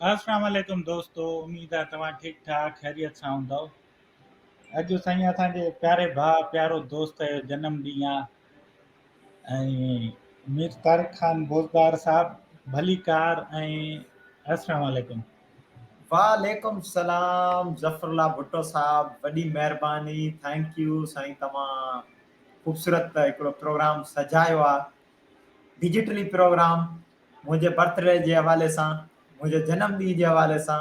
السلام عليڪم دوستو، اميد آ توهان ٺيڪ ٺاڪ خيريت سان هوندؤ. اڄ سائين اسان جي پياري ڀاء پيارو دوست جو جنم ڏينهن آ ۽ مير طارق خان بوزدار صاحب ڀليڪار ۽ السلام عليڪم. وعليڪم السلام ظفر الله ڀٽو صاحب وڏي مهرباني thank you سائين توهان خوبصورت هڪڙو پروگرام سجايو آ ڊجيٽلي پروگرام منهنجي برٿ ڊي جي حوالي سان، منهنجي جنم ڏينهن جي حوالي سان،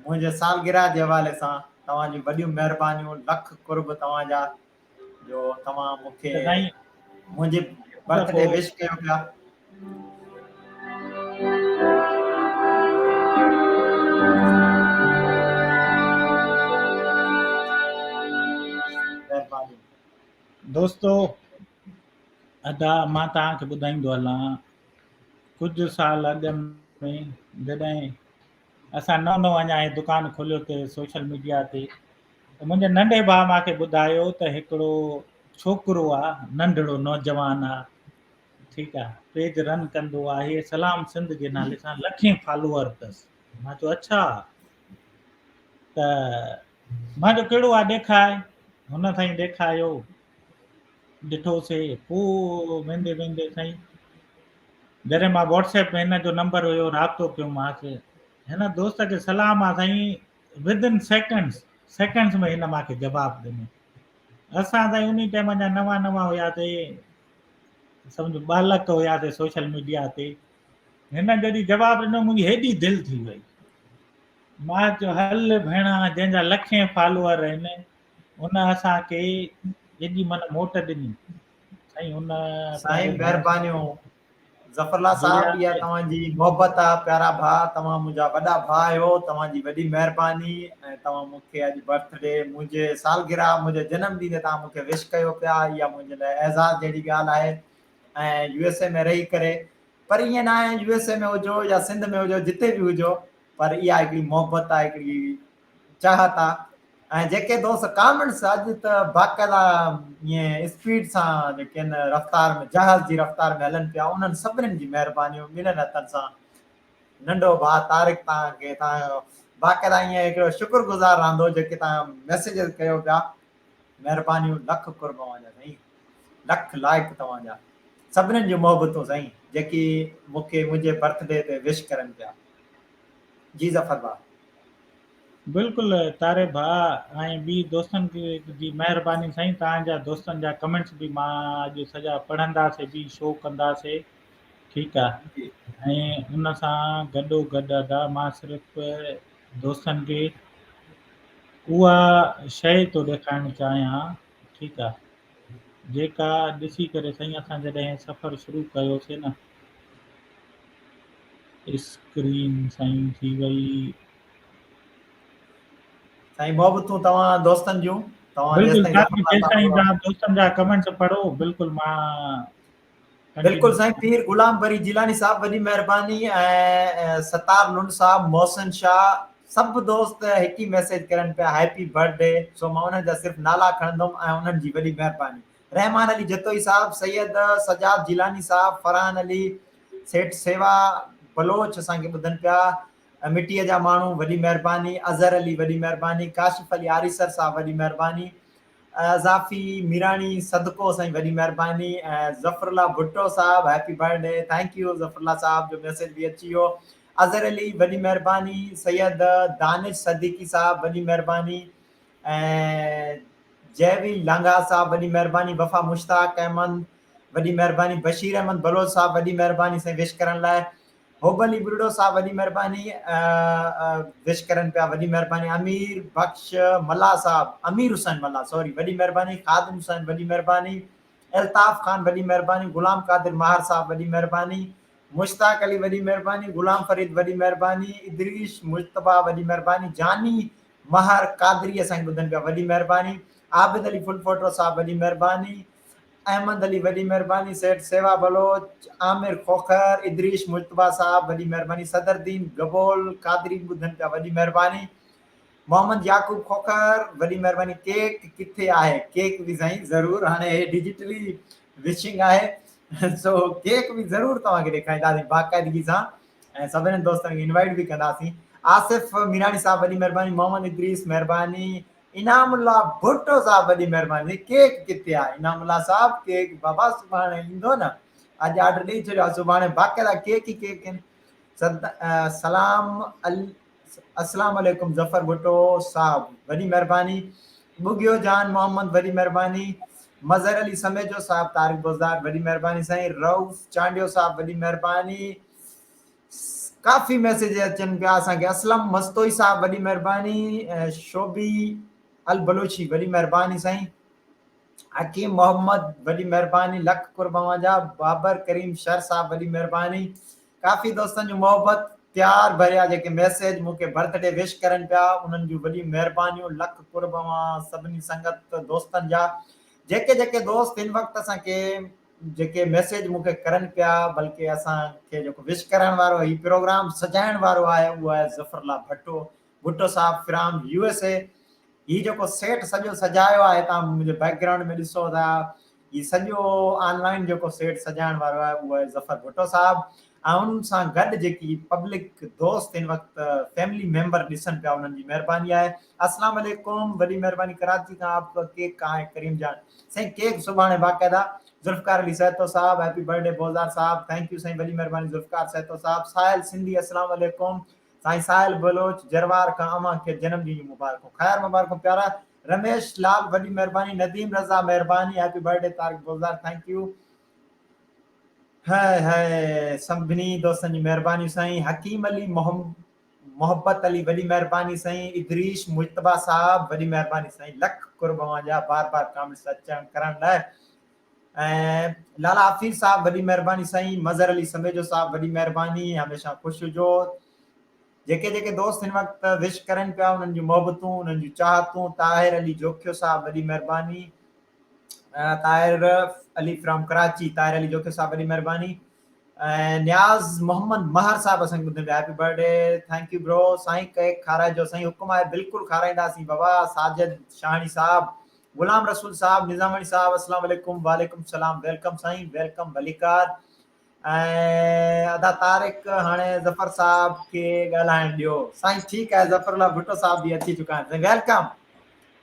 منهنجي سالگرهه جي حوالي سان توهان جون وڏيون مهربانيون، لک قرب توهان جا جو توهان مون کي منهنجي برٿ ڊي وش ڪيو پيا. مهرباني. دوستو ادا مان توهان کي ٻڌائيندو هلان ڪجهه سال اڳ ۾ جڏهن اسان نئون نئون اڃا هي دڪان کوليو ته سوشل ميڊيا تي ته منهنجي ننڍي ڀاء مان کي ٻڌايو ته هڪڙو ڇوڪرو آ ننڍڙو نوجوان آ ٺيڪ آ پيج رن ڪندو آهي سلام سنڌ جي نالي سان لکين فالوور اٿس. مان چيو اڇا ته مان چيو ڪهڙو آ ڏيکاء. هن سائين ڏيکايو، ڏٺوسي. پوء ويندي ويندي سائين جڏهن مان واٽس ايپ ۾ هن جو نمبر هيو رابطو ڪيومانس. هن دوست کي سلام آ سائين ود ان سيڪنڊس سيڪنڊس ۾ هن مانکي جواب ڏنو. اسان سائين انهي ٽائيم اڃا نوان نوان هياسي سمجهه ٻالڪ هياسي سوشل ميڊيا تي. هن جڏهن جواب ڏنو منهنجي هيڏي دل ٿي وئي. مان چيو هل ڀيڻا جنهن جا لکين فالوور آهن ان اسان کي ايڏي من موٽ ڏني. سائين ان سائين مهربانيون ظفر الله صاحب اها توهان جي محبت آ پيارا ڀاء توهان منهنجا وڏا ڀاء آهيو توهان جي وڏي مهرباني ۽ توهان مون کي اڄ برٿ ڊي منهنجي سالگرهه منهنجي جنم ڏينهن تي توهان مون کي وش ڪيو پيا اها منهنجي لاء اعزاز جهڙي ڳالهه آهي ۽ يو ايس اي ۾ رهي ڪري پر ائين ناهي يو ايس اي ۾ هجو يا سنڌ ۾ هجو جتي به هجو پر اها هڪڙي محبت آهي هڪڙي چاهت آهي ۽ جيڪي دوست ڪامينٽس اڄ ته باقاعده ائين اسپيڊ سان جيڪي آهن رفتار ۾ جهاز جي رفتار ۾ هلن پيا انهن سڀني جي مهربانيون ٻنهن هٿن سان ننڍو ڀاء طارق توهان کي توهان جو باقاعده ائين هڪڙو شڪر گذار رهندو جيڪي توهان ميسيجز ڪيو پيا مهربانيون لک قرب اوهان جا سائين لک لائق توهان جا سڀني جون محبتون سائين جيڪي مون کي منهنجي برٿ ڊي تي وش ڪرن پيا جي ظفر ڀاء. بلڪل طارق ڀاء ۽ ٻي دوستن جي مهرباني سائين توهان جا دوستن جا ڪمينٽس به مان اڄ سڄا پڙهنداسي به شو ڪنداسي ٺيڪ آ ۽ ان سان گڏو گڏ ادا مان صرف دوستن کي اها شيء ٿو ڏيکارڻ چاهيان ٺيڪ آ جيڪا ڏسي ڪري سائين اسان جڏهن سفر شروع ڪيوسي نه اسڪرين سائين ٿي وئي. سائين محبتون توهان دوستن جون توهان بلڪل جيستائين توهان دوستن جا ڪمينٽس پڙهو بلڪل مان بلڪل سائين پير غلام بري جيلاني صاحب وڏي مهرباني ۽ ستار لنڊ صاحب محسن شاهه سڀ دوست هڪ ئي ميسيج ڪرن پيا هيپي برٿ ڊي سو مان انهن جا صرف نالا کڻندم ۽ انهن جي وڏي مهرباني رحمان علي جتوئي صاحب سيد سجاد جيلاني صاحب فرحان علي سيٺ سيوا بلوچ اسان کي ٻڌن پيا مٽيء جا ماڻهو وڏي مهرباني اظهر علي وڏي مهرباني ڪاشف علي آريسر صاحب وڏي مهرباني اضافي ميراڻي صدقو سائين وڏي مهرباني ظفر الله ڀٽو صاحب happy birthday thank you Zafar Allah صاحب جو ميسيج به اچي ويو اظهر علي وڏي مهرباني سيد دانش صديقي صاحب وڏي مهرباني ۽ جيوي لانگاهه صاحب وڏي مهرباني وفا مشتاق احمد وڏي مهرباني بشير احمد بلوچ صاحب وڏي مهرباني سائين وش ڪرڻ لاء حب علي ٻرڙو صاحب وڏي مهرباني وش ڪرن پيا وڏي مهرباني امير بخش ملاح صاحب امير حسين ملاح سوري وڏي مهرباني خادم حسين وڏي مهرباني الطاف خان وڏي مهرباني غلام قادر ماهر صاحب وڏي مهرباني مشتاق علي وڏي مهرباني غلام فريد وڏي مهرباني ادريش مجتبيٰ وڏي مهرباني جاني مهر قادري اسان کي ٻڌن پيا وڏي مهرباني عابد علي ڦلپوٽو صاحب وڏي مهرباني احمد علي وڏي مهرباني سيٺ سيوا بلوچ عامر کوکر ادريش مجتبيٰ صاحب وڏي مهرباني صدر الدين گبول قادري ٻڌن پيا وڏي مهرباني محمد يعقوب کوکر وڏي مهرباني ڪيڪ ڪٿي آهي ڪيڪ به سائين ضرور هاڻي هي ڊجيٽلي وشنگ آهي سو ڪيڪ به ضرور توهان کي ڏيکارينداسين باقاعدگي سان ۽ سڀني دوستن کي انوائٽ به ڪنداسين. آصف ميراڻي صاحب وڏي مهرباني محمد ادريس مهرباني انعام الله ڀٽو صاحب وڏي مهرباني ڪيڪ ڪٿي آ انعام الله صاحب ڪيڪ بابا سڀاڻي ايندو نه اڄ آرڊر ڏئي ڇڏيو آ سڀاڻي باقاعده ڪيڪ ئي ڪيڪ آهن سلام السلام عليڪم ظفر ڀٽو صاحب وڏي مهرباني ٻگهيو جان محمد وڏي مهرباني مظهر علي سميجو صاحب طارق بوزدار وڏي مهرباني سائين رئوف چانڊيو صاحب وڏي مهرباني ڪافي ميسيج اچن پيا اسان کي اسلم مستوئي صاحب وڏي مهرباني شوبي البلوچي وڏي مهرباني سائين حڪيم محمد وڏي مهرباني لک قرب اوهان جا بابر ڪريم شر صاحب وڏي مهرباني ڪافي دوستن جون محبت پيار ڀريا جيڪي ميسيج مون کي برٿ ڊي وش ڪرن پيا انهن جون وڏيون مهربانيون لک قرب اوهان سڀني سنگت دوستن جا جيڪي جيڪي دوست هن وقت اسان کي جيڪي ميسيج مون کي ڪرن پيا بلڪه اسان کي جيڪو وش ڪرڻ وارو هي پروگرام سجائڻ وارو آهي اهو آهي ظفر الله ڀٽو ڀٽو صاحب فرام يو ايس اي هي جيڪو سيٽ سڄو سجايو آهي تان منهنجي بيڪ گرائونڊ ۾ ڏسو ٿا هي سڄو آن لائن جيڪو سيٽ سجائڻ وارو آهي اهو آهي ظفر ڀٽو صاحب ۽ ان سان گڏ جيڪي پبلڪ دوست هن وقت فيملي ميمبر ڏسن پيا انهن جي مهرباني آهي اسلام عليڪم وڏي مهرباني ڪراچي کان آپ ڪا ڪيڪ ڪهان هي ڪريم جان سائين ڪيڪ سڀاڻي باقاعده ذوالفقار علي سهتو صاحب هيپي برٿ ڊي بوزار صاحب thank you سائين وڏي مهرباني ذوالفقار سهتو صاحب ساحل سنڌي اسلام عليڪم سائين ساحل بلوچ جروار کان اوهان کي جنم ڏينهن جون مبارڪون خير مبارڪون پيارا رميش لال وڏي مهرباني نديم رضا مهرباني happy birthday Tariq Buzdar thank you high high سڀني دوستن جي مهرباني سائين حڪيم علي محبت علي وڏي مهرباني سائين ادريش مجتبيٰ صاحب وڏي مهرباني سائين لک قرب اوهان جا بار بار ڪامينٽس اچڻ ڪرڻ لاء ۽ لالا حفيظ صاحب وڏي مهرباني سائين مظهر علي سميجو صاحب وڏي مهرباني هميشه خوش هجو جيڪي جيڪي دوست هن وقت وش ڪرن پيا انهن جون محبتون انهن جون چاهتون طاهر علي جوکيو صاحب وڏي مهرباني طاهر علي فرام ڪراچي طاهر علي جوکيو صاحب وڏي مهرباني ۽ نياز محمد مهر صاحب اسان کي ٻڌن پيا happy birthday thank you bro سائين ڪيڪ کارائجو سائين حڪم آهي بلڪل کارائينداسين بابا ساجد شاهڻي صاحب غلام رسول صاحب نظاماڻي صاحب السلام عليڪم وعليڪم السلام welcome سائين welcome ڀليڪار ۽ ادا طارق هاڻي ظفر صاحب کي ڳالهائڻ ڏيو سائين ٺيڪ آهي ظفر الله ڀٽو صاحب به اچي چڪا آهن سائين welcome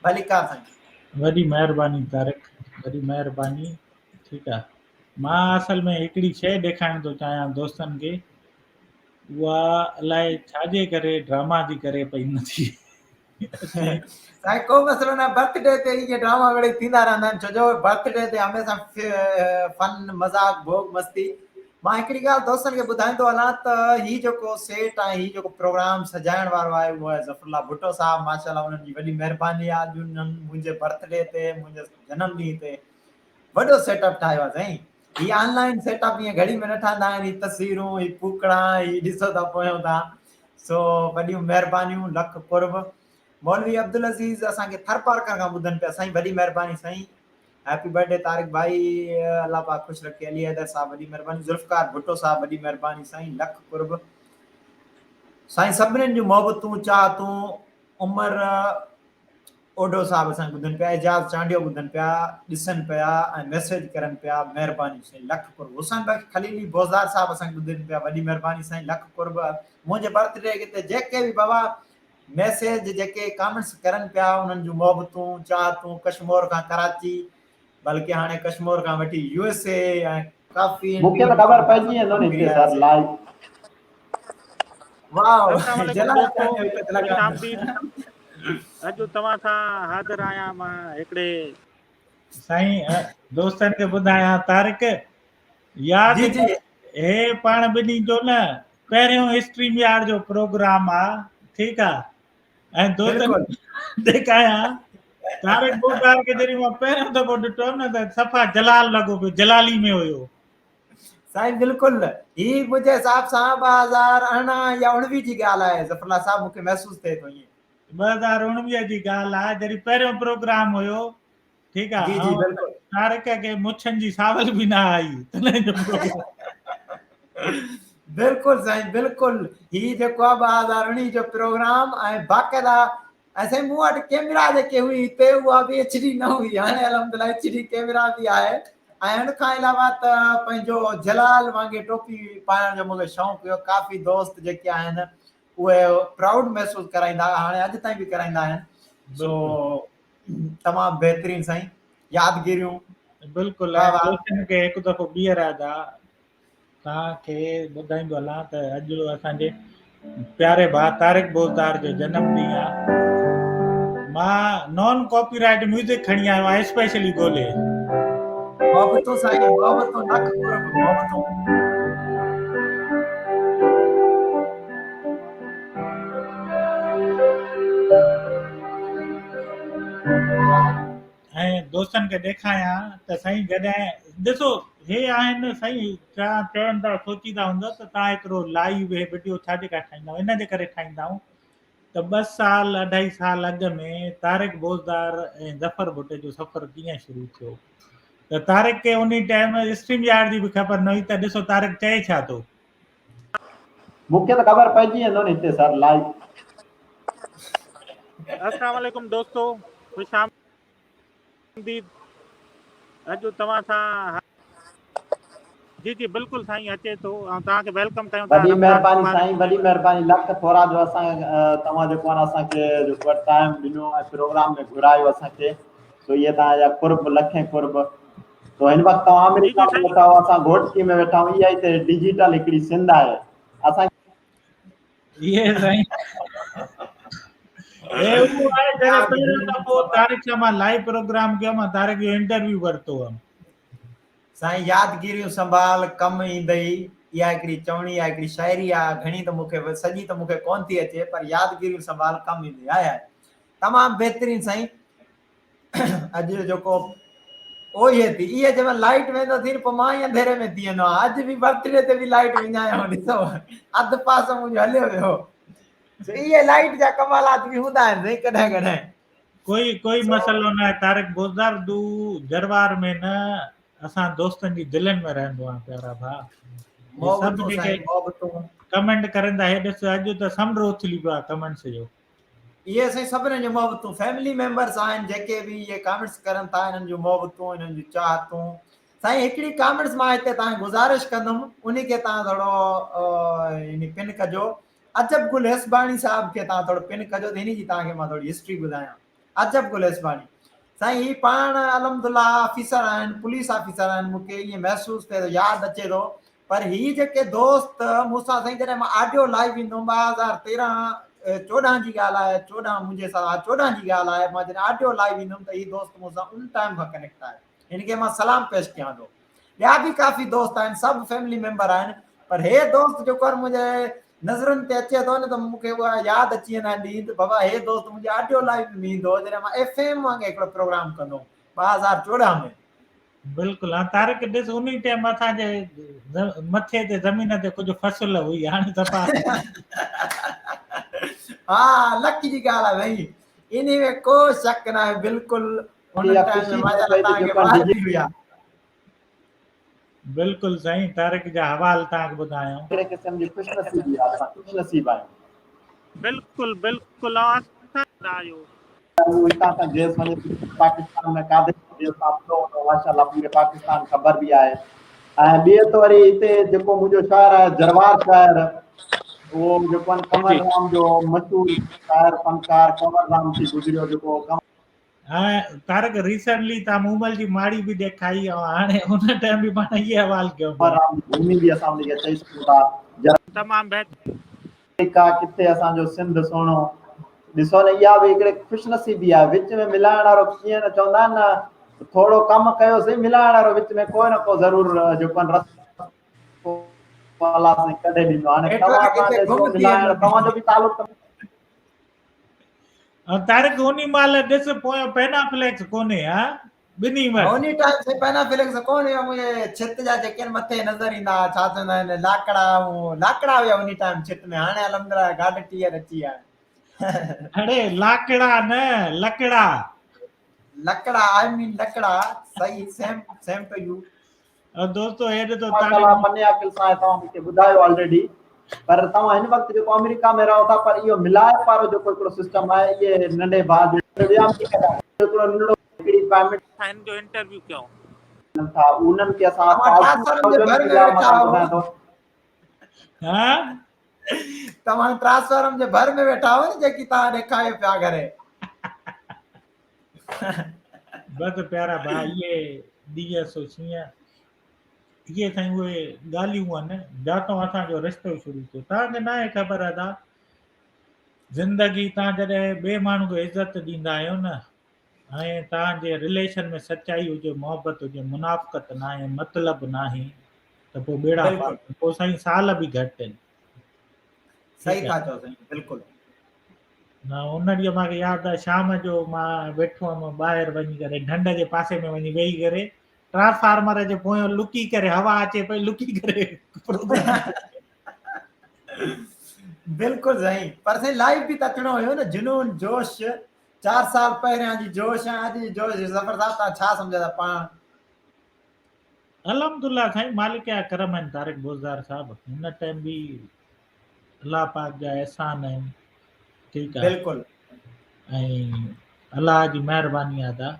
ڀليڪار سائين. وڏي مهرباني طارق وڏي مهرباني ٺيڪ آ مان اصل ۾ هڪڙي شيء ڏيکارڻ ٿو چاهيان دوستن کي اها الائي ڇا جي ڪري ڊراما جي ڪري پئي نٿي سائين ڪو مسئلو نه برٿ ڊي تي اهي ڊراما وڙي ٿيندا رهندا آهن ڇو جو برٿ ڊي تي هميشه فن مذاق ڀوڳ مستي مان هڪڙي ڳالهه دوستن کي ٻڌائيندو هلان ته هي جيڪو سيٽ ۽ هي جيڪو پروگرام سجائڻ وارو آهي اهو آهي ظفر الله ڀٽو صاحب ماشاء الله انهن جي وڏي مهرباني آهي اڄ انهن منهنجي برٿ ڊي تي منهنجي جنم ڏينهن تي وڏو سيٽ اپ ٺاهيو آهي سائين هي آن لائن سيٽ اپ ائين گهڙي ۾ نه ٺهندا آهن هي تصويرون هي ڦوڪڻا هي ڏسو ٿا پويون ٿا سو وڏيون مهربانيون لک قرب مولوي عبدالعزيز اسان کي ٿرپارڪر کان ٻڌن پيا سائين وڏي مهرباني سائين هيپي برٿ ڊي طارق ڀائي الله پاڪ خوش رکي علي حيدر صاحب وڏي مهرباني ذوالفقار ڀٽو صاحب وڏي مهرباني سائين لک قرب سائين سڀنين جون محبتون چاهتون عمر اوڍو صاحب اسان کي ٻڌن پيا اعجاز چانڊيو ٻڌن پيا ڏسن پيا ۽ ميسيج ڪرن پيا مهرباني سائين لک قرب حسين بخش خليلي بوزدار صاحب اسان کي ٻڌن پيا وڏي مهرباني سائين لک قرب منهنجي برٿ ڊي تي جيڪي به بابا ميسيج جيڪي ڪامينٽس ڪرن پيا انهن جون محبتون چاهتون ڪشمور کان ڪراچي بلڪه هاڻي ڪشمور کان وٺي يو ايس اي ۽ ڪافي مون کي ته خبر پئجي ويندو نه هتي سر لائيو. واو السلام عليڪم جلال دوستو چانڊيو هڪ خوش لڳا آمديد اڄ توهان سان حاضر آهيان مان هڪڙي سائين دوستن کي ٻڌايان طارق ياد جي جي هي پاڻ ٻنهي جو نه پهريون اسٽريم يارڊ جو پروگرام آ ٺيڪ آ ۽ دوستن ڏيکايان طارق بوزدار کي جڏهن مان پهريون دفعو ڏٺو نه ته صفا جلال لڳو پيو جلالي ۾ هيو. سائين بلڪل هي منهنجي حساب سان 2018 يا 19 جي ڳالهه آهي ظفر الله صاحب مونکي محسوس ٿئي ٿو ائين. 2019 جي ڳالهه آهي جڏهن پهريون پروگرام هيو ٺيڪ آ جي جي بلڪل طارق کي مڇن جي ساول به نه آئي تڏهن جو پروگرام بلڪل سائين بلڪل هي جيڪو آ 2019 جو پروگرام ۽ باقاعده ۽ سائين مون وٽ ڪيمرا جيڪي هئي هتي اها به ايڇ ڊي نه هئي هاڻي الحمدلله ايڇ ڊي ڪيمرا به آهي ۽ ان کان علاوه ته پنهنجو جلال وانگي ٽوپي پائڻ جو مونکي شوق هيو ڪافي دوست جيڪي آهن اهي پرائوڊ محسوس ڪرائيندا هاڻي اڄ تائين به ڪرائيندا آهن سو تمام بهترين سائين يادگيريون بلڪل دوستن کي هڪ دفعو ٻيهر ادا توهان کي ٻڌائيندو هلان ته اڄ اسان جي پياري ڀاء طارق بوزدار جو جنم ڏينهن آ. مان نان ڪاپي رائيٽ ميوزڪ کڻي آيو آهيان اسپيشلي ڳولي. محبتون سائين محبتون لک قرب محبتون. ۽ دوستن کي ڏيکايان ته سائين جڏهن ڏسو هي آهن سائين توهان چون ٿا سوچيندا هوندؤ ته توهان ايترو لائيو هي وڊيو ڇا جي ڪري ٺاهيندا آهيو ان جي ڪري ٺاهيندا آهيون ته ٻه سال اڍائي سال اڳ ۾ طارق بوزدار ۽ ظفر ڀٽي جو سفر ڪيئن شروع ٿيو ته طارق کي انهي ٽائيم اسٽريم يارڊ جي به خبر نه هئي ته ڏسو طارق چئي ڇا ٿو. مون کي ته خبر پئجي ويندو نه هتي سر لائيو. السلام عليڪم دوستو خوش آمديد اڄ توهان سان جي جي بلڪل سائين اچي ٿو ۽ توهان کي welcome ڪيون ٿا وڏي مهرباني سائين وڏي مهرباني لک ٿورا جو اسان توهان جيڪو آهي اسان کي جيڪو ٽائيم ڏنو ۽ پروگرام ۾ گهرايو اسان کي سو اهي توهان جا قرب لکين قرب سو هن وقت توهان آمريڪا ۾ ويٺا آهيو اسان گهوٽڪي ۾ ويٺا آهيون اها ئي ته ڊجيٽل هڪڙي سنڌ آهي اسان اهي سائين اهي اهو آهي جڏهن پهريون دفعو طارق سان مان لائيو پروگرام ڪيو مان طارق جو انٽرويو ورتو هئم. سائين يادگيريون سنڀال ڪم ايندئي اها هڪڙي چوڻي آهي هڪڙي شاعري آهي گهڻي ته مون کي سڄي ته مون کي ڪونه ٿي اچي پر يادگيريون سنڀال ڪم ايندئي آهي آهي تمام بهترين سائين اڄ جيڪو اهي ٿي اهي جنهن مهل لائٽ ويندو ٿي پوء مان ئي انڌيري ۾ ٿي ويندو آهيان اڄ به برٿ ڊي تي به لائٽ وڃايو ڏسو اڌ پاس منهنجو هليو ويو سو اهي لائٽ جا ڪمالات به هوندا آهن سائين ڪڏهن ڪڏهن ڪوئي ڪوئي مسئلو نه آهي طارق بوزدار دو جروار ۾ نه اسان دوستن جي دلن ۾ رهندو آهيان پيارا ڀاء سڀ جيڪي ڪمينٽ ڪرن ٿا هي ڏس اڄ ته سمنڊ اٿلي پيو آهي ڪمينٽس جو اهي سائين سڀني جون محبتون فيملي ميمبرس آهن جيڪي به اهي ڪامينٽس ڪرن ٿا انهن جون محبتون انهن جون چاهتون سائين هڪڙي ڪامينٽس مان هتي تان گذارش ڪندم انهي کي تان ٿورو يعني پن ڪجو عجب گل هيسباڻي صاحب کي تان ٿورو پن ڪجو ته انهي جي تان کي مان ٿوري هسٽري ٻڌايان عجب گل هيسباڻي سائين هي پاڻ الحمدلله آفيسر آهن پوليس آفيسر آهن مون کي ائين محسوس ٿئي ٿو ياد اچي ٿو پر هي جيڪي دوست مون سان سائين جڏهن مان آڊيو لائيو ايندو هوم 2013 14 جي ڳالهه آهي 14 منهنجي حساب ها 14 جي ڳالهه آهي مان جڏهن آڊيو لائيو ايندو هوم ته هي دوست مون سان ان ٽائيم کان ڪنيڪٽ آهي هن کي مان سلام پيش ڪيان ٿو ٻيا به ڪافي دوست آهن سڀ فيملي ميمبر آهن پر هي دوست جيڪو آهي منهنجي نظرن تي اچي ٿو نه ته مون کي اها ياد اچي ويندا آهن ڏينهن ته بابا هي دوست منهنجي آڊيو لائيو ۾ ايندو هو جڏهن مان ايف ايم وانگي هڪڙو پروگرام ڪندو هوم 2014 ۾ بلڪل ها طارق ڏس انهي ٽائيم اسان جي مٿي تي زمين تي ڪجهه فصل هئي هاڻي صفا ها لک جي ڳالهه آهي ڀائي انهي ۾ ڪو شڪ نه آهي بلڪل ان ٽائيم ۾ ماشاءالله توهان کي واهه ٿي هئي بلڪل سائين طارق جا حوال توهان کي ٻڌايائون هڪڙي قسم جي خوش نصيبي آهي اسان خوش نصيب آهيون. بلڪل بلڪل اسان آهيو. هو هتان کان گيس وڃي ٿي پاڪستان ۾ قادر جو قافلو هوندو ماشاء الله پوري پاڪستان خبر به آهي ۽ ٻي ته وري هتي جيڪو منهنجو شهر آهي جروار شهر اهو جيڪو آهي ڪنور رام جو مشهور شاعر فنڪار ڪنور رام ٿي گذريو جيڪو ۽ طارق ريسنٽلي تان مومل جي ماڙي به ڏيکائي ۽ هاڻي ان ٽائيم به پاڻ اهي حوال ڪيون ڪنور رام جي ڀومي به اسان ان کي چئي سگهون ٿا تمام بهتر آمريڪا ڪٿي اسان جو سنڌ سهڻو. ڏسو نه اها به هڪڙي خوش نصيبي آهي وچ ۾ ملائڻ وارو ڪيئن نه چوندا آهن نه ٿورو ڪم ڪيوسين ملائڻ وارو وچ ۾ ڪو نه ڪو ضرور جيڪو آهي رستو الله سائين ڪڍي ڏيندو هاڻي توهان اسان کي ڏسو ملائڻ توهان جو به تعلق ته طارق انهي مهل ڏس پويان پينا فليڪس ڪونهي ها ٻنهي وٽ. انهي ٽائيم سائين پينا فليڪس ڪونه هيا منهنجي ڇت جا جيڪي آهن مٿي نظر ايندا ها ڇا چوندا آهن لاڪڙا لاڪڙا هيا انهي ٽائيم ڇت ۾ هاڻي الحمدلله گاڊ ٽيئر اچي ويا آهن. اڙي لاڪڙا نه لڪڙا. لڪڙا آئي مين لڪڙا صحيح سيم سيم ٽو يو. دوستو هي ڏسو ماشاءالله فن عاقل صاحب توهان مون کي ٻڌايو آلريڊي پر توهان هن وقت جيڪو آمريڪا ۾ رهو ٿا پر اهو ملائپ وارو جيڪو هڪڙو سسٽم آهي اهي ننڍي ڀاء جو هڪڙو ننڍڙو هڪڙي پيمنٽ هن جو انٽرويو ڪيو ٿا انهن کي اسان توهان ٺاسرن جي ڀر ۾ ويٺا آهيو ها توهان ٽرانسفارم جي ڀر ۾ ويٺا هئو نه جيڪي توهان ڏيکاريو پيا گهري. بس پيارا ڀاء اهي ڏينهن سو شينهن اهي سائين اهي ڳالهيون آهن جاتون اسان جو رشتو شروع ٿيو توهان کي ناهي خبر ادا زندگي توهان جڏهن ٻئي ماڻهو کي عزت ڏيندا آهيو نه ۽ توهان جي رليشن ۾ سچائي هجي محبت هجي منافقت ناهي مطلب ناهي ته پوء ٻيڙا پار پوء سائين سال به گهٽ آهن. صحيح ٿا چئو سائين بلڪل. نه ان ڏينهن مانکي ياد آهي شام جو مان ويٺو هئم ٻاهر وڃي ڪري ڍنڍ جي پاسي ۾ وڃي ويهي ڪري ٽرانسفارمر جي پويان لڪي ڪري هوا اچي پئي لڪي ڪري پروگرام بلڪل سائين پر سائين لائيو به ته اچڻو هيو نه جنون جوش چار سال پهريان جي جوش ۽ اڄ جي جوش ظفر صاحب توهان ڇا سمجهو ٿا پاڻ؟ الحمدلله سائين مالڪ جا ڪرم آهن طارق بوزدار صاحب هن ٽائيم به الله پاڪ جا احسان آهن ٺيڪ آهي بلڪل ۽ الله جي مهرباني آ ادا.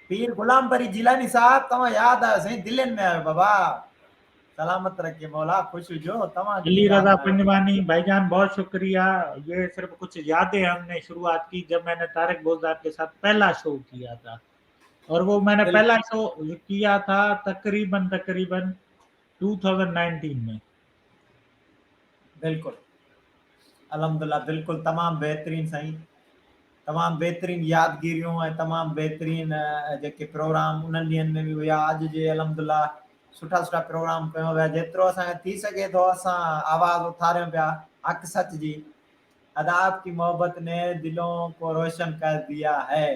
پير غلام بري جيلاني صاحب توهان ياد آيو سائين دلين ۾ آيو بابا سلامت رکي مولا خوش هجو توهان علي رضا پنجواني بھائي جان بہت شڪريه یہ صرف ڪچھ يادين هم ني شروعات ڪي جب مين ني طارق بوزدار ڪي ساٿ پهلا شو ڪيا ٿا اور وہ مين ني پهلا شو ڪيا ٿا تقريبن تقريبن 2019 ۾ بلڪل الحمدلله بلڪل تمام بهترين سائين تمام بهترين يادگيريون ۽ تمام بهترين جيڪي پروگرام انهن ڏينهن ۾ به هيا اڄ جي الحمدلله سٺا سٺا پروگرام ڪيو ويا جيترو اسان کي ٿي سگهي ٿو اسان آواز اٿاريون پيا حق سچ جي ادا آپ ڪي محبت ني دلون ڪو روشن ڪر ديا هي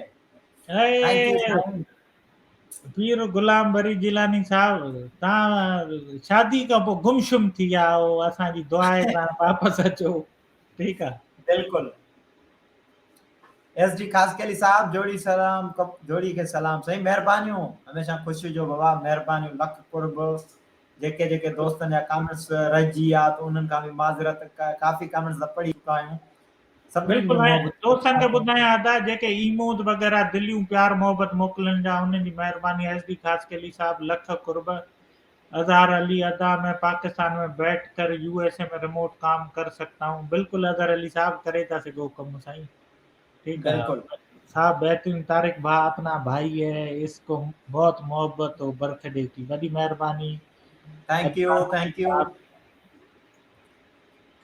پير غلام بري جيلاني صاحب تان شادي کان پوء گمشم ٿي ويا آهو اسان جي دعا آهي تان واپس اچو ٺيڪ آ بلڪل ايس ڊي خاصخيلي صاحب جوڙي سلام جوڙي کي سلام سائين مهربانيون هميشه خوش هجو بابا مهربانيون لک قرب جيڪي جيڪي دوستن جا ڪامينٽس رهجي ويا ته انهن کان به معذرت ڪافي ڪامينٽس ته پڙهي چڪا آهيون بلڪل ۽ دوستن کي ٻڌايان ادا جيڪي ايموز وغيره دليون پيار محبت موڪلن جا انهن جي مهرباني ايس ڊي خاصخيلي صاحب لک قرب اظهار علي ادا مين پاڪستان ۾ بيٺ ڪر يو ايس اي ۾ ريموٽ ڪام ڪر سگتا هون بلڪل اظهر علي صاحب ڪري ٿا سگهو ڪم سائين ٺيڪ بلڪل صاحب بهترين طارق ڀاء اپنا ڀائي هي اس ڪو بهت محبت هو برٿ ڊي ڪي وڏي مهرباني thank you thank you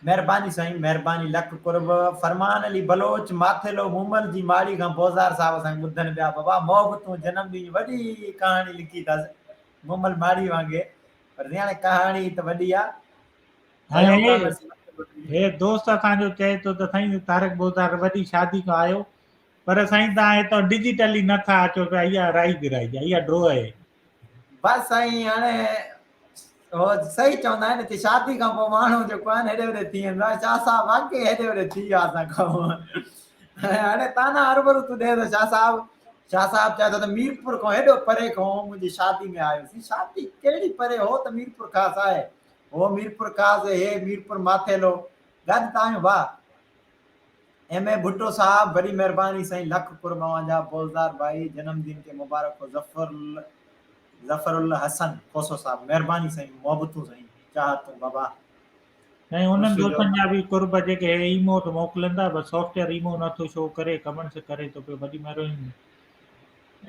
مھرباني سائين مھرباني لک قرب فرمان علي بلوچ ماٿيلو مومل جي ماڙي کان بوزار صاحب اسان کي ٻڌن پيا بابا محبتون جنم ڏينهن جي وڏي ڪهاڻي لکي اٿس مومل ماڙي وانگي پر سائين هاڻي ڪهاڻي ته وڏي آ هي دوست اسان جو چئي ٿو ته سائين طارق بوزار وڏي شادي کان آيو پر سائين تان هتان ڊجيٽلي نه ٿا اچو پيا اها رائي گرائي اها ڊرو آهي بس سائين هاڻي هو صحيح چوندا آهن چې شادي کان پوء ماڻهو جيڪو آهي هيڏي هوڏي ٿي ويندو آهي شاهه صاحب واقعي هيڏي هوڏي ٿي ويو اسان کان هاڻي تانا هربرو تون ڏي ٿو شاهه صاحب شاهه صاحب چئي ٿو ته ميرپور کان هيڏو پري کان منهنجي شادي ۾ آيو سي شادي ڪهڙي پري هو ته ميرپور خاص آهي هو ميرپور خاص هي ميرپور ماٿيلو گڏ ته آهيون واهه ايم اي ڀٽو صاحب وڏي مھرباني سائين لک قرب اوھان جا بوزدار ڀائي جنم دين ڪي مبارڪ ھو ظفر ظفر الحسن کوسو صاحب مھرباني سائين محبتون سائين چاھتون بابا. سائين انهن دوستن جا به قرب جيڪي هي ايمو ته موڪلين ٿا بس سافٽويئر ايمو نه ٿو شو ڪري ڪمنٽس ڪري ٿو پيو وڏي مهرباني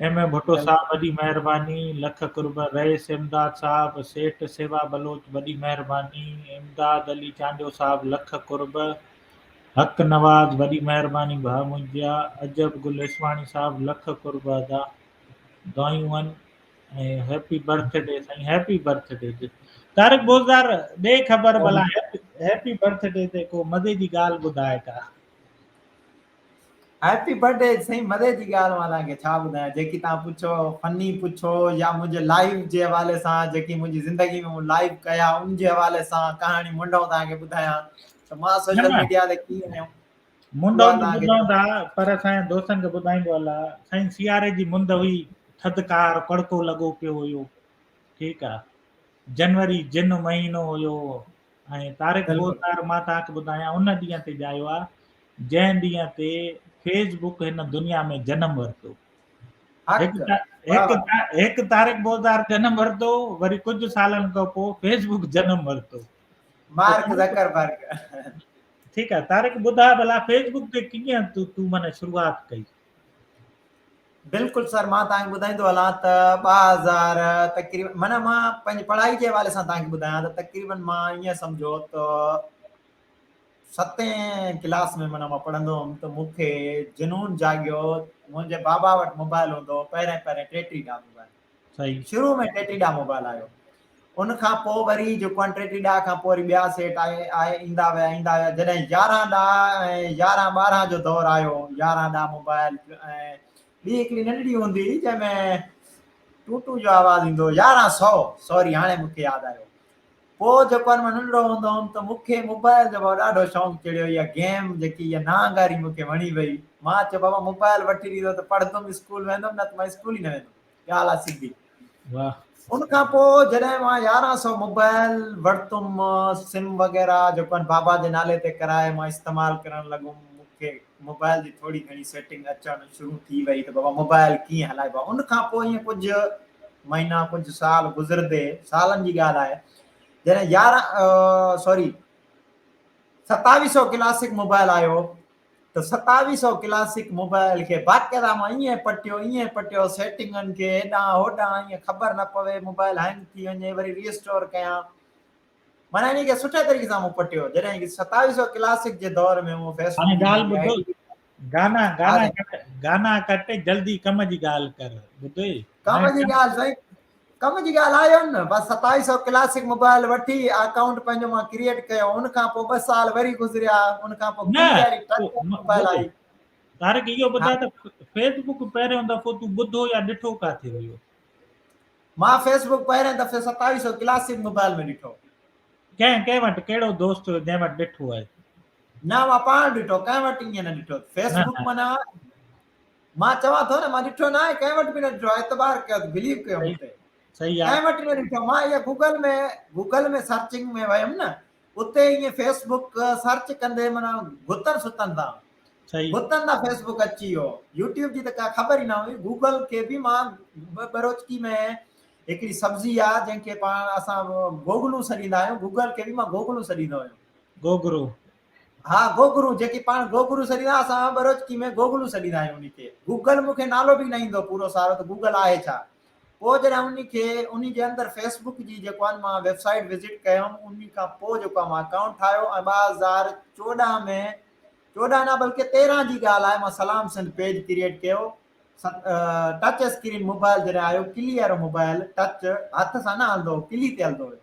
ايم اي ڀٽو صاحب وڏي مهرباني لک قرب رئيس امداد صاحب سيٺ سيوا بلوچ وڏي مهرباني امداد علي چانڊيو صاحب لک قرب حق نواز وڏي مهرباني ڀاء منهنجا عجب گل هيسواڻي صاحب لک قرب ادا دعائيون آهن ۽ هيپي برٿ ڊي سائين happy birthday Tariq Buzdar ڏي خبر ڀلا هيپي برٿ ڊي تي ڪو مزي جي ڳالهه ٻڌاء ڪا. هيپي برٿ ڊي سائين مزي جي ڳالهه مان توهان کي ڇا ٻڌايان جيڪي توهان پڇو فني پڇو يا منهنجي لائيو جي حوالي سان جيڪي منهنجي زندگي ۾ مون لائيو ڪيا ان جي حوالي سان ڪهاڻي منڍئون توهان کي ٻڌايان ته مان سوشل ميڊيا تي ڪيئن آيم منڍئون ته ٻڌون ٿا پر اسان جي دوستن کي ٻڌائيندو هلان سائين سياري جي مند هئي ٿڌڪار ڪڙڪو لڳو پيو هيو ٺيڪ آ جنوري جن مهينو هيو ۽ طارق بوزدار مان توهان کي ٻڌايان ان ڏينهن تي ڄايو آ جنهن ڏينهن تي فيس بڪ هن دنيا ۾ جنم ورتو. هڪ طارق بوزدار جنم ورتو وري ڪجهه سالن کان پوء فيس بڪ جنم ورتو. Mark Zuckerberg. ٺيڪ آ طارق ٻڌاء ڀلا فيس بڪ تي ڪيئن تو معنيٰ شروعات ڪئي؟ بلڪل سر مان توهان کي ٻڌائيندو هلان ته 2000 تقريبن معنيٰ مان پنهنجي پڙهائي جي حوالي سان توهان کي ٻڌايان ته تقريبن مان ائين سمجهو ته ستين ڪلاس ۾ معنيٰ مان پڙهندو هوم ته مون کي جنون جاڳيو منهنجي بابا وٽ موبائل هوندو هو پهرين پهرين ٽيٽي ڏا موبائل صحيح شروع ۾ ٽيٽي ڏا موبائل آيو ان کان پوء وري جيڪو آهي ٽيٽي ڏا کان پوء وري ٻيا سيٽ آئي آئي ايندا ويا ايندا ويا جڏهن 11 ڏا ۽ 11 12 جو دور آيو 11 ڏا موبائل ۽ ٻي هڪڙي ننڍڙي هوندي هئي جنهن ۾ ٽو ٽو جو آواز ايندو هو 1100 سوري هاڻي مون کي ياد آيو پوء جيڪو آهي مان ننڍڙو هوندو هوم ته مون کي موبائل جو بابا ڏاڍو شوق چڙهيو اها گيم جيڪي اها نانگاري مون کي وڻي وئي مان چيو بابا موبائل وٺي ڏيندو ته پڙهندم اسڪول ويندم نه ته مان اسڪول ئي نه ويندم ڳالهه آهي سڌي واهه ان کان پوء جڏهن مان 1100 موبائل ورتم سم وغيره جيڪو آهن بابا جي نالي تي ڪرائي مان استعمال ڪرڻ لڳم مون کي موبائل جي ٿوري گهڻي سيٽنگ اچڻ شروع ٿي وئي ته بابا موبائل ڪيئن هلائبو آهي ان کان پوء ائين ڪجهه مهينا ڪجهه سال گذرندي سالن جي ڳالهه آهي جڏهن يارهن سوري ستاويهه سو ڪلاسڪ موبائل آيو ته ستاويهه سو ڪلاسڪ موبائل کي باقاعده مان ائين پٽيو ائين پٽيو سيٽنگن کي هيڏانهن هوڏانهن ائين خبر نه پوي موبائل هينگ ٿي وڃي وري ريسٽور ڪيان معنيٰ انهي کي سٺي طريقي سان مون پٽيو جڏهن 2700 ڪلاسڪ جي دور ۾ مون فيس هاڻي ڳالهه ٻڌو گانا گانا ڪٽ گانا ڪٽ جلدي ڪم جي ڳالهه ڪر ٻڌوئي ڪم جي ڳالهه سائين ڪم جي ڳالهه آيو نه بس 2700 ڪلاسڪ موبائل وٺي اڪائونٽ پنهنجو مان ڪريئيٽ ڪيو ان کان پوء ٻه سال وري گذريا ان کان پوء نه موبائل آئي طارق اهو ٻڌاء ته فيس بڪ پهريون دفعو تون ٻڌو يا ڏٺو ڪاٿي هيو مان فيس بڪ پهرين دفعي 2700 ڪلاسڪ موبائل ۾ ڏٺو. ڪنهن ڪنهن وٽ ڪهڙو دوست هيو جنهن وٽ ڏٺو آهي؟ نه مان پاڻ ڏٺو ڪنهن وٽ ائين نه ڏٺو فيس بڪ معنيٰ مان چوان ٿو نه مان ڏٺو نه آهي ڪنهن وٽ به نه ڏٺو آهي اعتبار ڪيو بليو ڪيو مون تي صحيح آهي ڪنهن وٽ نه ڏٺو مان اها گوگل ۾ گوگل ۾ سرچنگ ۾ ويم نه اتي ائين فيس بڪ سرچ ڪندي معنيٰ گتن ستن تان گتن تان فيس بڪ اچي ويو يوٽيوب جي ته ڪا خبر ئي نه هئي گوگل کي به مان ٻروچڪي ۾ هڪڙي سبزي آ جنهن کي پاڻ اسان گوگلو سڏيندا آهيون گوگل کي به مان گوگلو سڏيندو هيم گوگرو ها گوگرو جيڪي پاڻ گوگرو سڏيندا اسان ٻروچڪي ۾ گوگلو سڏيندا آهيون ان کي گوگل مون کي نالو به نه ايندو پورو سارو ته گوگل آهي ڇا پوء جڏهن انهي کي انهي جي اندر فيس بڪ جي جيڪو آهي مان ويب سائيٽ وزٽ ڪيم انهي کان پوء جيڪو آهي مان اڪائونٽ ٺاهيو ۽ 2014 ۾ 14 نه بلڪه 13 جي ڳالهه آهي مان سلام سنڌ پيج ڪريئيٽ ڪيو ٽچ اسڪرين موبائل جڏهن آيو ڪلي وارو موبائل ٽچ هٿ سان نه هلندو هو ڪلي تي هلندو هيو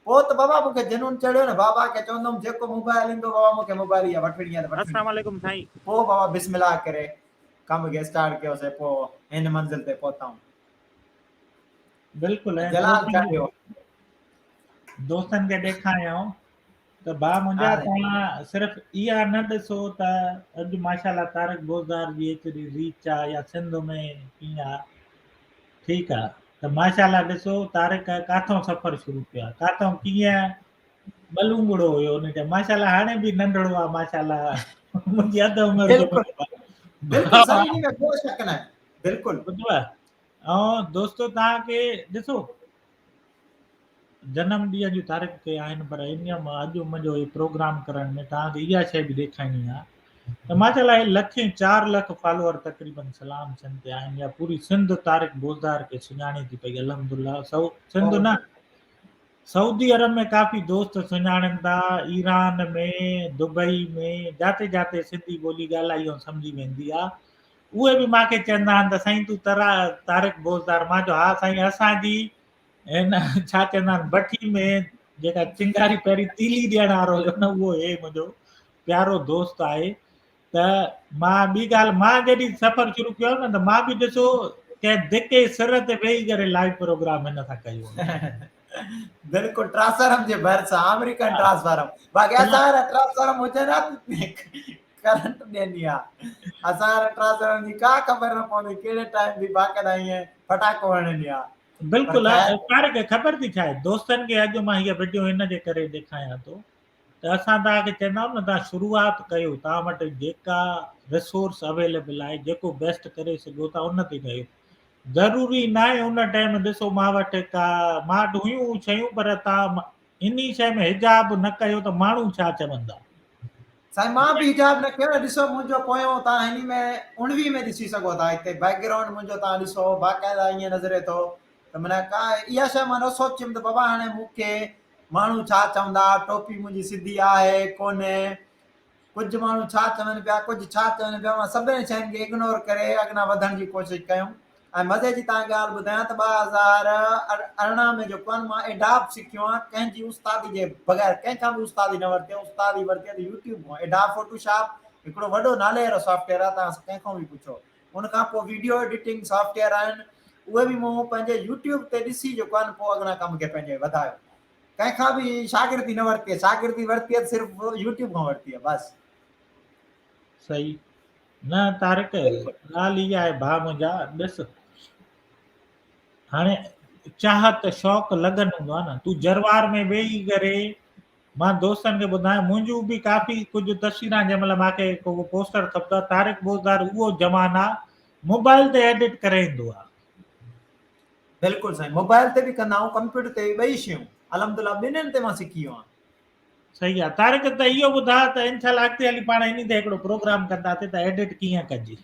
پوء ته بابا مون کي جنون چڙهيو نه بابا کي چوندو هوم جيڪو موبائل ايندو بابا مون کي موبائل اها وٺڻي آهي ته وٺڻي السلام عليڪم سائين. پوء بابا بسم الله ڪري ڪم کي اسٽارٽ ڪيوسي پوء هن منزل تي پهتا آهيون. بلڪل ۽ جلال چانڊيو. دوستن کي ڏيکاريائون ته ڀاء منهنجا توهان صرف اها نه ڏسو ته اڄ ماشاءالله طارق بوزدار جي ايتري ريچ آ يا سنڌ ۾ ڪيئن آ ٺيڪ آ ته ماشاءالله ڏسو طارق ڪاٿون سفر شروع ڪيو آ ڪاٿون ڪيئن ٻلونگڙو هيو ان جا ماشاءالله هاڻي به ننڍڙو آ ماشاءالله منهنجي اڌ عمر جو بلڪل بلڪل سائين ان ۾ ڪو شڪ نه بلڪل ٻڌو آ ۽ دوستو توهان کي ڏسو جنم ڏينهن جون تاريخ تي آهن پر ان مان اڄ منهنجو هي پروگرام ڪرڻ ۾ توهان کي اها شيء به ڏيکارڻي آ ته ماشاءالله هي لکين 4 لک فالوور تقريبن سلام سنڌ تي آهن يا پوري سنڌ طارق بوزدار کي سڃاڻي ٿي پئي الحمدلله سو سنڌ نه سعودي عرب ۾ ڪافي دوست سڃاڻن ٿا، ايران ۾، دبئي ۾ جاتي جاتي سنڌي ٻولي ڳالهائي ۽ سمجهي ويندي آ. اهي به مان کي چوندا آهن ته سائين تون طارق بوزدار مان چيو ها سائين اسان جي هن ڇا چوندا آهن بٺي ۾ جيڪا چنگاري پهرين تيلي ڏيڻ وارو هيو نه اهو هي منهنجو پيارو دوست آهي ته مان ٻي ڳالهه مان جڏهن سفر شروع ڪيو نه ته مان به ڏسو ڪنهن ڌڪي سر تي ويهي ڪري لائيو پروگرام هن سان ڪيو. بلڪل ٽرانسفارم جي ڀرسان آمريڪن ٽرانسفارم باقي اسان وارا ٽرانسفارم هجن ها ڪرنٽ ڏيندي ها اسان وارا ٽرانسفارم جي ڪا خبر نه پوندي ڪهڙي ٽائيم به باقاعده ائين ڦٽاڪو هڻندي ها. بلڪل طارق خبر ٿي ڇا آهي دوستن کي اڄ مان هيء وڊيو هن جي ڪري ڏيکايان ٿو ته اسان توهان کي چوندا آهيون نه توهان شروعات ڪيو توهان وٽ جيڪا ريسورس اويليبل آهي جيڪو بيسٽ ڪري سگهو ٿا ان تي ڪيو ضروري ناهي ان ٽائيم ڏسو مان وٽ ڪا مان وٽ هيون شيون پر توهان انهي شيء ۾ حجاب نه ڪيو ته ماڻهو ڇا چوندا. سائين مان به حجاب نه ڪيو نه ڏسو منهنجو پويون تان هني ۾ 19 ۾ ڏسي سگهو ٿا هتي بيڪ گرائونڊ منهنجو تان ڏسو باقاعده ائين نظري ٿو ته معنيٰ ڪا اها شيء مان نه سوچيم ته بابا هاڻي مون کي ماڻهو ڇا چوندا ٽوپي منهنجي سڌي آهي ڪونهي ڪجهه ماڻهو ڇا چون پيا ڪجهه ڇا چون پيا مان سڀني شين کي اگنور ڪري اڳنا وڌڻ جي ڪوشش ڪيم ۽ مزي جي تان ڳالهه ٻڌايان ته 2018 ۾ جيڪو آهي مان ايڊاب سکيو آهيان ڪنهن جي استادي جي بغير ڪنهن کان به استادي نه ورتي استادي ورتي ته يوٽيوب کان ايڊاب فوٽوشاپ هڪڙو وڏو نالي وارو سافٽويئر آهي تان ڪنهن کان به پڇو ان کان پوء ويڊيو ايڊيٽنگ سافٽويئر آهن اهي به مون پنهنجي يوٽيوب تي ڏسي جيڪو آهي پوء اڳنا ڪم کي پنهنجي وڌايو ڪنهن کان به شاگردي نه ورتي شاگردي ورتي آهي صرف يوٽيوب کان ورتي آهي بس. صحيح نه طارق ڳالهه اها آهي ڀاء منهنجا ڏس هاڻي چاهت شوق لگن هوندو آهي نه تون جروار ۾ ويهي ڪري مان دوستن کي ٻڌايان منهنجون به ڪافي ڪجهه تصويران جنهن مهل ماکي ڪو پوسٽر کپندو آهي طارق بوزدار اهو جوان آهي موبائل تي ايڊٽ ڪري ايندو آهي. بلڪل سائين موبائل تي به ڪندا آهيون ڪمپيوٽر تي به ٻئي شيون الحمدلله ٻنهين تي مان سکي ويو آهيان. صحيح آ طارق ته اهو ٻڌاء ته انشاء الله اڳتي هلي پاڻ انهي تي هڪڙو پروگرام ڪنداسين ته ايڊٽ ڪيئن ڪجي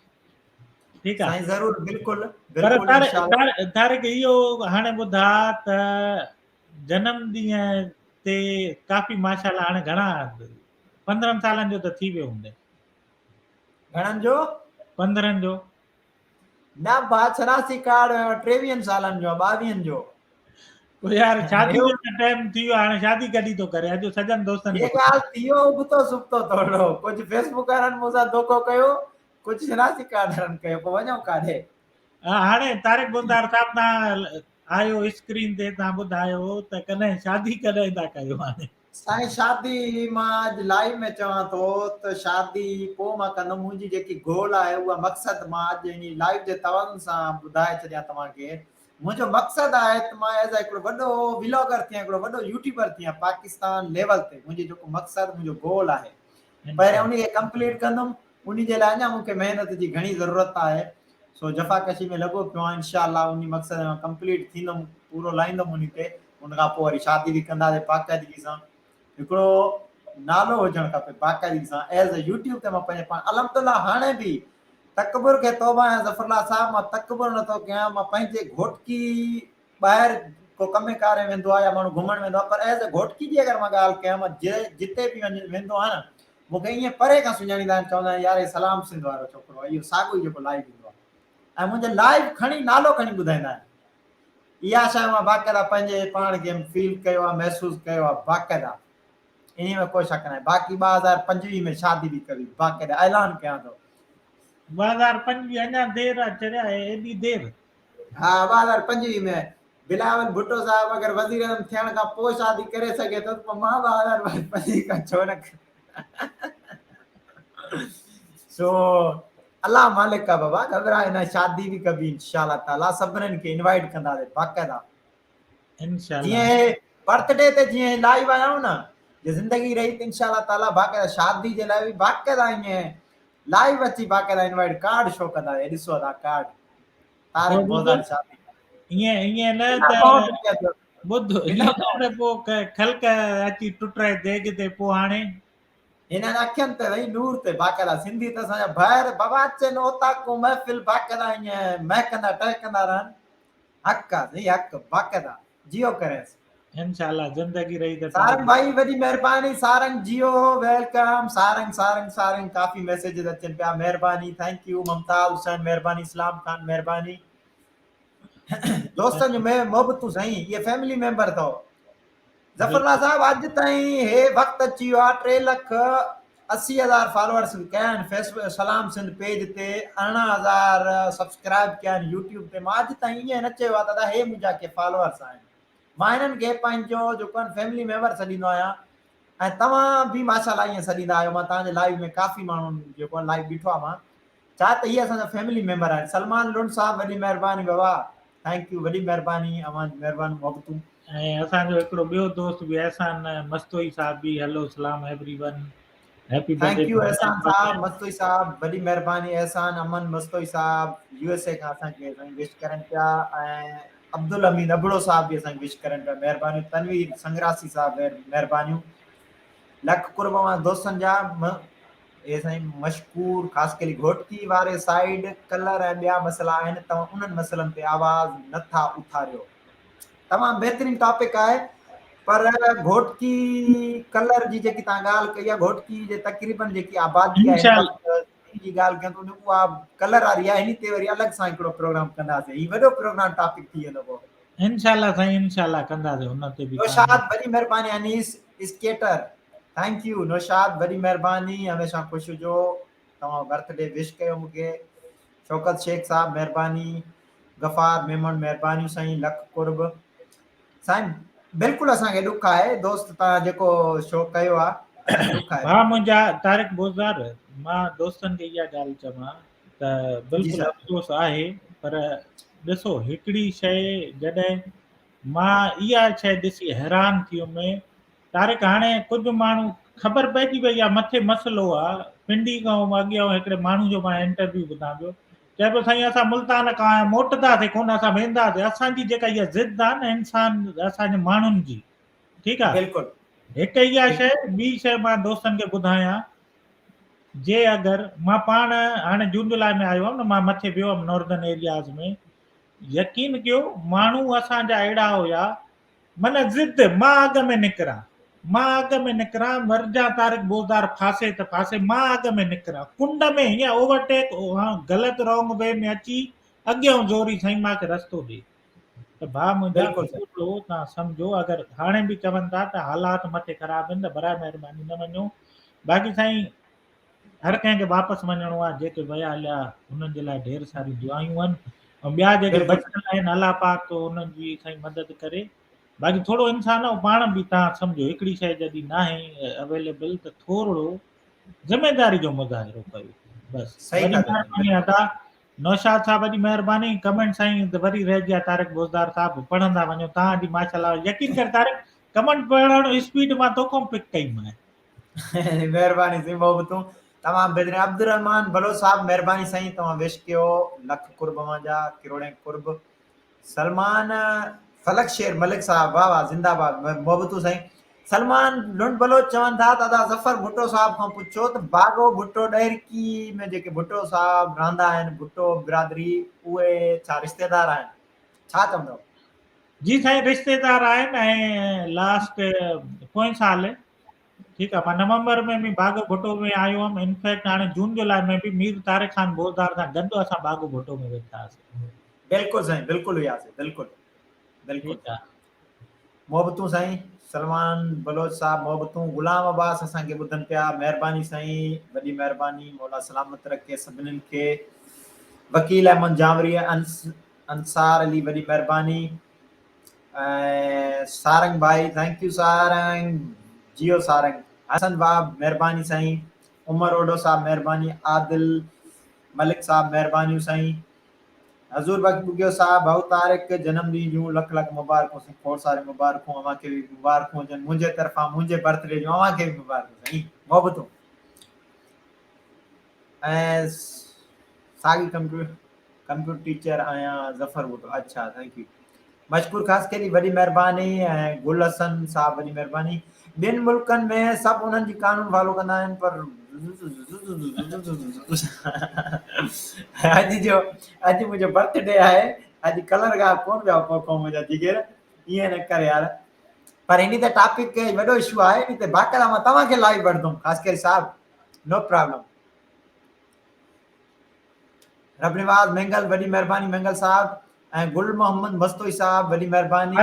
ٺيڪ آ سائين ضرور بلڪل بلڪل انشاء الله طارق اهو هاڻي ٻڌاء ته جنم ڏينهن تي ڪافي ماشاء الله هاڻي گهڻا 15 سالن جو ته ٿي ويو هوندين. گهڻن جو؟ 15 جو. نه ڀاء شناسي ڪارڊ 23 سالن جو 22 جو. پوء يار شادي جو ته ٽائيم ٿي ويو هاڻي شادي ڪڏهن ٿو ڪري اڄ سڄن دوستن هي ڳالهه ٿي ويو ابتو سبتو ٿورڙو ڪجهه فيس بڪ وارن مون سان دوکو ڪيو ڪجهه شناسي ڪارڊ وارن ڪيو پوء وڃون ڪاڏي. هاڻي طارق بوزدار صاحب تان آيو اسڪرين تي تان ٻڌايو ته ڪڏهن شادي ڪڏهن ٿا ڪيو هاڻي. سائين شادي مان اڄ لائيو ۾ چوان ٿو ته شادي پوء مان ڪندم منهنجي جيڪي گول آهي اها مقصد مان اڄ انهي لائيو جي تعاون سان ٻڌائي ڇڏيان توهان کي منهنجو مقصد آهي ته مان ايز هڪڙو وڏو ولاگر ٿيان هڪڙو وڏو يوٽيوبر ٿيان پاڪستان ليول تي منهنجي جيڪو مقصد منهنجو گول آهي پهريان انهي کي ڪمپليٽ ڪندم انهي جي لاء اڃا مون کي محنت جي گهڻي ضرورت آهي سو جفاڪشي ۾ لڳو پيو آهيان انشاء الله انهي مقصد ۾ ڪمپليٽ ٿيندم پورو لائيندم انهي تي ان کان پوء وري شادي به ڪنداسين باقاعدگي سان هڪڙو نالو هجڻ کپي باقاعدگي سان ايز اي يوٽيوب تي مان پنهنجي پاڻ الحمدلله هاڻي به تڪبر کي توبه آهيان ظفر الله صاحب مان تڪبر نٿو ڪيان مان پنهنجي گهوٽڪي ٻاهر ڪو ڪم ڪار ويندو آهي يا ماڻهو گهمڻ ويندو آهي پر ايز اي گهوٽڪي جي اگر مان ڳالهه ڪيان مان جتي به ويندو آهيان نه مون کي ائين پري کان سڃاڻيندا آهن چوندا آهن يار هي سلام سنڌ وارو ڇوڪرو آهي اهو ساڳيو ئي جيڪو لائيو ايندو آهي ۽ منهنجو لائيو کڻي نالو کڻي ٻڌائيندا آهن اها شيء مان باقاعده پنهنجي پاڻ کي فيل ڪيو آهي محسوس ڪيو آهي باقاعده انهي ۾ ڪو شڪ ناهي باقي 2025 ۾ شادي به ڪبي باقاعده اعلان ڪيان ٿو. 2025 اڃا دير آ چريا ايڏي دير. ها 2025 ۾ بلاول ڀٽو صاحب اگر وزير اعظم ٿيڻ کان پوء شادي ڪري سگهي ٿو ته پوء مان 2025 کان ڇو نه ڪريان. سو الله مالڪ آ بابا گهٻراء نه شادي به ڪبي انشاء الله تعالي سڀنن کي انوائيٽ ڪنداسين باقاعده انشاء الله جيئن هي برٿ ڊي تي جيئن هي لائيو آيا آهيون نه جي زندگي رهي ته انشاء الله تعالي باقاعده شادي جي لاء به باقاعده ائين لائيو اچي باقاعده انوائيٽ ڪارڊ شو ڪنداسين ڏسو ادا ڪارڊ طارق بوزار شادي ائين ائين نه ته ٻڌ ائين نه پوء خلق اچي ٽٽرائي ديڳ تي پوء هاڻي هنن اکين تي سائين نور تي باقاعده سنڌي ته اسان جا ڀائر بابا اچن اوطاقون محفل باقاعده ائين مهڪندا ٽهڪندا رهن حق آ سائين حق باقاعده جيئو ڪرينس. انشاء الله زندگي رهي ته سارنگ ڀائي وڏي مهرباني سارنگ جيئو welcome Sarang Sarang Sarang ڪافي ميسيجز اچن پيا مهرباني thank you Mumtaz حسين مهرباني اسلام خان مهرباني دوستن جو محبتون سائين اهي فيملي ميمبر اٿو ظفر الله صاحب اڄ تائين هي وقت اچي ويو آهي ٽي لک 80 هزار فالوورس ڪيا آهن فيس سلام سنڌ پيج تي 18 هزار سبسڪرائب ڪيا آهن يوٽيوب تي مان اڄ تائين ائين نه چيو آهي دادا هي منهنجا ڪي فالوورس آهن مان هنن کي پنهنجو جيڪو آهن فيملي ميمبر سڏيندو آهيان ۽ توهان به ماشاء الله ائين سڏيندا آهيو مان توهان جي لائيو ۾ ڪافي ماڻهن جيڪو آهي لائيو ڏٺو آهي مان ڇا ته هي اسان جا فيملي ميمبر آهن سلمان لنڊ صاحب وڏي مهرباني بابا thank you وڏي مهرباني اوهان جي مهرباني محبتون. ۽ اسان جو هڪڙو ٻيو دوست به احسان مستوئي صاحب به هلو سلام every one happy thank birthday you Ehsan صاحب مستوئي صاحب وڏي مهرباني احسان امن مستوئي صاحب يو ايس اي کان اسان کي سائين وش ڪرن پيا ۽ عبدالحميد ابڙو صاحب به اسان کي وش ڪرن پيا مهربانيون تنوير سنگراسي صاحب مهربانيون لک قرب اوهان دوستن جا اي سائين مشڪور خاصخيلي گهوٽڪي واري سائيڊ ڪلر ۽ ٻيا مسئلا آهن توهان انهن مسئلن تي آواز نه ٿا اٿاريو تمام بهترين ٽاپڪ آهي پر گهوٽڪي ڪلر جي جيڪي توهان ڳالهه ڪئي آهي گهوٽڪي جي تقريبن جيڪي آبادي آهي جي ڳالهه ڪيان ته اها ڪلر واري آهي ان تي وري الڳ سان هڪڙو پروگرام ڪنداسين هي وڏو پروگرام ٽاپڪ ٿي ويندو پوء انشاء الله سائين انشاء الله ڪنداسين ان تي به نوشاد وڏي مهرباني انيس اسڪيٽر thank you Naushad وڏي مهرباني هميشه خوش هجو توهان برٿ ڊي وش ڪيو مونکي شوڪت شيخ صاحب مهرباني غفار ميمڻ مهربانيون سائين لک قرب سائين بلڪل اسان کي ڏک آهي دوست توهان جيڪو شو ڪيو آهي ڏک آهي ها منهنجا طارق بوزدار مان دوستن کي اها ڳالهه چوان ته بلڪل افسوس آهي پر ڏسو هڪڙي شيء جڏهن مان اها شيء ڏسي حيران ٿي ويم طارق هاڻي ڪجهه ماڻهو خبر پئجي وئي آ مٿي مسئلو آ پنڊي کان اڳيان هڪڙي ماڻهو جو مان انٽرويو ٻڌان پيو چئي پيو سائين اسان ملتان کان آيا موٽنداسي ڪونه اسان وينداسي اسان جي جيڪا اها ضد آ نه انسان اسان جي ماڻهن جي ٺيڪ آ بلڪل هڪ اها شيء ٻي شيء مان دوستن کي ٻڌايان جي اگر مان پاڻ هاڻي جون جولاء ۾ آيو هئم نه مان مٿي ويو هئم ناردرن ايرياز ۾ يقين ڪيو ماڻهو اسان جا اهڙا هيا من ضد، مان اڳ ۾ نڪران، مان اڳ ۾ نڪران، مرجان طارق بوزدار ڦاسي ته ڦاسي، مان اڳ ۾ نڪران. ڪنڊ ۾ هيئن اوور ٽيڪ غلط رانگ وي ۾ اچي اڳيئون زوري سائين مان کي رستو ڏي ته ڀاء منهنجا بلڪل سائين. ٿورڙو توهان سمجهو اگر هاڻي به چون ٿا ته حالات مٿي خراب آهن ته براء مهرباني نه وڃو باقي سائين هر ڪنهن کي واپس وڃڻو آهي جيڪي ويا هليا انهن جي لاء ڍير ساريون دعائون آهن ۽ ٻيا جيڪي بچيل آهن الله پاڪ انهن جي سائين مدد ڪري باقي ٿورو انسان آهي پاڻ به تان سمجهو هڪڙي شيء جڏهن ناهي اويليبل ته ٿورڙو ذميداري جو مظاهرو ڪيو بس صحيح وڏي مهرباني ادا نوشاد صاحب جي مهرباني ڪمينٽ سائين وري رهجي ويا طارق بوزدار صاحب پڙهندا وڃو تان جي ماشاءالله يقين ڪر طارق ڪمينٽ پڙهڻ اسپيڊ مان توکون پڪ ڪئي مان مهرباني سائين محبتون تمام بهترين عبدالرحمان بلوچ صاحب مهرباني سائين توهان وش ڪيو لک قرب اوهان جا ڪروڙين قرب سلمان فلڪ شير ملڪ صاحب واھ واھ زنده باد محبتون سائين سلمان لنڊ بلوچ چون ٿا ته ادا ظفر ڀٽو صاحب کان پڇو ته باغو ڀٽو ڏهرڪي ۾ جيڪي ڀٽو صاحب رهندا آهن ڀٽو برادري اهي ڇا رشتيدار آهن ڇا چوندو جي سائين رشتيدار آهن ۽ لاسٽ پوئين سال ٺيڪ آ مان نومبر ۾ به باغ ڀٽو ۾ آيو هئم انفيڪٽ هاڻي جون جولاء ۾ به مير طارق خان بوزدار سان گڏ اسان باغ ڀٽو ۾ ويٺا هئاسين. بلڪل سائين بلڪل هياسين بلڪل بلڪل ٺيڪ آ. محبتون سائين سلمان بلوچ صاحب محبتون غلام عباس اسان کي ٻڌن پيا مهرباني سائين وڏي مهرباني مولا سلامت رکي سڀنين کي وڪيل احمد جانوري انس انصار علي وڏي مهرباني ۽ سارنگ ڀائي thank you Sarang Jio Sarang حسن باب مهرباني سائين عمر اوڍو صاحب مهرباني عادل ملڪ صاحب مهربانيون سائين حضور بخش ٻگهيو صاحب ڀائو طارق جنم ڏينهن جون لک لک مبارڪون سائين کوڙ ساريون مبارڪون اوهان کي به مبارڪون هجن منهنجي طرفان منهنجي برٿ ڊي جون اوهان کي به مبارڪون سائين محبتون ۽ ساڳي ڪمپيوٽر ڪمپيوٽر ٽيچر آهيان ظفر ڀٽو اڇا thank you مشڪور خاصخيلي وڏي مهرباني ۽ گل حسن صاحب وڏي مهرباني ٻين ملڪن ۾ سڀ انهن جي قانون فالو ڪندا آهن پر اڄ جو اڄ منهنجو برٿ ڊي آهي اڄ ڪلر کان ڪون پيا پوکو منهنجا جگر ائين نه ڪر يار پر انهي تي ٽاپڪ وڏو اشو آهي انهي تي باقاعده مان توهان کي لائيو وٺندم خاصخيلي صاحب نو پرابلم رب نواز مينگل وڏي مهرباني مينگل صاحب ۽ گل محمد مستوئي صاحب وڏي مهرباني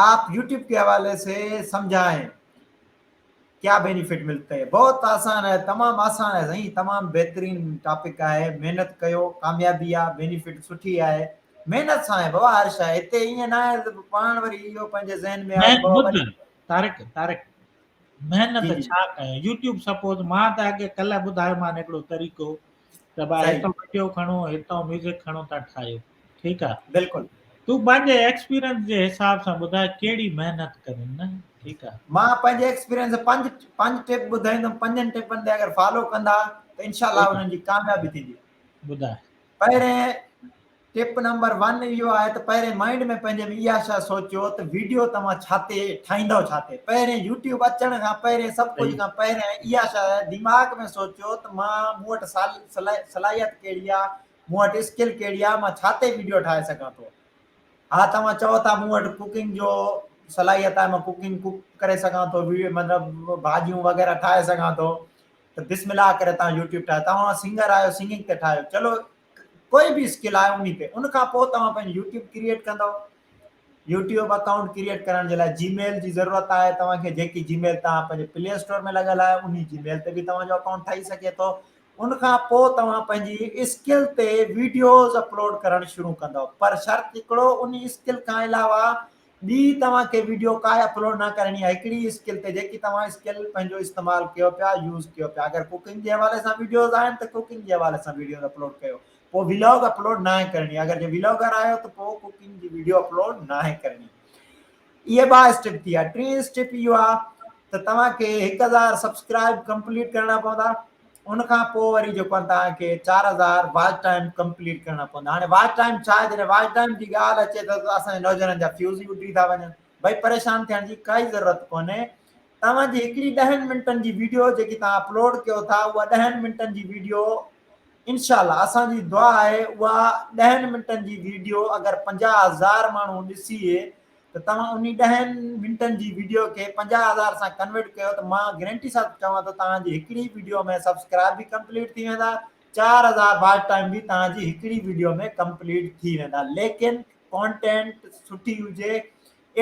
آپ يوٽيوب کے حوالي سے سمجھائیں کیا بينيفٽ ملتا ہے بہت آسان ہے تمام آسان ہے سائين تمام بهترين ٽاپڪ آهي محنت ڪيو ڪاميابي آ بينيفٽ سٺي آهي محنت سان آهي بابا هر شيء هتي ائين نه آهي ته پاڻ وري اهو پنهنجي ذهن ۾ آهي بابا طارق طارق محنت ڇا ڪيان يوٽيوب سپوز مان ته اڳي ڪلهه ٻڌايو مان هڪڙو طريقو ته ڀا هتان وڊيو کڻو هتان ميوزڪ کڻو ٿا ٺاهيو ٺيڪ آ بلڪل تون پنهنجي ايڪسپيرينس جي حساب سان ٻڌاء ڪهڙي محنت ڪرين نه ٺيڪ آ مان پنهنجي ايڪسپيرينس پنج پنج ٽپ ٻڌائيندم پنجن ٽپن تي اگر فالو ڪندا ته انشاء الله انهن جي ڪاميابي ٿيندي ٻڌاء پهرين ٽپ نمبر ون اهو آهي ته پهرين مائنڊ ۾ پنهنجي ۾ اها شيء سوچيو ته ويڊيو توهان ڇا تي ٺاهيندؤ ڇا تي پهرين يوٽيوب اچڻ کان پهرين سڀ ڪجهه کان پهرين اها شيء دماغ ۾ سوچيو ته مان مون وٽ صلاحيت ڪهڙي آهي مون وٽ اسڪل ڪهڙي آهي مان ڇا تي ويڊيو ٺاهي سگهان ٿو ها توهان چئو ٿا مون وٽ ڪوڪنگ جو صلاحيت آهي مان ڪوڪنگ ڪوڪ ڪري سگهان ٿو مطلب ڀاڄيون وغيره ٺاهي سگهان ٿو ته بسم الله ڪري توهان يوٽيوب ٺاهيو توهان سنگر آهيو سنگنگ تي ٺاهيو چلو ڪوئي به اسڪل آهي انهي تي ان کان پوء توهان پنهنجو يوٽيوب ڪريئيٽ ڪندو يوٽيوب اڪائونٽ ڪريئيٽ ڪرڻ جي لاء جي ميل جي ضرورت آهي توهان کي جيڪي جي ميل توهان پنهنجي پلي اسٽور ۾ لڳل آهي انهي جي ميل تي به توهان جو اڪائونٽ ٺهي سگهي ٿو ان کان پوء توهان پنهنجي اسڪل تي ويڊيوز اپلوڊ ڪرڻ شروع ڪندو پر شرط هڪڙو انهي اسڪل کان علاوه ٻي توهان کي ويڊيو ڪائي اپلوڊ نه ڪرڻي آهي هڪڙي اسڪل تي جيڪي توهان اسڪل پنهنجو استعمال ڪيو پيا يوز ڪيو پيا اگر ڪوڪنگ جي حوالي سان ويڊيوز آهن ته ڪوڪنگ جي حوالي سان ويڊيوز اپلوڊ ڪيو پوء ولاگ اپلوڊ ناهي ڪرڻي اگر جي ولاگر آهيو ته پوء ڪوڪنگ جي ويڊيو اپلوڊ ناهي ڪرڻي اهي ٻا اسٽيپ ٿي ويا ٽين اسٽيپ اهو آهي ته توهان کي 1000 سبسڪرائب ڪمپليٽ ڪرڻا پوندا ان کان پوء وري جيڪو آهي توهان کي 4000 واچ ٽائيم ڪمپليٽ ڪرڻا پوندا هاڻي واچ ٽائيم ڇا آهي جڏهن واچ ٽائيم جي ڳالهه اچي ته اسان جي نوجوانن جا فيوز ئي اڏري ٿا وڃن ڀئي پريشان ٿيڻ جي ڪائي ضرورت ڪونهي توهان جي هڪڙي ڏهن منٽن جي ويڊيو جيڪي توهان اپلوڊ ڪيو ٿا اها ڏهن منٽن جي ويڊيو انشاء الله اسان جي دعا آهي اها ڏهن منٽن جي ويڊيو اگر 50000 ماڻهو ڏسي ته توهان انهي ڏهن منٽن جي ويڊيو کي 50000 سان ڪنورٽ ڪيو ته مان گرنٽي سان چوان ٿو توهان جي هڪڙي ويڊيو ۾ سبسڪرائب به ڪمپليٽ ٿي ويندا 4000 واچ ٽائيم به توهان جي هڪڙي ويڊيو ۾ ڪمپليٽ ٿي ويندا ليڪن ڪانٽينٽ سٺي هجي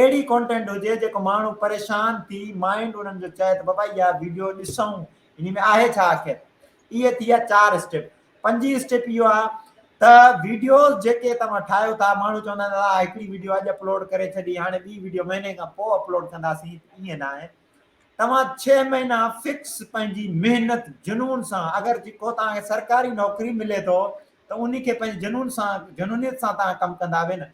اهڙي ڪانٽينٽ هجي جيڪو ماڻهو پريشان ٿي مائنڊ انهن جو چئي ته بابا اها ويڊيو ڏسون انهي ۾ آهي ڇا آخر اهي ٿي ويا چار اسٽيپ. پنجين اسٽيپ اهو آهي ته ويڊيوز جيڪي توهان ٺاهيو ٿا ماڻهو چوندا آهن دادا هڪڙي ويڊيو اڄ اپلوڊ ڪري ڇڏي هاڻي ٻي ويڊيو مهيني کان پوء اپلوڊ ڪنداسين ائين نه آهي توهان ڇهه مهينا فڪس پنهنجي محنت جنون سان اگر جيڪو توهان کي سرڪاري نوڪري ملي ٿو ته انهي کي پنهنجي جنون سان جنونيت سان توهان ڪم ڪندا به نه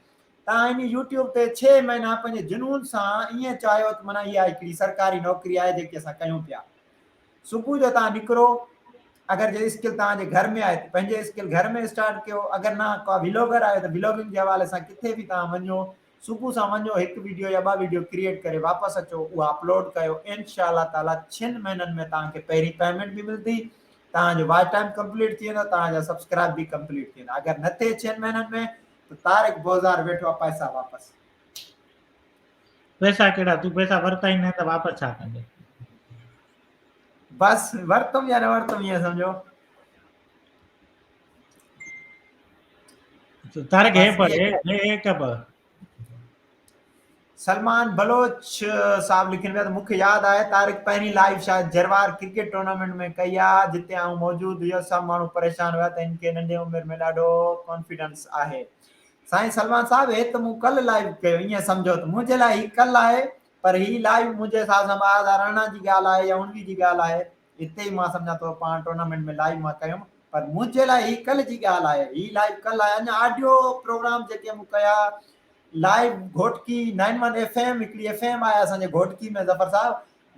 توهان انهي يوٽيوب تي ڇهه مهينا پنهنجي جنون سان ائين چاهيو ته معنيٰ اها هڪڙي سرڪاري نوڪري آهي جيڪي اسان ڪيون پيا صبح جو توهان نڪرو اگر جي اسڪل توهان جي گهر ۾ آهي ته پنهنجي اسڪل گهر ۾ اسٽارٽ ڪيو اگر نه ڪا ولاگر آهي ته ولاگنگ جي حوالي سان ڪٿي به توهان وڃو صبح سان وڃو هڪ ويڊيو يا ٻه ويڊيو ڪريئيٽ ڪري واپس اچو اها اپلوڊ ڪيو انشاء الله تعالي ڇهن مهينن ۾ توهان کي پهرين پيمينٽ به ملندي توهان جو واچ ٽائيم ڪمپليٽ ٿي ويندو توهان جا سبسڪرائب به ڪمپليٽ ٿي ويندا اگر نه ٿئي ڇهن مهينن ۾ ته طارق بوزار ويٺو آهي پئسا واپس پئسا ڪهڙا تون پئسا ورتا ئي نه ته واپس ڇا ڪندين. بس ورتم يا نه ورتم ائين سمجهو. طارق هي پڙھ هي هي ڪب. سلمان بلوچ صاحب لکن پيا ته مون کي ياد آهي طارق پهرين لائيو شايد جروار ڪرڪيٽ ٽورنامينٽ ۾ ڪئي آ جتي آئون موجود هيس سڀ ماڻهو پريشان هيا ته هن کي ننڍي عمر ۾ ڏاڍو ڪانفيڊنس آهي سائين سلمان صاحب هي ته مون ڪل لائيو ڪيو ائين سمجهو ته منهنجي لاء هي ڪل آهي پر هي لائيو منهنجي حساب سان 2018 جي ڳالهه آهي يا 19 جي ڳالهه آهي اتي ئي مان سمجهان ٿو پاڻ ٽورنامينٽ ۾ لائيو مان ڪيم پر منهنجي لاء هي ڪل جي ڳالهه آهي هي لائيو ڪل آهي اڃا آڊيو پروگرام جيڪي مون ڪيا live Ghotki nine one F M هڪڙي ايف ايم آهي اسان جي گهوٽڪي ۾ ظفر صاحب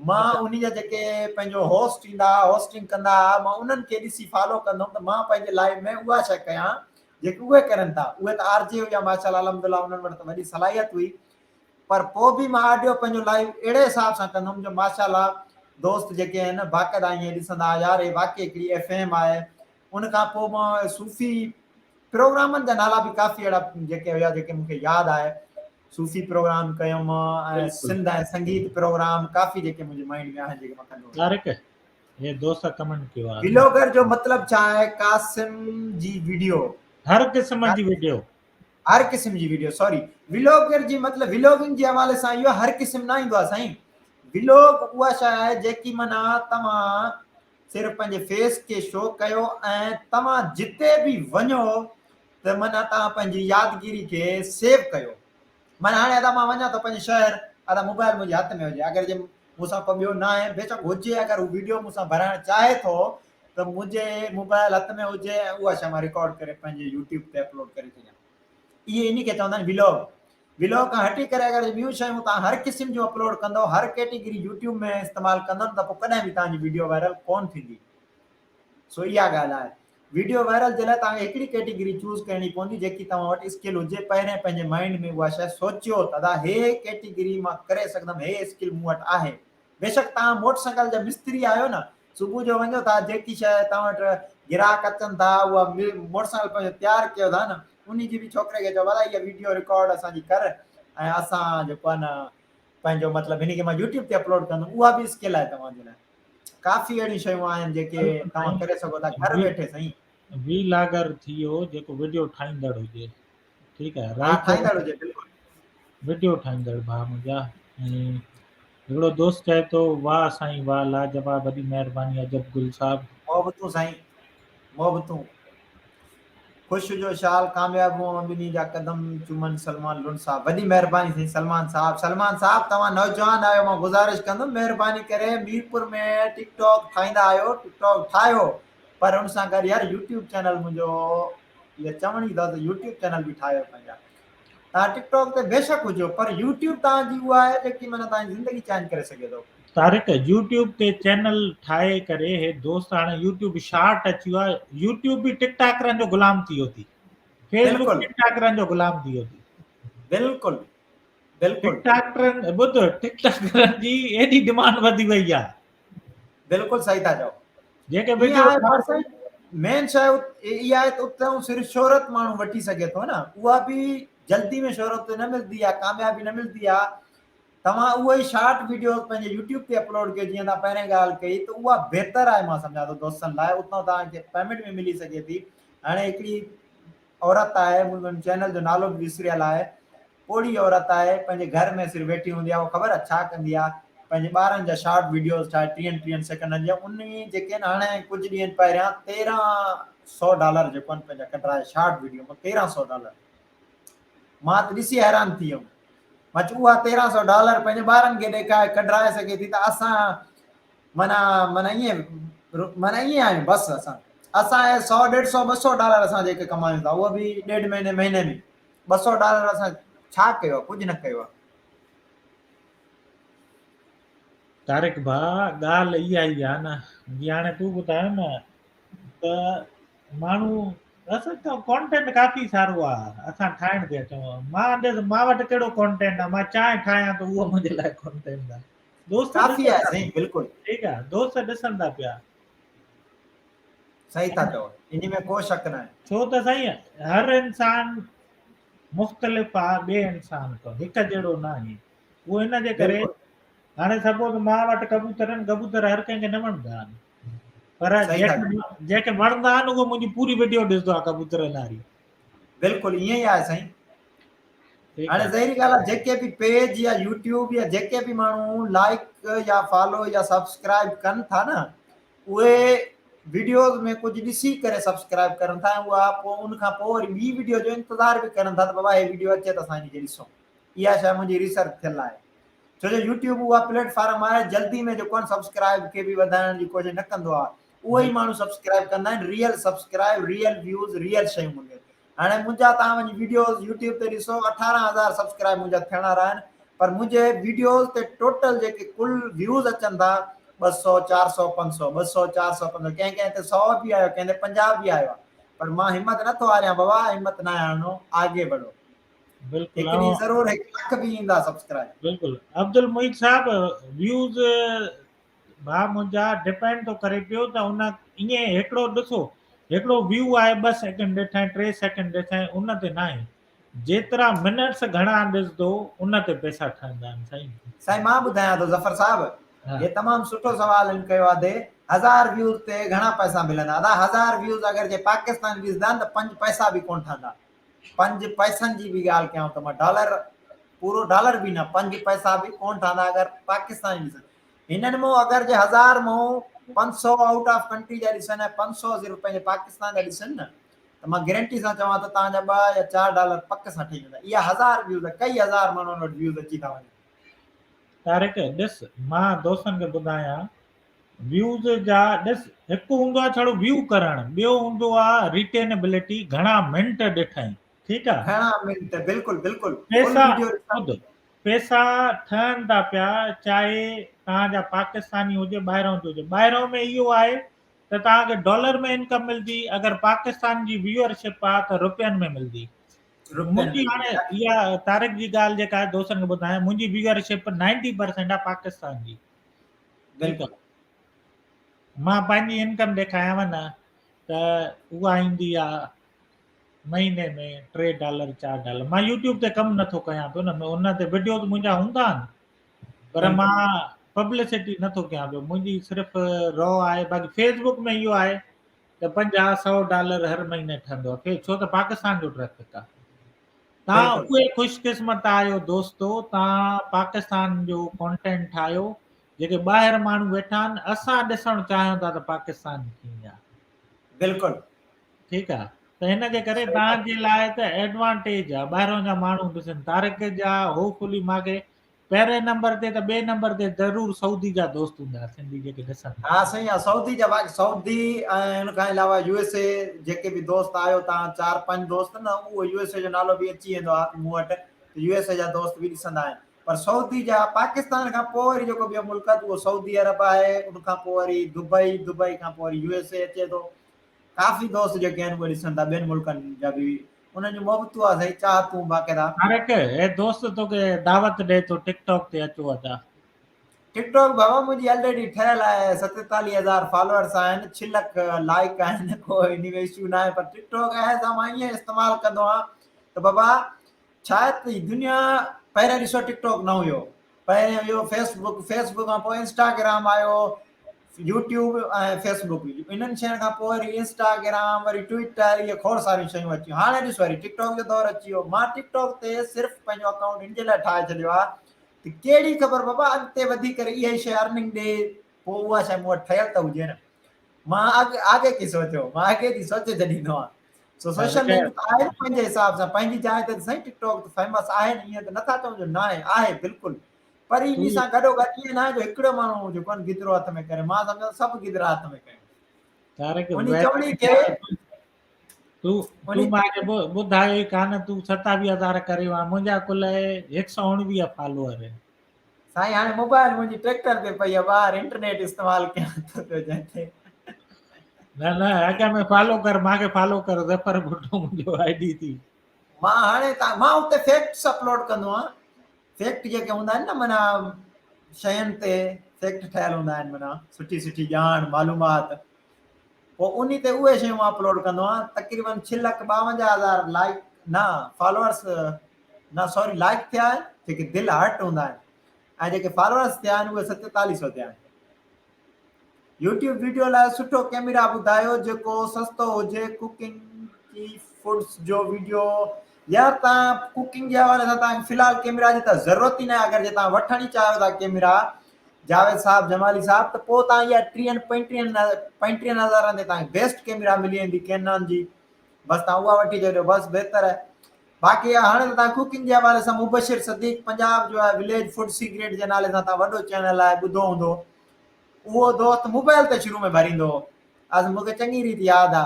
مان انهي جا جيڪي پنهنجو هوسٽ ايندا ها هوسٽنگ ڪندا ها مان انهن کي ڏسي فالو ڪندو هوم ته مان پنهنجي لائيو ۾ اها شيء ڪيان جيڪي اهي ڪرن ٿا اهي ته آر جي هيا ماشاء الله الحمد لله انهن وٽ ته وڏي صلاحيت هئي پر پوء به مان آڊيو پنهنجو لائيو اهڙي حساب سان ڪندو هوم جو ماشاء الله دوست جيڪي آهن باقاعده ائين ڏسندا ها يار هي واقعي هڪڙي ايف ايم آهي ان کان پوء مان صوفي پروگرامن جا نالا به ڪافي اهڙا جيڪي هيا جيڪي مون کي ياد آهي صوفي پروگرام ڪيم ۽ سنڌ ۽ سنگيت پروگرام ڪافي جيڪي منهنجي مائنڊ ۾ آهن جيڪي مان ڪندو هيس. طارق هي دوست ڪمينٽ ڪيو آهي. ولاگر جو مطلب ڇا آهي قاسم جي وڊيو. هر قسم جي وڊيو. هر قسم جي وڊيو سوري ولاگر جي مطلب ولاگنگ جي حوالي سان اهو هر قسم نه ايندو آهي سائين ولاگ اها شيء آهي جيڪي معنيٰ توهان صرف پنهنجي فيس کي شو ڪيو ۽ توهان جتي به وڃو ته معنيٰ توهان پنهنجي يادگيري کي سيو ڪيو معنيٰ هاڻي ادا مان وڃان ٿو پنهنجي شهر ادا موبائل منهنجي هٿ ۾ هجي اگر جي مون سان ڪو ٻيو ناهي بيشڪ هجي اگر هو ويڊيو مون سان ڀرائڻ چاهي ٿو ته منهنجي موبائل هٿ ۾ هجي ۽ اها شيء مان رڪارڊ ڪري پنهنجي يوٽيوب تي اپلوڊ ڪري ڇڏيان اهي انهي کي چوندا آهن ولاگ ولاگ کان هٽي ڪري اگر ٻيون شيون توهان هر قسم جون اپلوڊ ڪندو هر ڪيٽيگري يوٽيوب ۾ استعمال ڪندو ته پوء ڪڏهن به توهان جي ويڊيو وائرل ڪون ٿيندي سو اها ڳالهه آهي. ويڊيو وائرل جي لاء توهان کي هڪڙي ڪيٽيگري چوز ڪرڻي پوندي جيڪي توهان وٽ اسڪل هجي پهرين پنهنجي مائنڊ ۾ اها شيء سوچيو ته ادا هي ڪيٽيگري مان ڪري سگهندم هي اسڪل مون وٽ آهي بيشڪ توهان موٽر سائيڪل جا مستري آهيو نه صبح جو وڃو ٿا جيڪي شيء توهان وٽ گراهڪ اچن ٿا اها موٽر سائيڪل پنهنجو تيار ڪيو ٿا نه انهي جي به ڇوڪري کي چئو ڀلا اها ويڊيو رڪارڊ اسان جي ڪر ۽ اسان جيڪو آهي نه پنهنجو مطلب هن کي مان يوٽيوب تي اپلوڊ ڪندم اها به اسڪل آهي توهان جي لاء ڪافي اهڙيون شيون آهن جيڪي توهان ڪري سگهو ٿا گهر ويٺي سائين. وي لاگر ٿي ويو جيڪو وڊيو ٺاهيندڙ هجي ٺيڪ آهي ها رائيٽر ٺاهيندڙ هجي بلڪل. وڊيو ٺاهيندڙ ڀاء منهنجا ۽ هڪڙو دوست چئي ٿو واه سائين واه لاجواب وڏي مهرباني عجب گل صاحب. محبتون سائين محبتون. خوش هجو شال ڪامياب هون ٻنهي جا قدم چمن سلمان لنڊ صاحب وڏي مهرباني سائين سلمان صاحب سلمان صاحب توهان نوجوان آهيو مان گذارش ڪندم مهرباني ڪري ميرپور ۾ ٽڪ ٽاڪ ٺاهيندا آهيو ٽڪ ٽاڪ ٺاهيو پر ان سان گڏ يار يوٽيوب چينل منهنجو اها چوڻي اٿو ته يوٽيوب چينل به ٺاهيو پنهنجا توهان ٽڪ ٽاڪ تي بيشڪ هجو پر يوٽيوب توهان جي اها آهي جيڪي معنيٰ توهان جي زندگي چينج ڪري سگهي ٿو. طارق يوٽيوب تي چينل ٺاهي ڪري هي دوست هاڻي يوٽيوب شارٽ اچي ويو آهي يوٽيوب به ٽڪ ٽاڪرن جو غلام ٿي ويو ٿي فيس بڪ ٽڪ ٽاڪرن جو غلام ٿي ويو ٿي. بلڪل بلڪل ٽڪ ٽاڪرن ٻڌ ٽڪ ٽاڪرن جي ايڏي ڊمانڊ وڌي وئي آهي. بلڪل صحيح ٿا چئو. جيڪي وڊيو مين شيء اها آهي ته اتان صرف شهرت ماڻهو وٺي سگهي ٿو نه اها به جلدي ۾ شهرت نه ملندي آهي ڪاميابي نه ملندي آهي توهان اهو ئي شارٽ وڊيوز پنهنجي يوٽيوب تي اپلوڊ ڪيو جيئن توهان پهرين ڳالهه ڪئي ته اها بهتر آهي مان سمجهان ٿو دوستن لاء اتان توهان کي پيمينٽ به ملي سگهي ٿي هاڻي هڪڙي عورت آهي مون چينل جو نالو به وسريل آهي پوڙهي عورت آهي پنهنجي گهر ۾ صرف ويٺي هوندي آهي اها خبر آهي ڇا ڪندي آهي پنهنجي ٻارن جا شارٽ وڊيوز ٺاهي ٽيهن ٽيهن سيڪنڊن جا انهي جيڪي آهن هاڻي ڪجهه ڏينهن پهريان 1300 ڊالر جيڪو آهن پنهنجا ڪڍرايا شارٽ وڊيو مان 1300 ڊالر مان ته ڏسي حيران ٿي ويم مان چيو اها 1300 ڊالر پنهنجي ٻارن کي ڏيکاري ڪڍرائي سگهي ٿي ته اسان معنيٰ معنيٰ ائين معنيٰ ائين آهيون بس اسان اسان 100 150 200 ڊالر اسان جيڪي ڪمايون ٿا اهو به ڏيڍ مهيني مهيني ۾ 200 ڊالر اسان ڇا ڪيو آهي ڪجهه نه ڪيو آهي. طارق ڀاء ڳالهه اها ئي آهي نه جي هاڻي تون ٻڌايو نه ته ماڻهو اصل ته ڪانٽينٽ ڪافي سارو آهي اسان ٺاهڻ تي اچون مان ڏس مان وٽ ڪهڙو ڪانٽينٽ آهي مان چانهه ٺاهيان ته اهو منهنجي لاء ڪانٽينٽ آهي دوست ڪافي آهي سائين بلڪل ٺيڪ آهي دوست ڏسن ٿا پيا صحيح ٿا چئو انهي ۾ ڪو شڪ ناهي. ڇو ته سائين هر انسان مختلف آ ٻئي انسان کان هڪ جهڙو ناهي اهو ان جي ڪري هاڻي سپوز مان وٽ ڪبوتر آهن ڪبوتر هر ڪنهن کي نه وڻندا آهن پر جنهن کي وڻندا آهن اهو منهنجي پوري وڊيو ڏسندو آهي ڪبوترن واري. بلڪل ائين ئي آهي سائين. هاڻي ظاهري ڳالهه آهي جيڪي به پيج يا يوٽيوب يا جيڪي به ماڻهو لائڪ يا فالو يا سبسڪرائب ڪن ٿا نه اهي ويڊيوز ۾ ڪجهه ڏسي ڪري سبسڪرائب ڪرن ٿا ۽ اها پوء ان کان پوء وري ٻي ويڊيو جو انتظار به ڪرن ٿا ته بابا هي ويڊيو اچي ته اسان ان کي ڏسون اها شيء منهنجي ريسرچ ٿيل آهي ڇو جو يوٽيوب اها پليٽ فارم آهي جلدي ۾ جيڪو آهي سبسڪرائب کي به وڌائڻ جي ڪوشش نه ڪندو آهي اهي ئي ماڻهو سبسڪرائب ڪندا آهن real subscribe real views real شيون هونديون آهن هاڻي منهنجا توهان وڃي ويڊيوز يوٽيوب تي ڏسو 18 هزار سبسڪرائب منهنجا ٿيڻ وارا آهن پر منهنجي ويڊيوز تي ٽوٽل جيڪي ڪل ويوز اچن ٿا 200 400 500 200 400 500 ڪنهن ڪنهن تي 100 به آيو ڪنهن تي 50 به آيو آهي پر مان همت نٿو هاريان بابا همت نه هارڻو آگي بڙهو بلڪل هڪ ڏينهن ضرور 1 لک به ايندا سبسڪرائب بلڪل عبدالمعيد صاحب ويوز ڀاء منهنجا ڊپينڊ ٿو ڪري پيو ته ان ائين هڪڙو ڏسو هڪڙو ويو آهي ٻه سيڪنڊ ڏٺائين ٽي سيڪنڊ ڏٺائين ان تي ناهي جيترا منٽس گهڻا ڏسندو ان تي پئسا ٺهندا آهن سائين. سائين مان ٻڌايان ٿو ظفر صاحب هي تمام سٺو سوال هن ڪيو آهي هزار ويوز تي گهڻا پئسا ملندا ادا هزار ويوز اگر جي پاڪستان ڏسندا آهن ته پنج پئسا به ڪون ٺهندا پنج پئسن جي به ڳالهه ڪيان ته مان ڊالر پورو ڊالر به نه پنج پئسا به ڪون ٺهندا اگر پاڪستان ڏسن هنن مون اگر جي هزار مون 500 آئوٽ آف ڪنٽري جا ڏسن ۽ 500 صرف پنهنجي پاڪستان جا ڏسن نه ته مان گرنٽي سان چوان ٿو توهان جا 2 يا 4 ڊالر پڪ سان ٺهي ويندا. اها هزار ويوز ڪئي هزار ماڻهن وٽ ويوز اچي ٿا وڃن. طارق ڏس مان دوستن کي ٻڌايان ويوز جا ڏس هڪ هوندو آهي ڇڙو ويو ڪرڻ ٻيو هوندو آهي ريٽينبلٽي گهڻا منٽ ڏٺائين ٺيڪ آهي. گهڻا منٽ بلڪل بلڪل پيسا ٻڌ پيسا ٺهن ٿا پيا چاهي توهان جا پاڪستاني هجي ٻاهران جو هجي ٻاهران ۾ اهو آهي ته توهان کي ڊالر ۾ انڪم ملندي اگر پاڪستان جي ويوئرشپ آ ته روپين ۾ ملندي. منهنجي هاڻي اها طارق جي ڳالهه جيڪا آهي دوستن کي ٻڌايان منهنجي ويوئرشپ 90% آ پاڪستان جي. بلڪل. مان پنهنجي انڪم ڏيکايانو نه ته اها ايندي آ مهيني ۾ 3 ڊالر 4 ڊالر مان يوٽيوب تي ڪم نٿو ڪيان پيو نه ان تي وڊيوز منهنجا هوندا آهن پر مان پبلسٽي نٿو ڪيان پيو منهنجي صرف رو آهي باقي فيس بڪ ۾ اهو آهي ته 50 100 ڊالر هر مهيني ٺهندو آهي ڇو ته پاڪستان جو ٽريفڪ آهي تان اهي خوش قسمت آهيو دوستو تان پاڪستان جو ڪانٽينٽ ٺاهيو جيڪي ٻاهر ماڻهو ويٺا آهن اسان ڏسڻ چاهيون ٿا ته پاڪستان ڪيئن آهي. بلڪل. ٺيڪ آ ته ان جي ڪري توهان جي لاء ته ايڊوانٽيج آ ٻاهرون جا ماڻهو ڏسن طارق جا هوپ فلي مان کي پهرين نمبر تي ته ٻئي نمبر تي ضرور سعودي جا دوست هوندا سنڌي جيڪي ڏسن ها سائين ها سعودي جا باقي سعودي ۽ ان کان علاوه يو ايس اي جيڪي به دوست آهيو توهان چار پنج دوست نه اهو يو ايس اي جو نالو به اچي ويندو آ مون وٽ يو ايس اي جا دوست به ڏسندا آهن پر سعودي جا پاڪستان کان پوء وري جيڪو ٻيو ملڪ آهي اهو سعودي عرب آهي ان کان پوء وري دبئي دبئي کان پوء وري يو ايس اي اچي ٿو ڪافي دوست جيڪي آهن اهي ڏسن ٿا ٻين ملڪن جا به انهن جون محبتون آ سائين چاهتون باقاعده. طارق هي دوست توکي دعوت ڏي ٿو ٽڪ ٽاڪ تي اچو ادا. ٽڪ ٽاڪ بابا منهنجي الريڊي ٺهيل آهي 47 هزار فالوورس آهن 6 لک لائيڪ آهن ڪو انهي ۾ اشو ناهي پر ٽڪ ٽاڪ ايز مان ائين استعمال ڪندو آهيان ته بابا ڇا ته هي دنيا پهريان ڏسو ٽڪ ٽاڪ نه هيو پهريان هيو فيس بڪ فيس بڪ کان پوء انسٽاگرام آيو يوٽيوب ۽ فيس بڪ انهن شين کان پوء وري انسٽاگرام وري ٽوئٽر اهي کوڙ ساريون شيون اچي ويون هاڻي ڏس وري ٽڪ ٽاڪ جو دور اچي ويو مان ٽڪ ٽاڪ تي صرف پنهنجو اڪائونٽ ان جي لاء ٺاهي ڇڏيو آهي ته ڪهڙي خبر بابا اڳتي وڌي ڪري اها ئي شيء ارننگ ڏي پوء اها شيء مون وٽ ٺهيل ته هجي نه مان اڳ آگي ڪي سوچو مان اڳي جي سوچي ڇڏيندو آهيان سو سوشل ميڊيا ته آهي نه پنهنجي حساب سان پنهنجي جاء تي سائين ٽڪ ٽاڪ ته فيمس آهي نه ائين ته نٿا چئون جو ناهي آهي بلڪل پر انهي سان گڏو گڏ ائين ناهي جو هڪڙو ماڻهو جيڪو آهي گدرو هٿ ۾ ڪري مان سمجهان سڀ گدرا هٿ ۾ ڪيون طارق انهي چوڻي کي تون تون مان کي ٻڌايو ئي ڪانه تون 27000 ڪري ويو منهنجا ڪل 119 فالوور آهن سائين هاڻي موبائل منهنجي ٽريڪٽر تي پئي آهي ٻاهر انٽرنيٽ استعمال ڪيان ٿو پيو جنهن تي. نه نه اڳ ۾ فالو ڪر مان کي فالو ڪر ظفر ڀٽو منهنجو I D ٿي. مان هاڻي تا مان اتي فيڪٽس اپلوڊ ڪندو آهيان فيڪٽ جيڪي هوندا آهن نه معنيٰ شين تي فيڪٽ ٺهيل هوندا آهن معنيٰ سٺي سٺي ڄاڻ معلومات پوء انهي تي اهي شيون مان اپلوڊ ڪندو آهيان تقريبن 6 لک 52 هزار لائڪ نه فالوورس نه سوري لائڪ ٿيا آهن جيڪي دل هارٽ هوندا آهن ۽ جيڪي فالوورس ٿيا آهن اهي 47 سو ٿيا آهن. يوٽيوب ويڊيو لاء سٺو ڪيميرا ٻڌايو جيڪو سستو هجي ڪوڪنگ ڪي فوڊس جو ويڊيو يار تان ڪوڪنگ جي حوالي سان تان في الحال ڪيميرا جي ته ضرورت ئي ناهي اگر جي تان وٺڻ ئي چاهيو ٿا ڪيميرا جاويد صاحب جمالي صاحب ته پوء تان اها ٽيهن پنجٽيهن پنجٽيهن هزارن تي تان بيسٽ ڪيميرا ملي ويندي ڪينن جي بس تان اها وٺي ڇڏيو بس بهتر آهي باقي هاڻي ته تان ڪوڪنگ جي حوالي سان مبشر صديق پنجاب جو آهي وليج فوڊ سيڪريٽ جي نالي سان تان وڏو چينل آهي ٻڌو هوندو اهو دوست موبائل تي شروع ۾ ڀريندو هو از مون کي چڱي ريت ياد آ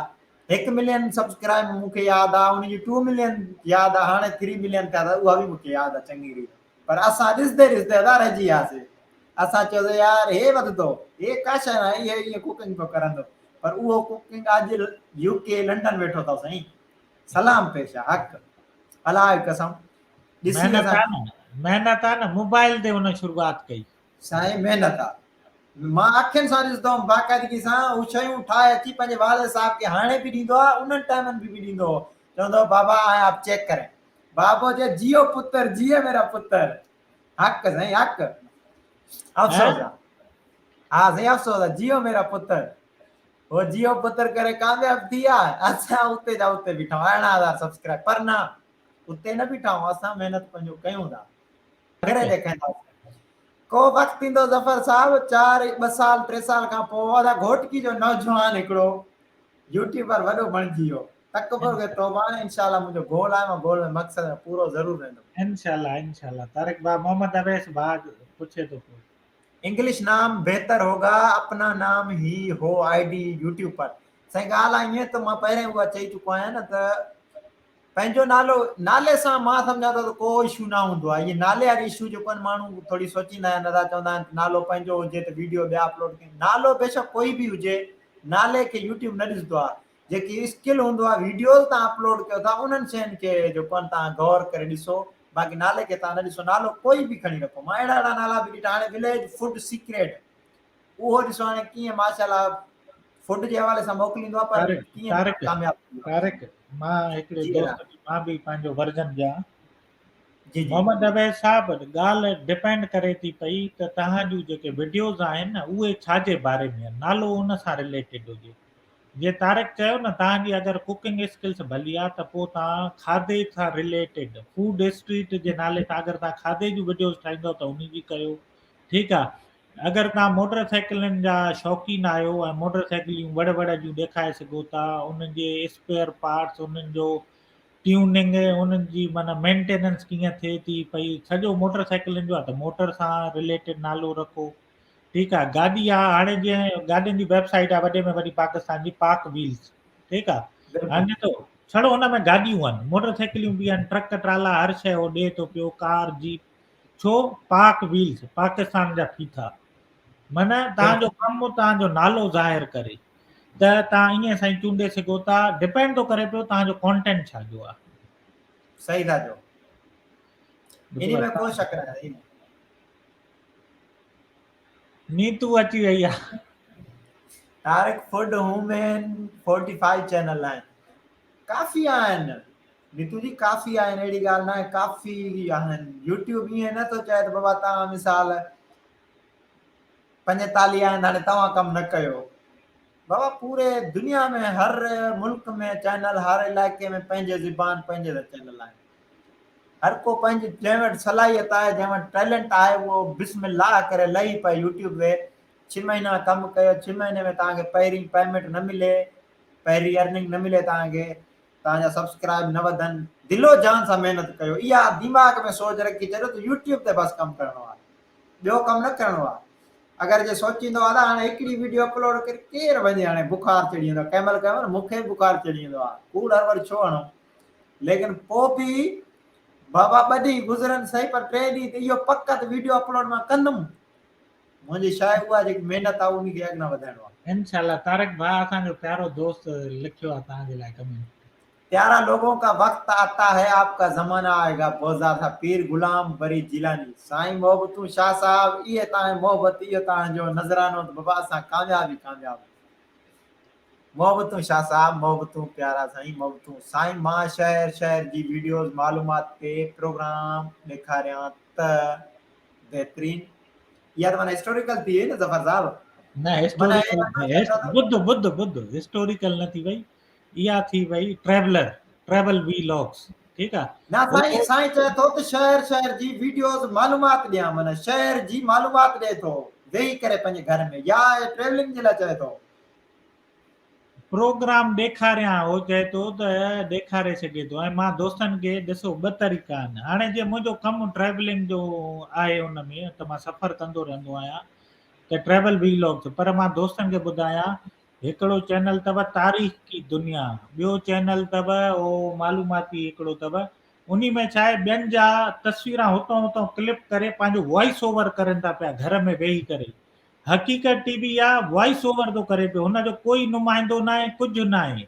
هڪ ملين سبسڪرائب مون کي ياد آ ان جي 2 ملين ياد آ هاڻي 3 ملين ٿيا اها به مون کي ياد آ چڱي ريت پر اسان ڏسندي ڏسندي ادا رهجي وياسي اسان چيو ته يار هي وڌندو هي ڪا شيء ناهي هي ائين ڪوڪنگ پيو ڪرندو پر اهو ڪوڪنگ اڄ يو ڪي لنڊن ويٺو اٿو سائين سلام پيش آ حق الله جو قسم ڏسي محنت آ نه محنت آ نه موبائل تي هن شروعات ڪئي سائين محنت آ مان اکين سان ڏسندو هوم باقاعدگي سان هو شيون ٺاهي اچي پنهنجي والد صاحب کي هاڻي به ڏيندو آ انهن ٽائمن به ڏيندو هو چوندو هو بابا آئين آپ چيڪ ڪرين بابو چئي جيئو پتر جيئي ميرا پتر حق سائين حق افسوس آ ها سائين افسوس آ جيئو ميرا پتر هو جيئو پتر ڪري ڪامياب ٿي آ اسان اتي جا اتي بيٺا 18000 سبسڪرائب پر نه اتي نه بيٺا آهيون اسان محنت پنهنجو ڪيون ٿا گهري ڏيکائينداسين ڪو وقت ايندو ظفر صاحب چار ٻه سال ٽي سال کان پوء ادا گهوٽڪي جو نوجوان هڪڙو يوٽيوبر وڏو بڻجي ويو تڪبر کي توبه آهي انشاء الله منهنجو گول آهي مان گول ۾ مقصد ۾ پورو ضرور رهندم. انشاء الله انشاء الله طارق ڀاء محمد اويس ڀاء پڇي ٿو پيو. انگلش نام بهتر هوگا اپنا نام هي هو I D YouTube پر سائين ڳالهه آهي ائين ته مان پهرين اها چئي چڪو آهيان نه ته پنهنجو نالو نالي سان مان سمجهان ٿو ته ڪو اشو نه هوندو آهي اهي نالي واري اشو جيڪو آهن ماڻهو ٿوري سوچيندا آهن ادا چوندا آهن ته نالو پنهنجو هجي ته ويڊيو ٻيا اپلوڊ ڪن نالو بيشڪ ڪوئي به هجي نالي کي يوٽيوب نه ڏسندو آهي جيڪي اسڪل هوندو آهي ويڊيوز تان اپلوڊ ڪيو ٿا انهن شين کي جيڪو آهي تان غور ڪري ڏسو باقي نالي کي تان نه ڏسو نالو ڪوئي به کڻي رکو مان اهڙا اهڙا نالا به ڏٺا هاڻي وليج فوڊ سيڪريٽ اهو ڏسو هاڻي ڪيئن ماشاءالله فوڊ جي حوالي سان موڪليندو آهي پر ڪيئن ڪامياب طارق مان هڪڙي دوست کي مان به پنهنجو ورجن ڏيان جي جي محمد اويس صاحب ڳالهه ڊپينڊ ڪري ٿي پئي ته توهان جون جيڪي وڊيوز آهن نه اهي ڇا جي باري ۾ آهن نالو ان سان رليٽيڊ هجي جيئن طارق چيو نه توهان جي اگر ڪوڪنگ اسڪلس ڀلي آ ته پوء توهان کاڌي سان رليٽيڊ فوڊ اسٽريٽ جي نالي سان اگر توهان کاڌي جون وڊيوز ٺاهيندو ته انهي جي ڪيو ٺيڪ آ اگر توهان موٽر سائيڪلن جا شوقين آهيو ۽ موٽر سائيڪليون وڙ وڙ جون ڏيکاري سگهو ٿا انهن جي اسپيئر پارٽس انهن جو ٽيوننگ انهن جي معنيٰ مينٽيننس ڪيئن ٿئي ٿي پئي سڄو موٽر سائيڪلن جو آهي ته موٽر سان رليٽيڊ نالو رکو ٺيڪ آهي گاڏي آهي هاڻي جيئن گاڏين جي ويب سائيٽ آهي وڏي ۾ وڏي پاڪستان جي پاڪ ويلز ٺيڪ آهي هاڻي ڏسو ڇڙو ان ۾ گاڏيون آهن موٽر سائيڪليون به آهن ٽرڪ ٽرالا هر شيء هو ڏئي ٿو پيو ڪار جيپ ڇو پاڪ ويلز پاڪستان جا ڦيٿا معنيٰ توهان جو ڪم توهان جو نالو ظاهر ڪري ته توهان ائين سائين چونڊي سگهو ٿا ڊپينڊ ٿو ڪري پيو توهان جو ڪانٽينٽ ڇا جو آهي. صحيح ٿا چئو انهي ۾ ڪو شڪ ناهي. نيتو اچي وئي آ. طارق فوڊ هومين 45 چينل آهن ڪافي آهن نيتو جي ڪافي آهن اهڙي ڳالهه ناهي ڪافي آهن يوٽيوب ائين نه ٿو چئي ته بابا توهان مثال 45 آهن هاڻي توهان ڪم نه ڪيو بابا پوري دنيا ۾ هر ملڪ ۾ چينل هر علائقي ۾ پنهنجي زبان پنهنجي چينل آهن هر ڪو پنهنجي جنهن وٽ صلاحيت آهي جنهن وٽ ٽيلنٽ آهي اهو بسم الله ڪري لهي پئي يوٽيوب تي ڇهه مهينا ڪم ڪيو ڇهه مهيني ۾ توهان کي پهرين پيمنٽ نه ملي پهرين ارننگ نه ملي توهان کي توهان جا سبسڪرائب نه وڌن دل و جان سان محنت ڪيو اها دماغ ۾ سوچ رکي ڇڏيو ته يوٽيوب تي بس ڪم ڪرڻو آهي ٻيو ڪم نه ڪرڻو آهي اگر جي سوچيندو آ ته هاڻي هڪڙي ويڊيو اپلوڊ ڪري ڪير وڃي هاڻي بخار چڙهي ويندو ڪنهن مهل ڪنهن مهل مون کي به بخار چڙهي ويندو آ ڪوڙ هر ور ڇو هڻو ليڪن پوء به بابا ٻه ڏينهن گذرن صحيح پر ٽي ڏينهن ته اهو پڪ ته ويڊيو اپلوڊ مان ڪندم منهنجي شايد اها جيڪي محنت آ ان کي اڳنا وڌائڻو آ. انشاء الله طارق ڀاء اسان جو پيارو دوست لکيو آ توهان جي لاء ڪمينٽ. پيارا لوگون ڪا وقت آتا هي آپ ڪا زمانه آئي گا بوزار صاحب پير غلام بري جيلاني سائين محبتون شاھ صاحب اهي تان محبت اهو تان جو نظرانو ته بابا اسان ڪامياب ئي ڪامياب محبتون شاھ صاحب محبتون پيارا سائين محبتون سائين مان شهر شهر جي ويڊيوز معلومات تي پروگرام ڏيکاريان ته بهترين اها ته معنيٰ هسٽوريڪل ٿي وئي نه ظفر صاحب. نه هسٽوريڪل ٻڌ ٻڌ ٻڌ هسٽوريڪل نه ٿي وئي اها ٿي وئي ٽريولر ٽريول وي لاگس ٺيڪ آ. نه سائين سائين چئي ٿو ته شهر شهر جي ويڊيوز معلومات ڏيان معنيٰ شهر جي معلومات ڏئي ٿو ويهي ڪري پنهنجي گهر ۾ يا ٽريولنگ جي لاء چئي ٿو. پروگرام ڏيکاريان هو چئي ٿو ته ڏيکاري سگهي ٿو ۽ مان دوستن کي ڏسو ٻه طريقا آهن هاڻي جي منهنجو ڪم ٽريولنگ جو آهي ان ۾ ته مان سفر ڪندو رهندو آهيان ته ٽريول وي لاگس پر مان دوستن کي ٻڌايان هڪڙو چينل اٿو تاريخ ڪي دنيا ٻيو چينل اٿو اهو معلوماتي هڪڙو اٿو انهي ۾ ڇا آهي ٻين جا تصويران هتان هتان ڪلپ ڪري پنهنجو وائس اوور ڪرن ٿا پيا گهر ۾ ويهي ڪري حقيقت ٽي وي آ وائس اوور ٿو ڪري پيو هن جو ڪوئي نمائندو ناهي ڪجهه ناهي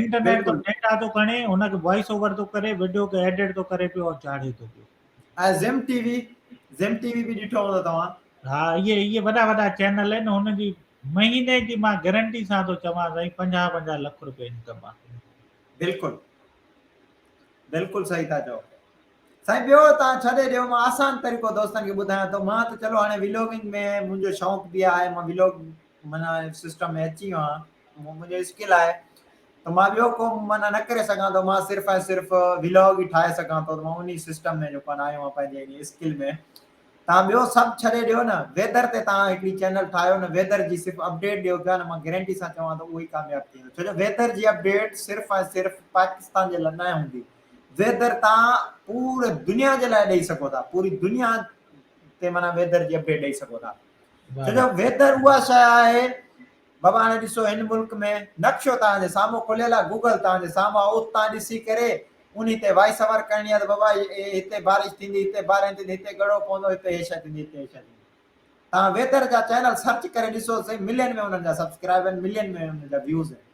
انٽرنيٽ تو ڊيٽا ٿو کڻي هن کي وائس اوور ٿو ڪري وڊيو کي ايڊٽ ٿو ڪري پيو ۽ چاڙهي ٿو پيو. ۽ زم ٽي وي زم ٽي وي به ڏٺو هوندو توهان. ها اهي اهي وڏا وڏا چينل آهن هن جي مهيني جي مان گرنٽي سان ٿو چوان سائين 50 50 لک روپيه انڪم آ. بلڪل بلڪل صحيح ٿا چئو. سائين ٻيو تان ڇڏي ڏيو مان آسان طريقو دوستن کي ٻڌايان ٿو مان ته چلو هاڻي ويلوگنگ ۾ منهنجو شوق به آهي مان ويلوگ معنيٰ سسٽم ۾ اچي ويو آهيان منهنجو اسڪل آهي ته مان ٻيو ڪو معنيٰ نه ڪري سگهان ٿو مان صرف ۽ صرف ويلوگ ئي ٺاهي سگهان ٿو ته مان انهي سسٽم ۾ جيڪو آيو آهيان پنهنجي انهي اسڪل ۾ تان ٻيو سڀ ڇڏي ڏيو نه ويدر تي تان هڪڙي چينل ٺاهيو نه ويدر جي صرف اپڊيٽ ڏيو پيا نه مان گرنٽي سان چوان ٿو اهو ئي ڪامياب ٿي ويندو ڇو جو ويدر جي اپڊيٽ صرف ۽ صرف پاڪستان جي لاء نه هوندي ويدر تان پوري دنيا جي لاء ڏئي سگهو ٿا پوري دنيا تي معنيٰ ويدر جي اپڊيٽ ڏئي سگهو ٿا ڇو جو ويدر اها شيء آهي بابا هاڻي ڏسو هن ملڪ ۾ نقشو توهان جي سامهون کليل آهي گوگل توهان جي سامهون آهي اتان ڏسي ڪري انهي تي وائس اوور ڪرڻي آهي ته بابا هتي بارش ٿيندي هتي بارش ٿيندي هتي ڳڙو پوندو هتي هي شيء ٿيندي هتي هي شيء ٿيندي. توهان ويدر جا چينل سرچ ڪري ڏسو سائين ملين ۾ انهن جا سبسڪرائب آهن ملين ۾ انهن جا ويوز آهن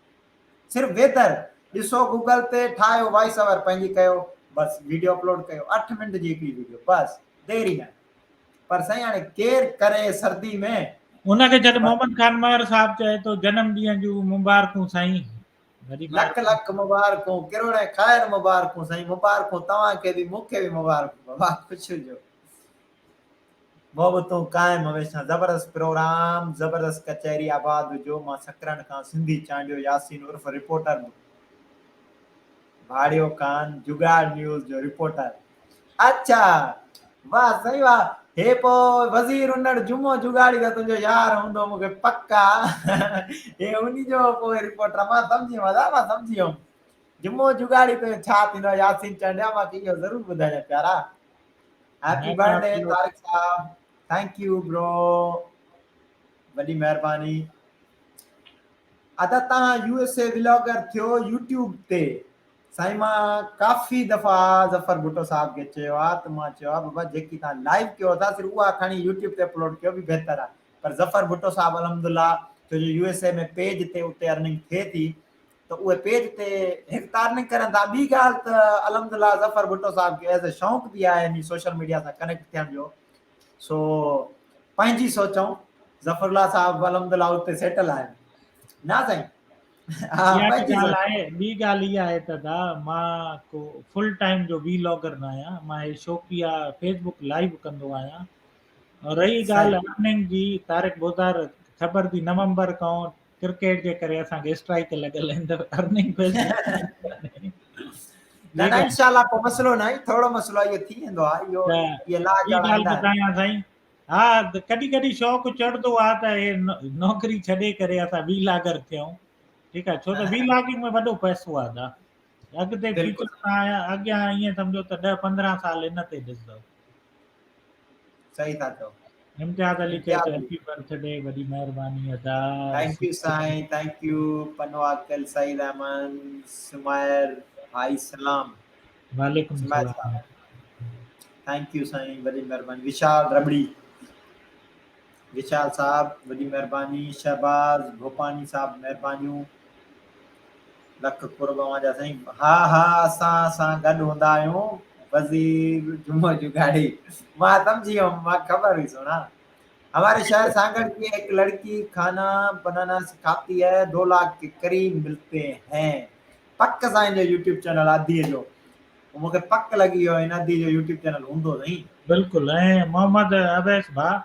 صرف ويدر ڏسو گوگل تي ٺاهيو وائس اوور پنهنجي ڪيو بس ويڊيو اپلوڊ ڪيو 8 منٽ جي هڪڙي ويڊيو بس دير ئي ناهي پر سائين هاڻي ڪير ڪري سردي ۾. ان کي ڇڏ محمد خان مهر صاحب چئي ٿو جنم ڏينهن جون مبارڪون سائين. لک لک مبارڪون ڪروڙين خير مبارڪون سائين مبارڪون توهان کي به مون کي به مبارڪون بابا خوش هجو محبتون قائم هميشه زبردست پروگرام زبردست ڪچهري آباد هجو مان سڪرنڊ کان سنڌي چانڊيو ياسين عرف رپورٽر ڀاڙيو خان جگاڙ نيوز جو رپورٽر اڇا واه سائين واه هي پو وزير انڙ جمعو جگاڙي ته تنهنجو يار هوندو مونکي پڪ آ هي انهي جو پو رپورٽر مان سمجهي ويم ادا مان سمجهي ويم جمعو جگاڙي تنهنجو ڇا ٿيندو ياسين چانڊيا مان کي اهو ضرور ٻڌائجان پيارا هيپي برٿ ڊي طارق صاحب thank you برو وڏي مهرباني ادا تهان يو ايس اي ولاگر ٿيو يوٽيوب تي سائين مان ڪافي دفعا ظفر ڀٽو صاحب کي چيو آ ته مان چيو آ بابا جيڪي توهان لائيو ڪيو ٿا صرف اها کڻي يوٽيوب تي اپلوڊ ڪيو به بهتر آ پر ظفر ڀٽو صاحب الحمدلله ڇو جو يو ايس اي ۾ پيج تي اتي ارننگ ٿئي ٿي ته اهي پيج تي هڪ ته ارننگ ڪرن ٿا ٻي ڳالهه ته الحمدلله ظفر ڀٽو صاحب کي ايز اي شوق به آهي انهي سوشل ميڊيا سان ڪنيڪٽ ٿيڻ جو سو پنهنجي سوچون ظفر الله صاحب الحمدلله اتي سيٽل آهن نه سائين اها به ڳالهه آهي ٻي ڳالهه اها آهي ته دا مان ڪو فل ٽائيم جو وي لاگر نه آهيان مان هي شوقيه فيس بڪ لائيو ڪندو آهيان اور رهي ڳالهه ارننگ جي طارق بوزار خبر ٿي نومبر کان ڪرڪيٽ جي ڪري اسان کي اسٽرائيڪ لڳل آهن ته ارننگ فيس نه نه انشاء الله ڪو مسئلو نه آهي ٿورو مسئلو اهو ٿي ويندو آهي اهو اهي لا ڳالهه ٻڌايان سائين ها ڪڏهن ڪڏهن شوق چڙهندو آ ته هي نوڪري ڇڏي ڪري اسان وي لاگر ٿيون ٺيڪ آ ڇو ته وي لاگنگ ۾ وڏو پئسو آ دا اڳتي فيوچر تان اڳيان ائين سمجهو ته 10 15 سال ان تي ڏسندو صحيح ٿا چئو امتياز علي چئي ٿو هيپي برٿ ڊي وڏي مهرباني ادا thank you سائين thank you Pano Aqil Saeed Ahmed Sumair ڀائي سلام وعليڪم السلام thank you سائين وڏي مهرباني وشال ربڙي وشال صاحب وڏي مهرباني شهباز ڀوپاني صاحب مهربانيون لک قرب اوهان جا سائين ها ها اسان سان گڏ هوندا آهيون وزير جمعو جگاڙي مان سمجهي ويم مان خبر هئي سونا ہمارے شہر سانگھڑ کی ایک لڑکی کھانا بنانا سکھاتی ہے دو لاکھ کے قریب ملتے ہیں پڪ سائين جو يوٽيوب چينل ادي جو مون کي پڪ لڳي ويو هن ادي جو يوٽيوب چينل هوندو سائين. بلڪل ۽ محمد اويس ڀاء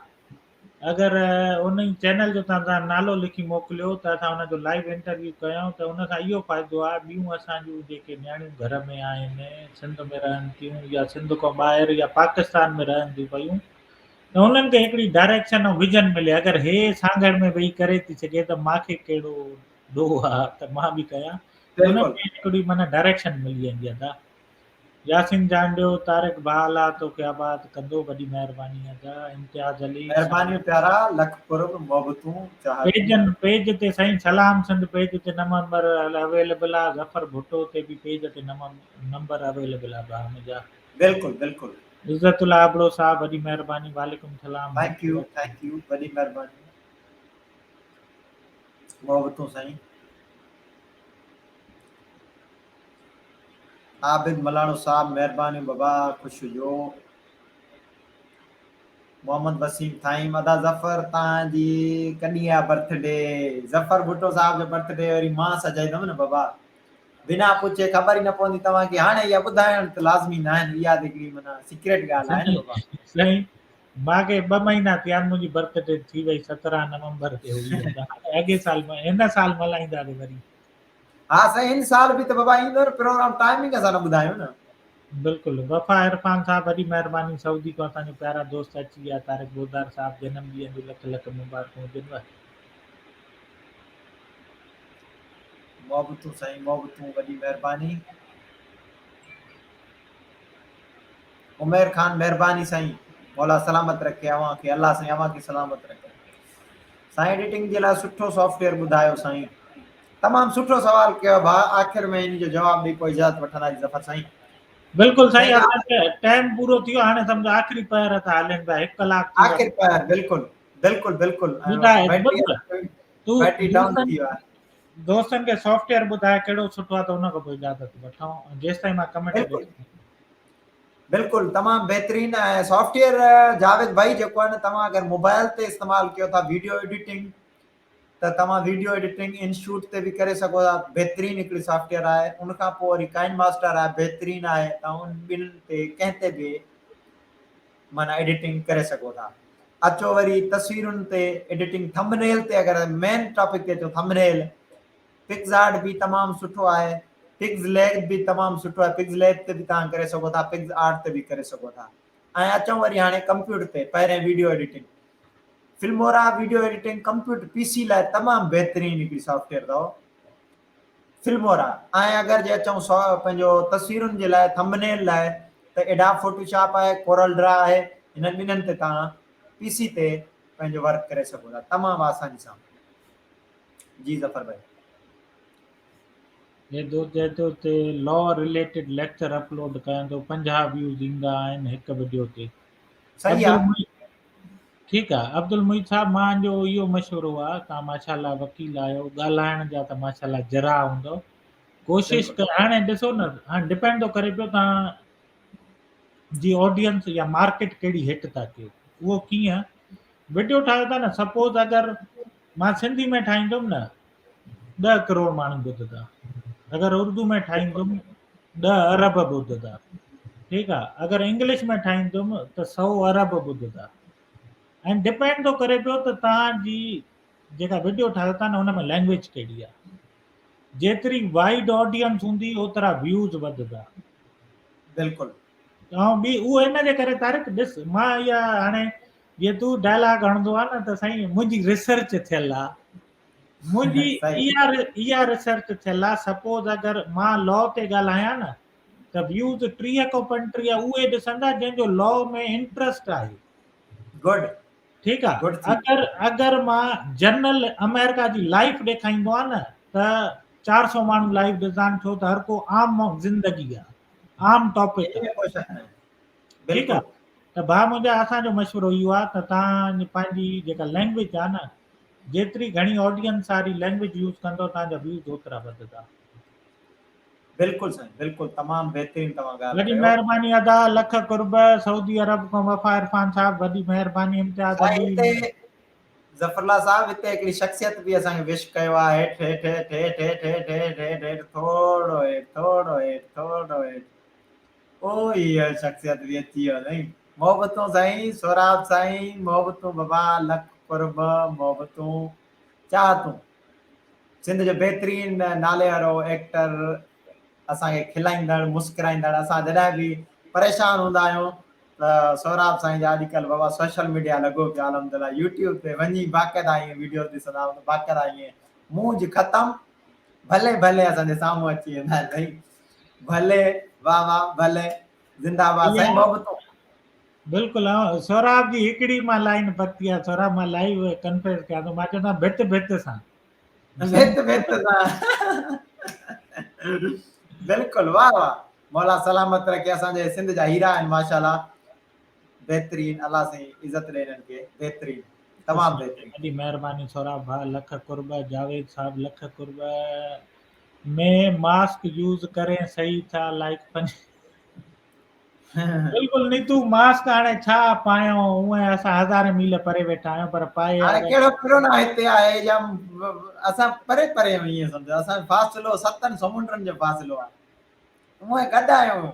اگر ان چينل جو توهان نالو لکي موڪليو ته اسان ان جو لائيو انٽرويو ڪيون ته ان سان اهو فائدو آهي ٻيون اسان جون جيڪي نياڻيون گهر ۾ آهن سنڌ ۾ رهن ٿيون يا سنڌ کان ٻاهر يا پاڪستان ۾ رهن ٿيون پيون ته انهن کي هڪڙي ڊائريڪشن ۽ ويزن ملي اگر هي سانگهڙ ۾ ويهي ڪري ٿي سگهي ته مانکي ڪهڙو ڏوهه آ ته مان به ڪيان ان کي هڪڙي معنيٰ ڊائريڪشن ملي ويندي ادا ياسين چانڊيو طارق ڀاء الله توکي آباد ڪندو وڏي مهرباني ادا امتياز علي مهربانيون پيارا لک قرب محبتون چاهتون. پيجن پيج تي سائين سلام سنڌ پيج تي نمبر اويليبل آ ظفر ڀٽو تي به پيج تي نمبر اويليبل آ ڀاء منهنجا. بلڪل بلڪل. عزت الله ابڙو صاحب وڏي مهرباني وعليڪم سلام. Thank you thank you وڏي مهرباني. محبتون سائين عابد ملاڻو صاحب مهربانيون بابا خوش هجو محمد وسيم ٿائيم ادا ظفر تان جي ڪڏهن آ برٿ ڊي ظفر ڀٽو صاحب جو برٿ ڊي وري مان سجائيندم نه بابا بنا پڇي خبر ئي نه پوندي توهان کي هاڻي اها ٻڌائڻ ته لازمي نه آهن اها ته هڪڙي معنيٰ سيڪريٽ ڳالهه آهي نه بابا. سائين مان کي ٻه مهينا ٿيا آهن منهنجي برٿ ڊي ٿي وئي 17 نومبر تي هئي ته هاڻي اڳي سال هن سال ملهائينداسين وري. ها سائين هن سال به ته بابا ايندو نه پروگرام ٽائمنگ اسان نه ٻڌايو نه. بلڪل وفا عرفان صاحب وڏي مهرباني سعودي کان اسان جو پيارا دوست اچي ويا طارق بوزدار صاحب جنم ڏينهن جون لک لک مبارڪون هجنو. محبتون سائين محبتون وڏي مهرباني. عمير خان مهرباني سائين مولا سلامت رکي اوهان کي الله سائين اوهان کي سلامت رکي سائين ايڊيٽنگ جي لاء سٺو سافٽويئر ٻڌايو سائين تمام سٺو سوال ڪيو ڀاء آخر ۾ ان جو جواب ڏئي پوء اجازت وٺنداسين ظفر سائين بلڪل سائين اسان جو ٽائيم پورو ٿي ويو هاڻي سمجهو آخري پهر ٿا هلن پيا هڪ ڪلاڪ آخر پهر بلڪل. بلڪل بلڪل ٻڌاء تون بيٽري ڊائون ٿي ويو آهي. دوستن کي سافٽ ويئر ٻڌاء ڪهڙو سٺو آهي ته ان کان پوء اجازت وٺون جيستائين مان ڪمينٽ بلڪل بلڪل تمام بهترين ۽ سافٽ ويئر جاويد ڀائي جيڪو آهي نه توهان اگر موبائل تي استعمال ڪيو ٿا ويڊيو ايڊيٽنگ ته توهان ويڊيو ايڊيٽنگ ان شوٽ تي به ڪري سگهو ٿا بهترين هڪڙي سافٽ ويئر آهي ان کان پوء وري ڪائن ماسٽر آهي بهترين آهي توهان ان ٻن تي ڪنهن تي به معنيٰ ايڊيٽنگ ڪري سگهو ٿا اچو وري تصويرن تي ايڊيٽنگ ٿمبنيل تي اگر مين ٽاپڪ تي اچو ٿمبنيل پڪزارڊ به تمام سٺو آهي پڪز ليب به تمام سٺو آهي پڪز ليب تي به توهان ڪري سگهو ٿا پڪز آرٽ تي به ڪري سگهو ٿا ۽ اچون وري هاڻي ڪمپيوٽر تي پهرين video editing Filmora video editing computer P C لاء تمام بهترين هڪڙي سافٽ ويئر اٿو فلمورا ۽ اگر جي اچون سو پنهنجو تصويرن جي لاء ٿمبنيل لاء ته ايڊاب فوٽوشاپ آهي ڪورل ڊرا آهي هنن ٻنهن تي توهان پي سي تي پنهنجو ورڪ ڪري سگهو ٿا تمام آساني سان جي ظفر ڀائي. هي دوست چئي ٿو ته لا رليٽيڊ ليڪچر اپلوڊ ڪيان ٿو 50 ويوز ايندا آهن هڪ وڊيو تي. صحيح آ. ٺيڪ آ عبدالمعيد صاحب مان جو اهو مشورو آ توهان ماشاءالله وڪيل آهيو ڳالهائڻ جا ته ماشاءالله جرا هوندو ڪوشش ڪر هاڻي ڏسو نه هاڻي ڊپينڊ ٿو ڪري پيو توهان جي آڊينس يا مارڪيٽ ڪهڙي هٽ ٿا ڪيو اهو ڪيئن وڊيو ٺاهيو ٿا نه سپوز اگر مان سنڌي ۾ ٺاهيندم نه 10 ڪروڙ ماڻهو ٻڌندا اگر اردو ۾ ٺاهيندم 10 ارب ٻڌندا ٺيڪ آ اگر انگلش ۾ ٺاهيندم ته 100 ارب ٻڌندا ۽ ڊپينڊ ٿو ڪري پيو ته توهان جي جيڪا وڊيو ٺاهيو ٿا نه ان ۾ لينگويج ڪهڙي آ جيتري وائيڊ آڊينس هوندي اوترا ويوز وڌندا. بلڪل. ۽ ٻي اهو ان جي ڪري طارق ڏس مان اها هاڻي جيئن تون ڊائلاگ هڻندو آ نه ته سائين منهنجي ريسرچ ٿيل آ منهنجي اها اها ريسرچ ٿيل آ سپوز اگر مان لا تي ڳالهايان نه ته ويوز 30 کان 35 اهي ڏسندا جنهن جو لا ۾ انٽرسٽ آهي. گڊ. ٺيڪ آ اگر اگر مان جنرل آمريڪا جي لائف ڏيکائيندو آ نه ته 400 ماڻهو لائيو ڏسندا آهن ڇو ته هر ڪو عام زندگي آ عام ٽاپڪ آ ٺيڪ آ ته ڀاء منهنجا اسان جو مشورو اهو آ ته تان پنهنجي جيڪا لينگويج آ نه جيتري گهڻي آڊينس واري لينگويج يوز ڪندو تان جا ويوز اوترا وڌندا. بلڪل سائين بلڪل تمام بهترين توهان ڳالهه وڏي مهرباني ادا لک قرب سعودي عرب کان وفا عرفان صاحب وڏي مهرباني امتياز علي ظفر الله صاحب هتي هڪڙي شخصيت به اسان کي وش ڪيو آهي هيٺ هيٺ هيٺ هيٺ هيٺ هيٺ هيٺ هيٺ هيٺ ٿورو هيٺ ٿورو هيٺ ٿورو هيٺ او هي شخصيت به اچي ويو سائين محبتون سائين سهراب سائين محبتون بابا لک قرب محبتون چاهتون سنڌ جو بهترين ناليوارو ايڪٽر اسان کي کلائيندڙ مسڪرائيندڙ اسان جڏهن به پريشان هوندا آهيون ته سهراب سائين جا اڄڪلهه بابا سوشل ميڊيا لڳو پيو الحمدلله يوٽيوب تي وڃي باقاعده ائين ويڊيوز ڏسندا آهيون ته باقاعده ائين مونجهه ختم ڀلي ڀلي اسان جي سامهون اچي ويندا آهن سائين ڀلي واه واه ڀلي زنده باد سائين محبتون. بلڪل سهراب جي هڪڙي مان لائين پتي آ سهراب مان لائيو ڪنفيس ڪيان ٿو مان چوندو آهيان ڀت ڀت سان. ڀت ڀت سان بلڪل واه واه مولا سلامت رکي اسان جي سنڌ جا هيرا آهن ماشاءالله بهترين الله سائين عزت ڏي انهن کي بهترين تمام بهترين. وڏي مهرباني سهراب ڀاء لک قرب جاويد صاحب لک قرب ۾ ماسڪ يوز ڪرين صحيح ٿا لائيڪ پنج بلڪل نيتو ماسڪ هاڻي ڇا پايون هونئن اسان هزارين ميل پري ويٺا آهيون پر پائي هاڻي ڪهڙو ڪرونا هتي آهي يا اسان پري پري آهيون ائين سمجهو اسان جو فاصلو ستن سمنڊن جو فاصلو آهي هونئن گڏ آهيون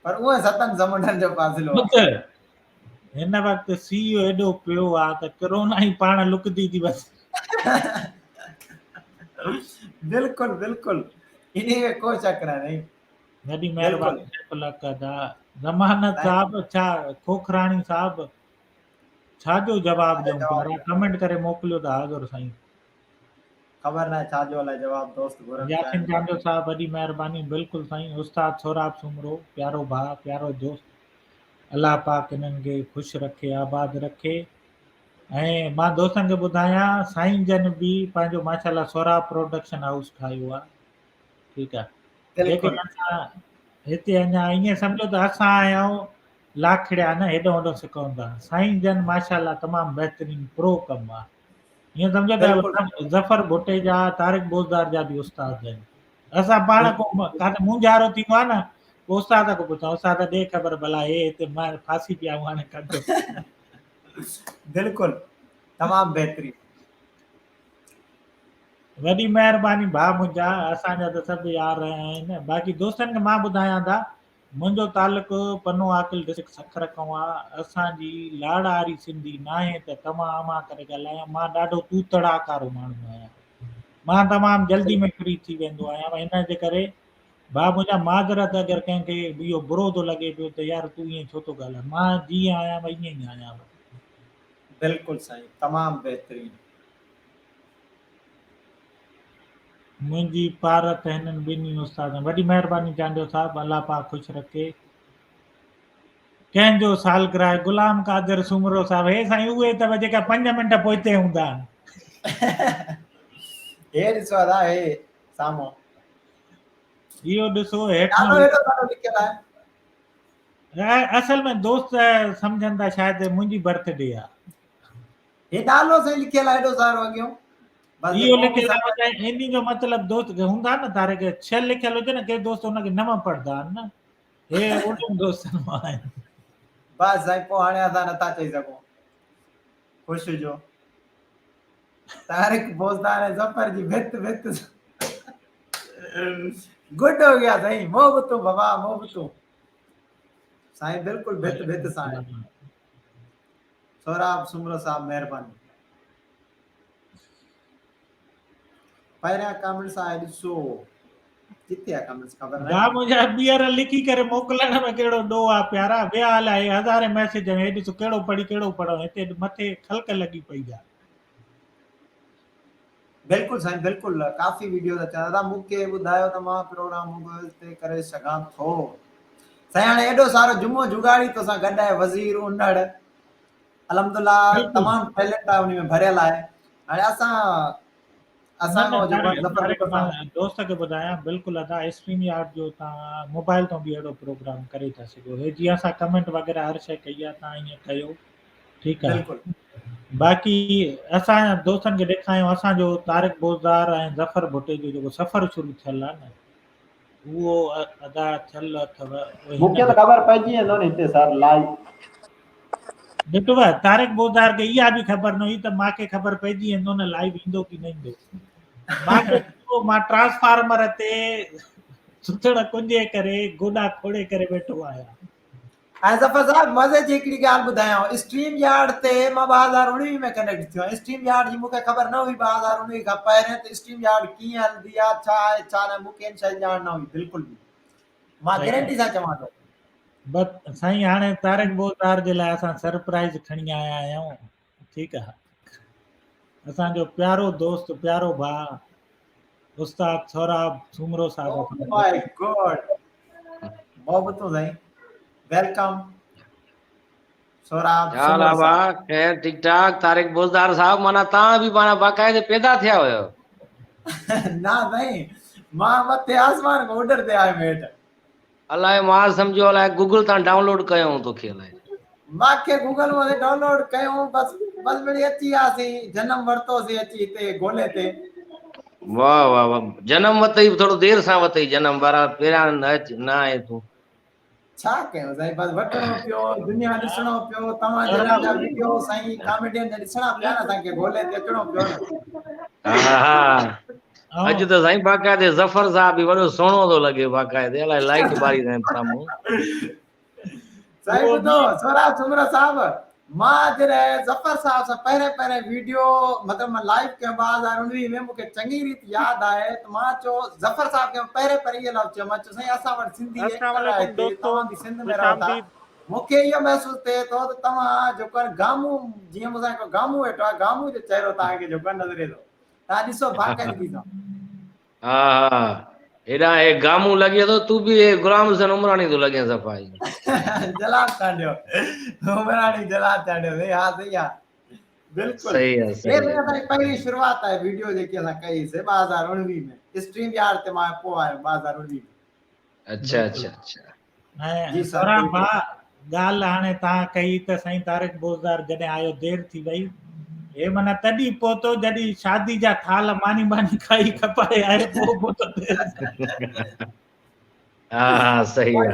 پر هونئن ستن سمنڊن جو فاصلو آهي. ٻڌ هن وقت سيء ايڏو پيو آهي ته ڪرونا ئي پاڻ لڪندي ٿي وڃي. بلڪل بلڪل انهي ۾ ڪو شڪ ناهي. وڏي مهرباني سيف الحق ادا. ضمانت صاحب ڇا کوکراڻي صاحب ڇا جو جواب ڏيون پيارا ڪمينٽ ڪري موڪليو ته حاضر سائين. خبر ناهي ڇا جو الائي جواب دوست گهرن پيا. ياسين چانڊيو صاحب وڏي مهرباني بلڪل سائين استاد سهراب سومرو پيارو ڀاء پيارو دوست الله پاڪ انهن کي خوش رکي آباد رکي ۽ مان دوستن کي ٻڌايان سائين جن به پنهنجو ماشاءالله سهراب پروڊڪشن هائوس ٺاهيو آهي ٺيڪ آهي جيڪڏهن اسان هتي اڃا ائين سمجهو ته اسان آهيون لاکڙيا نه هيڏو هوڏو سڪوندا سائين جن ماشاءالله تمام بهترين پرو ڪم آ ائين سمجهو ته ظفر ڀٽي جا طارق بوزدار جا به استاد آهن اسان پاڻ ڪو ڪاٿي مونجهارو ٿيندو آ نه پوء استاد کان پڇان استاد ڏي خبر ڀلا هي هتي مان ڦاسي پيا آهيون هاڻي ڪڍ بلڪل تمام بهترين وڏي مهرباني ڀاء منهنجا اسان جا ته سڀ يار آهن باقي دوستن کي مان ٻڌايان ٿا منهنجو تعلق پنو عاقل ڊسٽرڪٽ سکر کان آ اسان جي لاڙ آري سنڌي ناهي ته توهان اوهان ڪري ڳالهايان مان ڏاڍو تو تڙاڪارو ماڻهو آهيان مان تمام جلدي ۾ فري ٿي ويندو آهيان ان جي ڪري ڀاء منهنجا معذرت اگر ڪنهن کي اهو برو ٿو لڳي پيو ته يار تون ائين ڇو ٿو ڳالهائين مان جيئن آهيان ائين ئي آهيان. بلڪل سائين تمام بهترين. منهنجي پارت هنن ٻنهي استادن وڏي مهرباني چانڊيو صاحب الله پاڪ خوش رکي ڪنهن جو سالگرهه آهي غلام قادر سومرو صاحب هي سائين اهي اٿو جيڪا 5 منٽ پوئتي هوندا آهن هي ڏسو ادا هي سامهون اهو ڏسو هيٺ نالو هيڏو سارو لکيل آهي اصل ۾ دوست سمجهن ٿا شايد منهنجي برٿ ڊي آهي هي نالو سائين لکيل آهي ايڏو سارو اڳيون بس اهو لکيل آهي انهي جو مطلب دوست هوندا نه طارق 6 لکيل هجي نه ڪي دوست ان کي 9 پڙهندا آهن نه هي انهن دوستن مان آهن بس سائين پوء هاڻي اسان نٿا چئي سگهون خوش هجو طارق بوزدار ۽ ظفر جي ڀت ڀت گڊ هو گيا سائين محبتون بابا محبتون سائين بلڪل ڀت ڀت سائين سهراب سومرو صاحب مهرباني. پهريان ڪامينٽس آهي ڏسو ڪٿي آ ڪامينٽس خبر ناهي. ڀاء منهنجا ٻيهر لکي ڪري موڪلڻ ۾ ڪهڙو ڏوهه آ پيارا ويا هليا هي هزارين ميسيج هي ڏسو ڪهڙو پڙهي ڪهڙو پڙهون هتي مٿي خلق لڳي پئي آ. بلڪل سائين بلڪل ڪافي ويڊيوز اچن ادا مون کي ٻڌايو ته مان پروگرام موبائل تي ڪري سگهان ٿو سائين هاڻي ايڏو سارو جمعو جگاڙي توسان گڏ آهي وزير انڙ الحمدلله تمام ٽيلنٽ آهي ان ۾ ڀريل آهي هاڻي اسان اسان دوست کي ٻڌايان بلڪل ادا اسٽريم يارڊ جو تان موبائل تان به اهڙو پروگرام ڪري ٿا سگهو هي جي اسان ڪمينٽ وغيره هر شي ڪئي آهي تان ائين ڪيو ٺيڪ آهي بلڪل باقي اسان دوستن کي ڏيکايون اسان جو طارق بوزدار ۽ ظفر ڀٽي جو جيڪو سفر شروع ٿيل آهي نه اهو ادا ٿيل اٿو مون کي ته خبر پئجي ويندو نه هتي سر لائيو ڏٺو طارق بوزدار کي اها به خبر نه هئي ته مان کي خبر پئجي ويندو نه لائيو ايندو ڪي نه ايندو مان مان ٽرانسفارمر تي سٿڻ ڪنجي ڪري گوڏا کوڙي ڪري ويٺو آهيان ۽ ظفر صاحب مزي جي هڪڙي ڳالهه ٻڌايانو اسٽريم يارڊ تي مان 2019 ۾ ڪنيڪٽ ٿيو آهيان اسٽريم يارڊ جي مون کي خبر نه هئي 2019 کان پهرين ته اسٽريم يارڊ ڪيئن هلندي آهي ڇا آهي ڇا نه مون کي ان شيء جي ڄاڻ نه هئي بلڪل به مان گرنٽي سان چوان ٿو. بس سائين هاڻي طارق بوزدار جي لاء اسان سرپرائز کڻي آيا آهيون ٺيڪ آ اسان جو پيارو دوست پيارو ڀاء استاد سهراب سومرو صاحب او ماء گاڊ محبتون سائين welcome Sohrab ڇا حال آ ڀاء خير ٺيڪ ٺاڪ طارق بوزدار صاحب معنيٰ تان به معنيٰ باقاعده پيدا ٿيا هيو نه سائين مان مٿي آسمان کان اڏر تي آيم هيٺ الائي مان سمجهيو الائي گوگل تان ڊائونلوڊ ڪيو هون توکي الائي. ماکي گوگل مان ڊائونلوڊ ڪيو بس بس مڙئي اچي وياسين جنم ورتوسين اچي هتي گولي تي. واه واه واه جنم وتئي ٿورو دير سان وتئي جنم بهرحال پهريان نه اچ نه آئين تون. ڇا ڪيون سائين بس وٺڻو پيو دنيا ڏسڻو پيو توهان جهڙن جا ويڊيو سائين ڪاميڊين جا ڏسڻا پيا نه اسان کي گولي تي اچڻو پيو نه. ها ها اڄ ته سائين باقاعدي ظفر صاحب به وڏو سهڻو ٿو لڳي باقاعدي الائي لائيٽ ٻاري اٿائين سامهون. سائين ٻڌو سهراب سومرو صاحب مان جڏهن ظفر صاحب سان پهرين پهرين ويڊيو مطلب مان لائيو ڪيو 2019 ۾ مونکي چڱي ريت ياد آهي ته مان چيو ظفر صاحب کي پهرين پهرين اهو لفظ چيو مان چيو سائين اسان وٽ سنڌي السلام ايڪٽر آهي عليڪم دوستو توهان به سنڌ ۾ خوش رهو ٿا آمديد مونکي اهو محسوس ٿئي ٿو ته توهان جيڪو آهي گامون جيئن مون سان هڪ گامون ويٺو آهي گامون جو چهرو توهان کي جيڪو آهي نظر ايندو تان ڏسو باقاعدگي سان. ها ها هيڏانهن هي گامون لڳي ٿو تون به هي غلام حسين عمراڻي ٿو لڳين صفا هي. جلال چانڊيو عمراڻي جلال چانڊيو صحيح ها صحيح ها بلڪل صحيح آ هي صحيح سائين اسان جي پهرين شروعات آهي ويڊيو جيڪي اسان ڪئي سي 2019 ۾ اسٽريم يارڊ تي مان پوء آيم 2019 ۾ اچھا اچھا اچھا ۽ سهراب ڀاء ڳالهه هاڻي توهان ڪئي ته سائين طارق بوزدار جڏهن آيو دير ٿي وئي. هي معنيٰ تڏهن پهتو جڏهن شادي جا ٿال ماني ماني کائي کپائي آيو پوء پهتو دير سان. ها ها صحيح آ.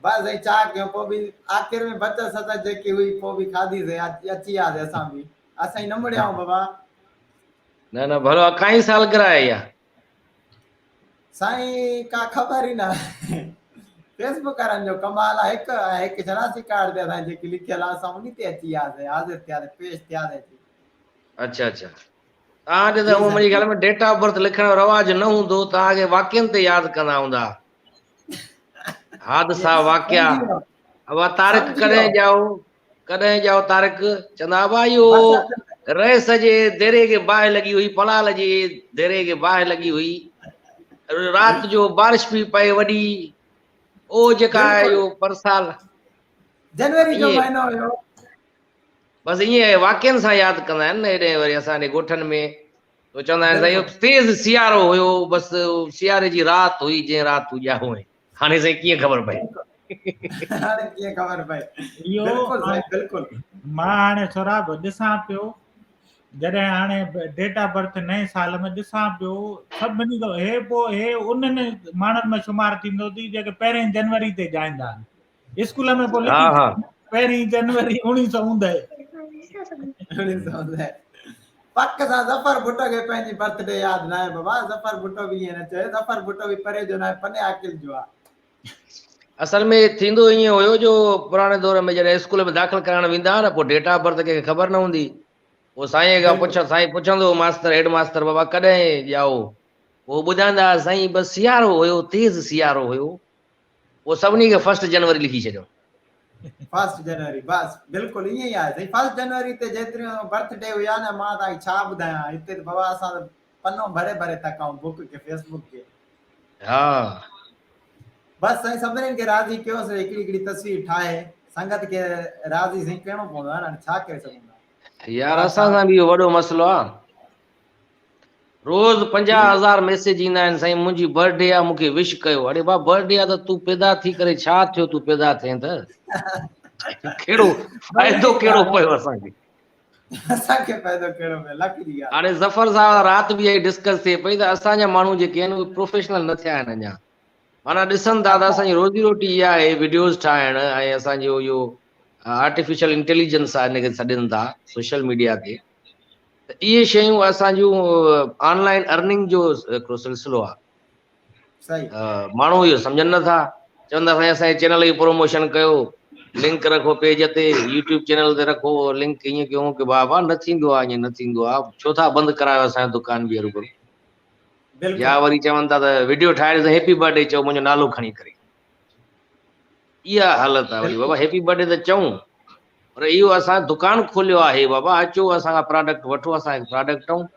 بس سائين ڇا ڪيون پوء به آخر ۾ بچت ستت جيڪي هئي پوء به کاڌي سين اچي وياسين اسان به اسان ئي نه مڙيا آهيون بابا. نه نه ڀلو آ ڪائين سالگرهه آهي اها. سائين ڪا خبر ئي نه فيس بڪ وارن جو ڪمال آ هڪ ۽ هڪ شناسي ڪارڊ تي اسان جيڪي لکيل آ اسان انهي تي اچي وياسين حاضر ٿياسين پيش ٿياسين اچي. اڇا اڇا توهان کي ته منهنجي خيال ۾ ڊيٽ آف برٿ لکڻ جو رواج نه هوندو توهان کي واقعن تي ياد ڪندا هوندا حادثا واقعا ابا طارق ڪڏهن ڄائو ڪڏهن ڄائو طارق چوندا ابا اهو رئيس جي ديري کي باهه لڳي هئي پلال جي ديري کي باهه لڳي هئي رات جو بارش پئي پئي وڏي او جيڪا اهو پرسال جنوري جو مهينو هيو بس ائين واقعن سان ياد ڪندا آهن نه هيڏي وري اسان جي ڳوٺن ۾ تو چوندا آهن سائين تيز سيارو هيو بس سياري جي رات هئي جنهن رات تون ڄائو هئين هاڻي سائين ڪيئن خبر پئي هاڻي ڪيئن خبر پئي بلڪل سائين بلڪل مان هاڻي سهراب ڏسان پيو جڏهن هاڻي ڊيٽ آف برٿ نئين سال ۾ ڏسان پيو سڀني کان هي پوء هي انهن ماڻهن ۾ شمار ٿيندو ٿي جيڪي پهرين جنوري تي ڄائيندا آهن اسڪول ۾ پوء لکي پهرين جنوري اوڻيهه سو اوندهه پڪ سان ظفر ڀٽو کي پنهنجي برٿ ڊي ياد ناهي بابا ظفر ڀٽو به ائين نه چئي ظفر ڀٽو به پري جو ناهي پني عاقل جو آ. اصل ۾ ٿيندو ائين هيو جو پراڻي دور ۾ جڏهن اسڪول ۾ داخل ڪرائڻ ويندا ها نه پوء ڊيٽ آف برٿ ڪنهن کي خبر نه هوندي پوء سائين کان پڇ سائين پڇندو هو ماستر هيڊ ماستر بابا ڪڏهن ڄائو پوء ٻڌائيندا ها سائين بس سيارو هيو تيز سيارو هيو پوء سڀني کي فرسٽ جنوري لکي ڇڏيو. فرسٽ جنوري بس بلڪل ائين ئي آهي سائين فرسٽ جنوري تي جيتريون برٿ ڊي هيا نه مان توهان کي ڇا ٻڌايان هتي ته بابا اسان ته پنو ڀري ڀري ٿڪا آهيون بڪ کي فيس بڪ کي. ها. بس سائين سڀني کي راضي ڪيوسين هڪڙي هڪڙي تصوير ٺاهي سنگت کي راضي سائين ڪرڻو پوندو آهي نه هاڻي ڇا ڪري سگهون ٿا. يار اسان سان به اهو وڏو مسئلو آهي. روز 50000 ميسيج ايندا آهن سائين منهنجي برٿ ڊي آ مونکي وش ڪيو اڙي با برٿ ڊي آ ته تون پيدا ٿي ڪري ڇا ٿيو تون پيدا ٿين ته ڪهڙو فائدو ڪهڙو پيو اسان کي اسان کي فائدو ڪهڙو پيو لک جي ڳالهه هاڻي ظفر صاحب رات به اهي ڊسڪس ٿئي پئي ته اسان جا ماڻهو جيڪي آهن اهي پروفيشنل نه ٿيا آهن اڃا معنيٰ ڏسن ٿا ته اسان جي روزي روٽي اها آهي وڊيوز ٺاهڻ ۽ اسان جو اهو آرٽيفيشل انٽيليجنس آهي ان کي سڏين ٿا سوشل ميڊيا تي ته اهي شيون اسان جون آن لائن ارننگ جو هڪڙو سلسلو آهي ماڻهو اهو سمجهن نٿا چوندا سائين اسان جي چينل جي پروموشن ڪيو لنڪ رکو پيج تي يوٽيوب چينل تي رکو لنڪ ائين ڪيو ڪي بابا نه ٿيندو آهي ائين نه ٿيندو آهي ڇو ٿا بند ڪرايو اسان جو دڪان به هروڀرو يا وري چون ٿا ته وڊيو ٺاهي ڏيو هيپي برٿ ڊي چئو منهنجو نالو کڻي ڪري اها حالت آهي وري بابا هيپي برٿ ڊي ته چئون پر اهو اسان دڪان کوليو آهي بابا اچو اسان کان پراڊڪٽ وٺو اسان هڪ پراڊڪٽ آهيون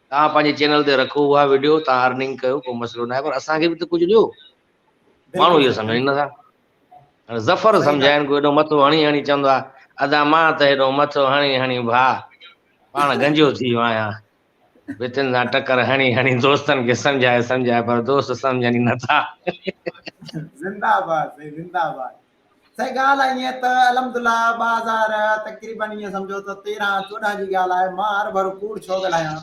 توهان پنهنجي چينل تي رکو اها وڊيو توهان ارننگ ڪيو ڪو مسئلو ناهي پر اسان کي به ته ڪجهه ڏيو ماڻهو اهو سمجهن ئي نٿا ظفر سمجهائن ڪو ايڏو مٿو هڻي هڻي چوندو آهي ادا مان ته ايڏو مٿو هڻي هڻي ڀاء پاڻ گنجو ٿي ويو آهيان ڀتين سان ٽڪر هڻي هڻي دوستن کي سمجهائي سمجهائي پر دوست سمجهن ئي نٿا. زنده آباد سائين زنده آباد سائين ڳالهه آهي ائين ته الحمدلله 2000 تقريبن ائين سمجهو ته 13 14 جي ڳالهه آهي مان هر ڀرو ڪوڙ ڇو ڳالهايان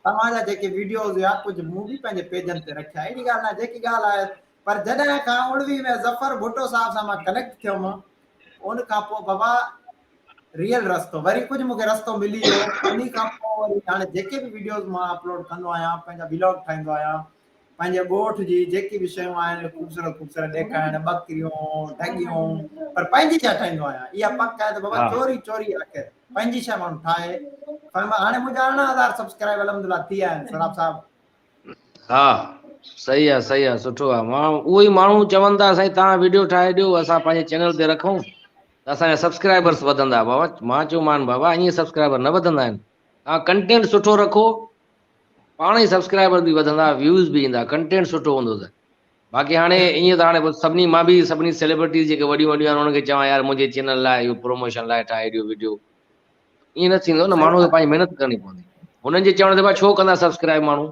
توهان جا جيڪي ويڊيوز هيا ڪجهه مون به پنهنجي پيجن تي رکيا اهڙي ڳالهه ناهي جيڪي ڳالهه آهي پر جڏهن کان 19 ۾ ظفر ڀٽو صاحب سان مان ڪنيڪٽ ٿيم ان کان پوء بابا ريئل رستو وري ڪجهه مونکي رستو ملي ويو انهي کان پوء وري هاڻي جيڪي به ويڊيوز مان اپلوڊ ڪندو آهيان پنهنجا ولاگ ٺاهيندو آهيان پنهنجي ڳوٺ جي جيڪي به شيون آهن خوبصورت خوبصورت ڏيکارڻ ٻڪريون ڍڳيون پر پنهنجي شيء ٺاهيندو آهيان اها پڪ آهي ته بابا چوري چوري آخر پنهنجي شيء ماڻهو ٺاهي هاڻي منهنجا 18000 سبسڪرائب الحمدلله ٿي ويا آهن سهراب صاحب ها صحيح آ صحيح آ سٺو آ مان اهو ئي ماڻهو چون ٿا سائين توهان ويڊيو ٺاهي ڏيو اسان پنهنجي چينل تي رکون ته اسان جا سبسڪرائبرس وڌندا بابا مان چيومان بابا ائين سبسڪرائبر نه وڌندا آهن توهان ڪنٽينٽ سٺو رکو پاڻ ئي سبسڪرائبر به وڌندا ويوز به ايندا ڪنٽينٽ سٺو هوندو ته باقي هاڻي ائين ته هاڻي سڀني مان به سڀني سيلبرٽيز جيڪي وڏيون وڏيون آهن انهن کي چوان يار منهنجي چينل لاء اهو پروموشن لاء ٺاهي ڏيو ويڊيو ائين نه ٿيندو نه ماڻهو کي پنهنجي محنت ڪرڻي پوندي هنن جي چوڻ تي ڇو ڪندا سبسڪرائب ماڻهو.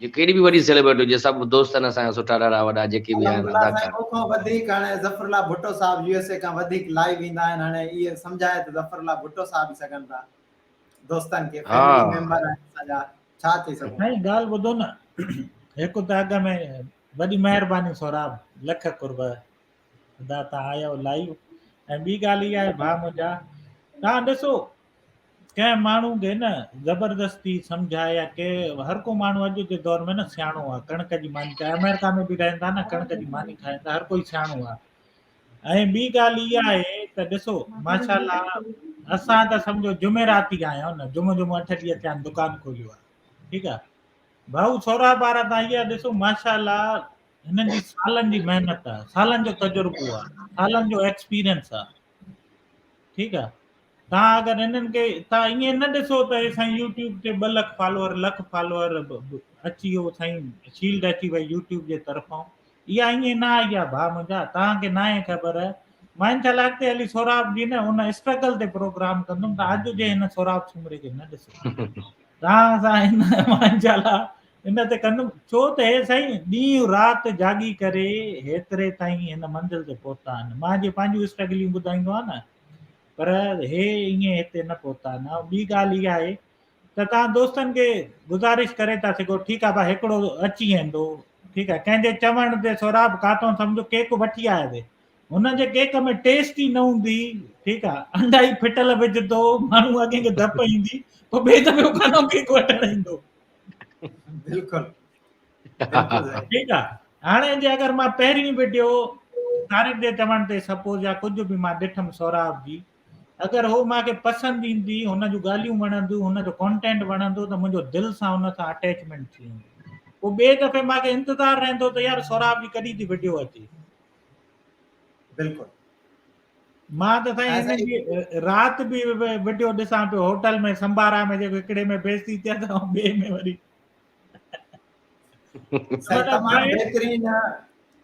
جي ڪيڏي به وڏي سيليبرٽي هجي سڀ دوست آهن اسان جا سٺا ڏاڍا وڏا جيڪي به آهن الحمدلله اداڪار. سائين مون کان وڌيڪ هاڻي ظفر الله ڀٽو صاحب يو ايس اي کان وڌيڪ لائيو ايندا آهن هاڻي اهي سمجهائي ته ظفر الله ڀٽو صاحب ئي سگهن ٿا دوستن کي فيملي ميمبر آهن اسان جا ڇا چئي سگهون. سائين ڳالهه ٻڌو نه هڪ ته اڳ ۾ وڏي مهرباني سهراب لک قرب ادا تان آيا لائيو ۽ ٻي ڳالهه اها آهي ڀاء منهنجا تان ڏسو ڪنهن ماڻهو کي نه زبردستي سمجهائي يا ڪي هر ڪو ماڻهو اڄ جي دور ۾ نه سياڻو آهي ڪڻڪ جي ماني چاهي آمريڪا ۾ به رهن ٿا نه ڪڻڪ جي ماني کائن ٿا هر ڪوئي سياڻو آهي ۽ ٻي ڳالهه اها آهي ته ڏسو ماشاءالله اسان ته سمجهو جمعرات ئي آهيون نه جمعو جمعو 8 ڏينهن ٿيا آهن دڪان کوليو آهي ٺيڪ آهي ڀائو سهراب وارا تان اها ڏسو ماشاءالله هنن جي سالن جي محنت آهي سالن جو تجربو آهي سالن جو ايڪسپيرينس آهي ٺيڪ آ تان اگر انهن کي تان ائين نه ڏسو ته سائين يوٽيوب تي 2 لک فالوور لک فالوور اچي ويو سائين شيلڊ اچي وئي يوٽيوب جي طرفان اها ائين نه آئي آ ڀاء منهنجا تان کي ناهي خبر مان انشاء الله اڳتي هلي سهراب جي نه ان اسٽرگل تي پروگرام ڪندم ته اڄ جي هن سهراب سومري کي نه ڏسو تان سان هن مان انشاء الله ان تي ڪندم ڇو ته هي سائين ڏينهن رات جاڳي ڪري هيتري تائين هن منزل تي پهتا آهن مان جي پنهنجون اسٽرگليون ٻڌائيندو آهيان نه پر هي ائين هتي نه پهتا آهن ۽ ٻي ڳالهه اها آهي ته تان دوستن کي گذارش ڪري ٿا سگهو ٺيڪ آهي ڀا هڪڙو اچي ويندو ٺيڪ آهي ڪنهن جي چوڻ تي سهراب ڪاتون سمجهو ڪيڪ وٺي آيا سي هن جي ڪيڪ ۾ ٽيسٽ ئي نه هوندي ٺيڪ آ انڊا ئي ڦٽل وجهندو ماڻهو اڳي کي ڌپ ايندي پوء ٻئي دفعي هو ڪانو ڪيڪ وٺڻ ايندو. بلڪل ٺيڪ آ هاڻي جي اگر مان پهرين وڊيو طارق جي چوڻ تي سپوز يا ڪجهه به مان ڏٺم سهراب جي اگر هو مان کي پسند ايندي هن جون ڳالهيون وڻنديون هن جو ڪانٽينٽ وڻندو ته منهنجو دل سان هن سان اٽيچمينٽ ٿي ويندو پوء ٻئي دفعي مان کي انتظار رهندو ته يار سهراب جي ڪڏهن ٿي وڊيو اچي. بلڪل مان ته سائين هن جي رات به وڊيو ڏسان پيو هوٽل ۾ سمبارا ۾ جيڪو هڪڙي ۾ بيزتي ٿي ته ٻئي ۾ وري سائين تمام بهترين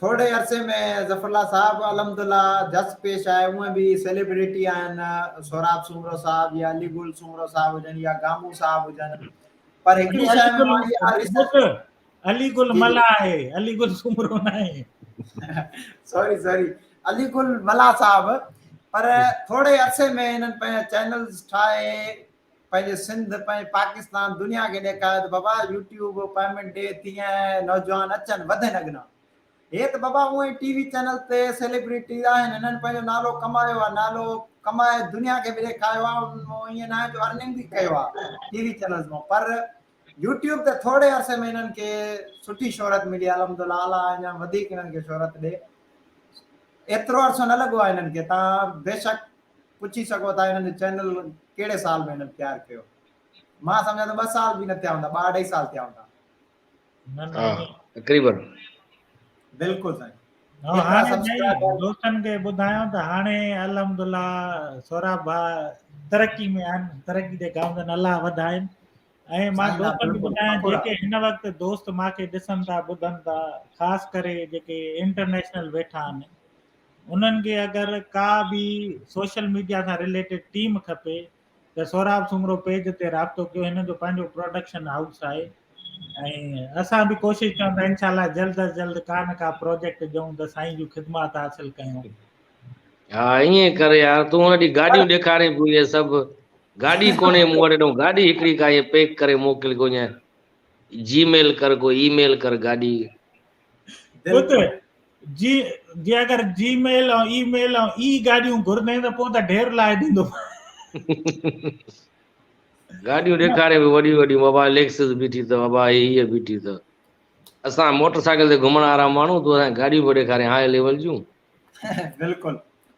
ٿوري عرصي ۾ ظفر الله صاحب الحمدلله جس پيش آهي اونئن به سيليبريٽي آهن سهراب سومرو صاحب يا علي گل سومرو صاحب هجن يا گامو صاحب هجن پر هڪڙي شيء ۾ مان اها علي گل ملاح آهي علي گل سومرو ناهي. سوري سوري علي گل ملاح صاحب پر ٿوري عرصي ۾ هنن پنهنجا چينلز ٺاهي پنهنجي سنڌ پنهنجي پاڪستان دنيا کي ڏيکاريو ته بابا يوٽيوب پيمنٽ ڏي ٿي ۽ نوجوان اچن وڌن اڳنا هي ته بابا اونئن ئي ٽي وي چينل تي سيليبريٽيز آهن هنن پنهنجو نالو ڪمايو آهي نالو ڪمائي دنيا کي به ڏيکاريو آهي ائين ناهي جو ارننگ به ڪيو آهي ٽي وي چينلز مان پر يوٽيوب تي ٿوري عرصي ۾ هنن کي سٺي شهرت ملي الحمدلله الله اڃا وڌيڪ هنن کي شهرت ڏي ايترو عرصو نه لڳو آهي هنن کي تان بيشڪ پڇي سگهو ٿا هنن جو چينل ڪهڙي سال ۾ هنن تيار ڪيو مان سمجهان ٿو ٻه سال به نه ٿيا هوندا ٻه اڍائي سال ٿيا هوندا. ها تقريبن. بلڪل سائين. هاڻي سائين دوستن کي ٻڌايان ته هاڻي الحمدلله سهراب ڀاء ترقي ۾ آهن ترقي تي گامزن الله وڌائين ۽ مان دوستن کي ٻڌايان جيڪي هن وقت دوست مان کي ڏسن ٿا ٻڌن ٿا خاص ڪري جيڪي انٽرنيشنل ويٺا آهن انهن کي اگر ڪا به سوشل ميڊيا سان رليٽيڊ ٽيم کپي ته سهراب سومرو پيج تي رابطو ڪيو هن جو پنهنجو پروڊڪشن هائوس آهي ۽ اسان به ڪوشش ڪيون ٿا انشاء الله جلد از جلد ڪا نه ڪا پروجيڪٽ ڏيون ته سائين جون خدمات حاصل ڪيون. ها ائين ڪر يار تون هن ڏينهن گاڏيون ڏيکارين پيو اهي سڀ گاڏي ڪونهي مون وٽ ايڏو گاڏي هڪڙي ڪا ائين پيڪ ڪري موڪل ڪو ائين جي ميل ڪر ڪو اي ميل ڪر گاڏي. ٻڌ جي جي اگر جي ميل ۽ اي ميل ۽ اي گاڏيون گهرندين ته پوء ته ڍير لائي ڏيندو. گاڏيون ڏيکارين پيو وڏيون وڏيون بابا ليڪسس بيٺي اٿو بابا هي بيٺي اٿو اسان موٽر سائيڪل تي گهمڻ وارا ماڻهو تون اسان کي گاڏيون پيو ڏيکارين هاء ليول جون. بلڪل.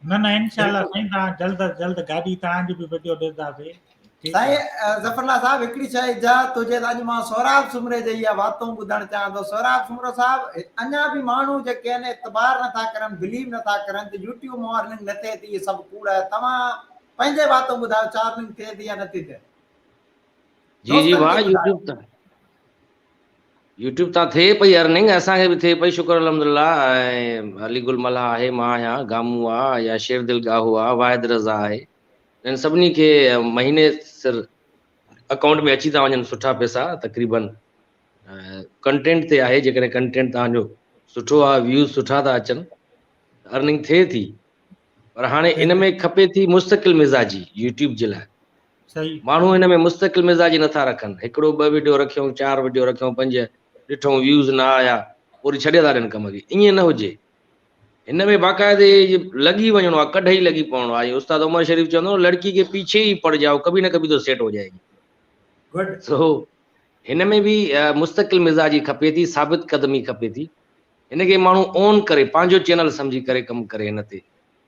نه نه انشاء الله سائين توهان جلد از جلد گاڏي توهان جي به وڊيو ڏسنداسي. سائين ظفر الله صاحب هڪڙي شيء اجازت هجي ته اڄ مان سهراب سومري جي اها واتون ٻڌڻ چاهيان ٿو سهراب سومرو صاحب اڃا به ماڻهو جيڪي آهن اعتبار نٿا ڪرن بليو نٿا ڪرن ته يوٽيوب مان ارننگ نه ٿئي ٿي اهي سڀ ڪوڙ آهي توهان پنهنجي واتون ٻڌايو ڇا ارننگ ٿئي ٿي يا نٿي ٿئي. جي جي دوستن ڀاء کي ٻڌايو. يوٽيوب تان يوٽيوب تان ٿئي پئي ارننگ اسان کي به ٿئي پئي شڪر الحمدلله ۽ علي گل ملاح آهي مان آهيان گامون آ يا شير دل ڳاهو آ واحد رضا آهي انهن سڀني کي مهيني سر اڪائونٽ ۾ اچي ٿا وڃن سٺا پئسا تقريبن ڪنٽينٽ تي آهي جيڪڏهن ڪنٽينٽ توهان جو سٺو آهي ويوز سٺا ٿا اچن ارننگ ٿئي ٿي پر هاڻي ان ۾ کپي ٿي مستقل مزاجي يوٽيوب جي لاء ماڻهو هن ۾ مستقل مزاجي نٿا رکن هڪڙو ٻه ويڊيو رکيون چار ويڊيو رکيون پنج ڏٺو ويوز نه آيا پوري ڇڏي ٿا ڏين ڪم کي ائين نه هجي هن ۾ باقاعدي لڳي وڃڻو آهي ڪڍ ئي لڳي پوڻو آهي استاد عمر شريف چوندو لڙڪي کي پيڇي ئي پڙ جائو ڪڀي نه ڪڀي تو سيٽ هو جائي گي گڊ سو هن ۾ به مستقل مزاجي کپي ٿي ثابت قدمي کپي ٿي هن کي ماڻهو اون ڪري پنهنجو چينل سمجهي ڪري ڪم ڪري هن تي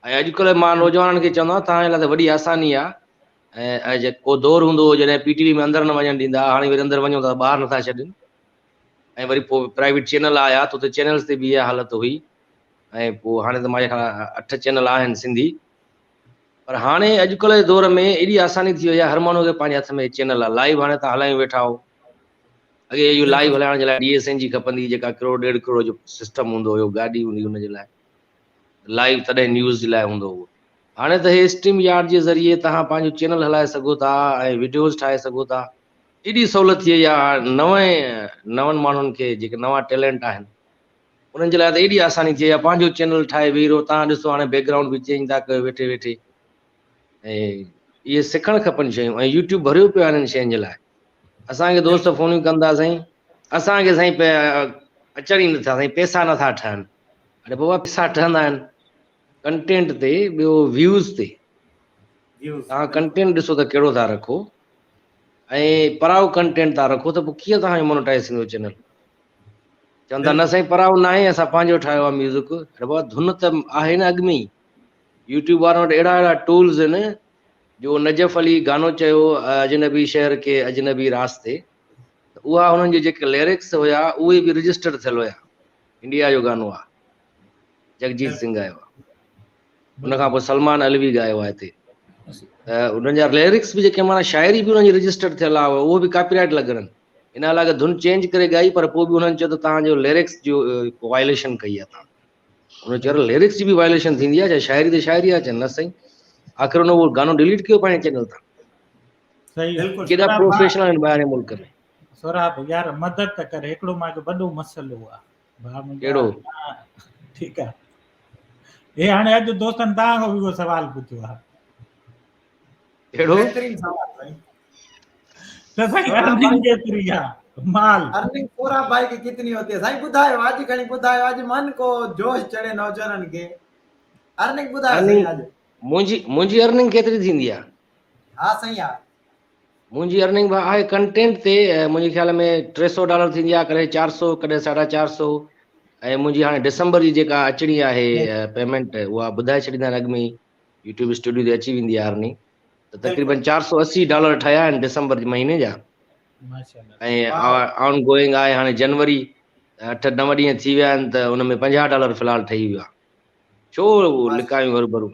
۽ اڄڪلهه مان نوجوانن کي چوندو آهيان توهان جي لاء ته وڏي آساني آهي ۽ ڪو دور هوندو هو جڏهن پي ٽي وي ۾ اندر نه وڃڻ ڏيندا هاڻي وري اندر وڃو ٿا ٻاهر نٿا ڇڏين ۽ وري پوء پرائيويٽ چينل آيا ته اتي چينلز تي به اها حالت هئي ۽ پوء هاڻي ته مانجي خيال اٺ چينل آهن سنڌي پر هاڻي اڄڪلهه جي دور ۾ ايڏي آساني ٿي وئي آهي هر ماڻهو کي پنهنجي هٿ ۾ چينل آهي لائيو هاڻي تان هلايون ويٺا آهو اڳي اهو لائيو هلائڻ جي لاء ڊي ايس اين جي کپندي جيڪا ڪروڙ ڏيڍ ڪروڙ جو سسٽم هوندو هيو گاڏي هوندي ان جي لاء لائيو تڏهن نيوز جي لاء هوندو هو هاڻي ته هي اسٽريم يارڊ جي ذريعي تهان پنهنجو چينل هلائي سگهو ٿا ۽ وڊيوز ٺاهي سگهو ٿا ايڏي سهولت ٿي وئي آهي نوين نون ماڻهن کي جيڪي نوان ٽيلنٽ آهن انهن جي لاء ته ايڏي آساني ٿي وئي آهي پنهنجو چينل ٺاهي ويهي رهو تان ڏسو هاڻي بيڪ گرائونڊ به چينج ٿا ڪيو ويٺي ويٺي ۽ اهي سکڻ کپن شيون ۽ يوٽيوب ڀريو پيو آهي انهن شين جي لاء اسان کي دوست فونيون ڪن ٿا سائين اسان کي سائين اچن ئي نٿا سائين پيسا نٿا ٺهن اڙي بابا پيسا ٺهندا آهن ڪنٽينٽ تي ٻيو ويوز تي توهان ڪنٽينٽ ڏسو ته ڪهڙو ٿا رکو ۽ پرائو ڪنٽينٽ ٿا رکو ته پوء ڪيئن توهان جو مونيٽائز ٿيندو چينل چون ٿا نه سائين پرائو نه آهي اسان پنهنجو ٺاهيو آهي ميوزڪ اڙي بابا ڌن ته آهي نه اڳ ۾ ئي يوٽيوب وارن وٽ اهڙا اهڙا ٽولز آهن جو نجف علي گانو چيو اجنبي شهر ڪي اجنبي راستي ته اها هنن جي جيڪي ليرڪس هيا اهي به رجسٽر ٿيل هيا انڊيا جو گانو آهي جگجيت سنگهه ڳايو آهي ان کان پوء سلمان علوي ڳايو آهي هتي ته انهن جا ليرڪس به جيڪي معنيٰ شاعري به انهن جي رجسٽرڊ ٿيل آهي اهو به ڪاپي رائٽ لڳل آهن ان علاوه ڌن چينج ڪري ڳائي پر پوء به انهن چيو ته توهان جو ليرڪس جو وائليشن ڪئي آهي توهان انهن چيو ليرڪس جي به وائليشن ٿيندي آهي ڇا شاعري ته شاعري آهي نه سائين آخر ان اهو گانو ڊيليٽ ڪيو پنهنجي چينل تان صحيح ڪيڏا پروفيشنل آهن ٻاهرين ملڪ ۾ سهراب يار مدد ته ڪر هڪڙو مان کي وڏو مسئلو آهي ڪهڙو؟ ٺيڪ آ هي هاڻي اڄ دوستن توهان کان به اهو سوال پڇيو آ ڪهڙو؟ بهترين سوال سائين ته سائين ارننگ ڪيتري آ مال ارننگ سهراب ڀائي کي ڪتني هوتي سائين ٻڌايو اڄ کڻي ٻڌايو اڄ من ڪو جوش چڙهي نوجوانن کي ارننگ ٻڌايو سائين اڄ منهنجي منهنجي ارننگ ڪيتري ٿيندي آ ها سائين ها منهنجي ارننگ به آهي ڪنٽينٽ تي منهنجي خيال ۾ 300 ڊالر ٿيندي آهي ڪڏهن 400 ڪڏهن 450 ۽ منهنجي هاڻي ڊسمبر جي جيڪا اچڻي آهي پيمنٽ اها ٻڌائي ڇڏيندا آهن اڳ ۾ ئي يوٽيوب اسٽوڊيو تي اچي ويندي آهي ارننگ ته تقريبن 480 ڊالر ٺهيا آهن ڊسمبر جي مهيني جا ۽ آن گوئنگ آهي هاڻي جنوري اٺ نو ڏينهن ٿي ويا آهن ته ان ۾ 50 ڊالر في الحال ٺهي ويو آهي ڇو لڪايون هرڀرو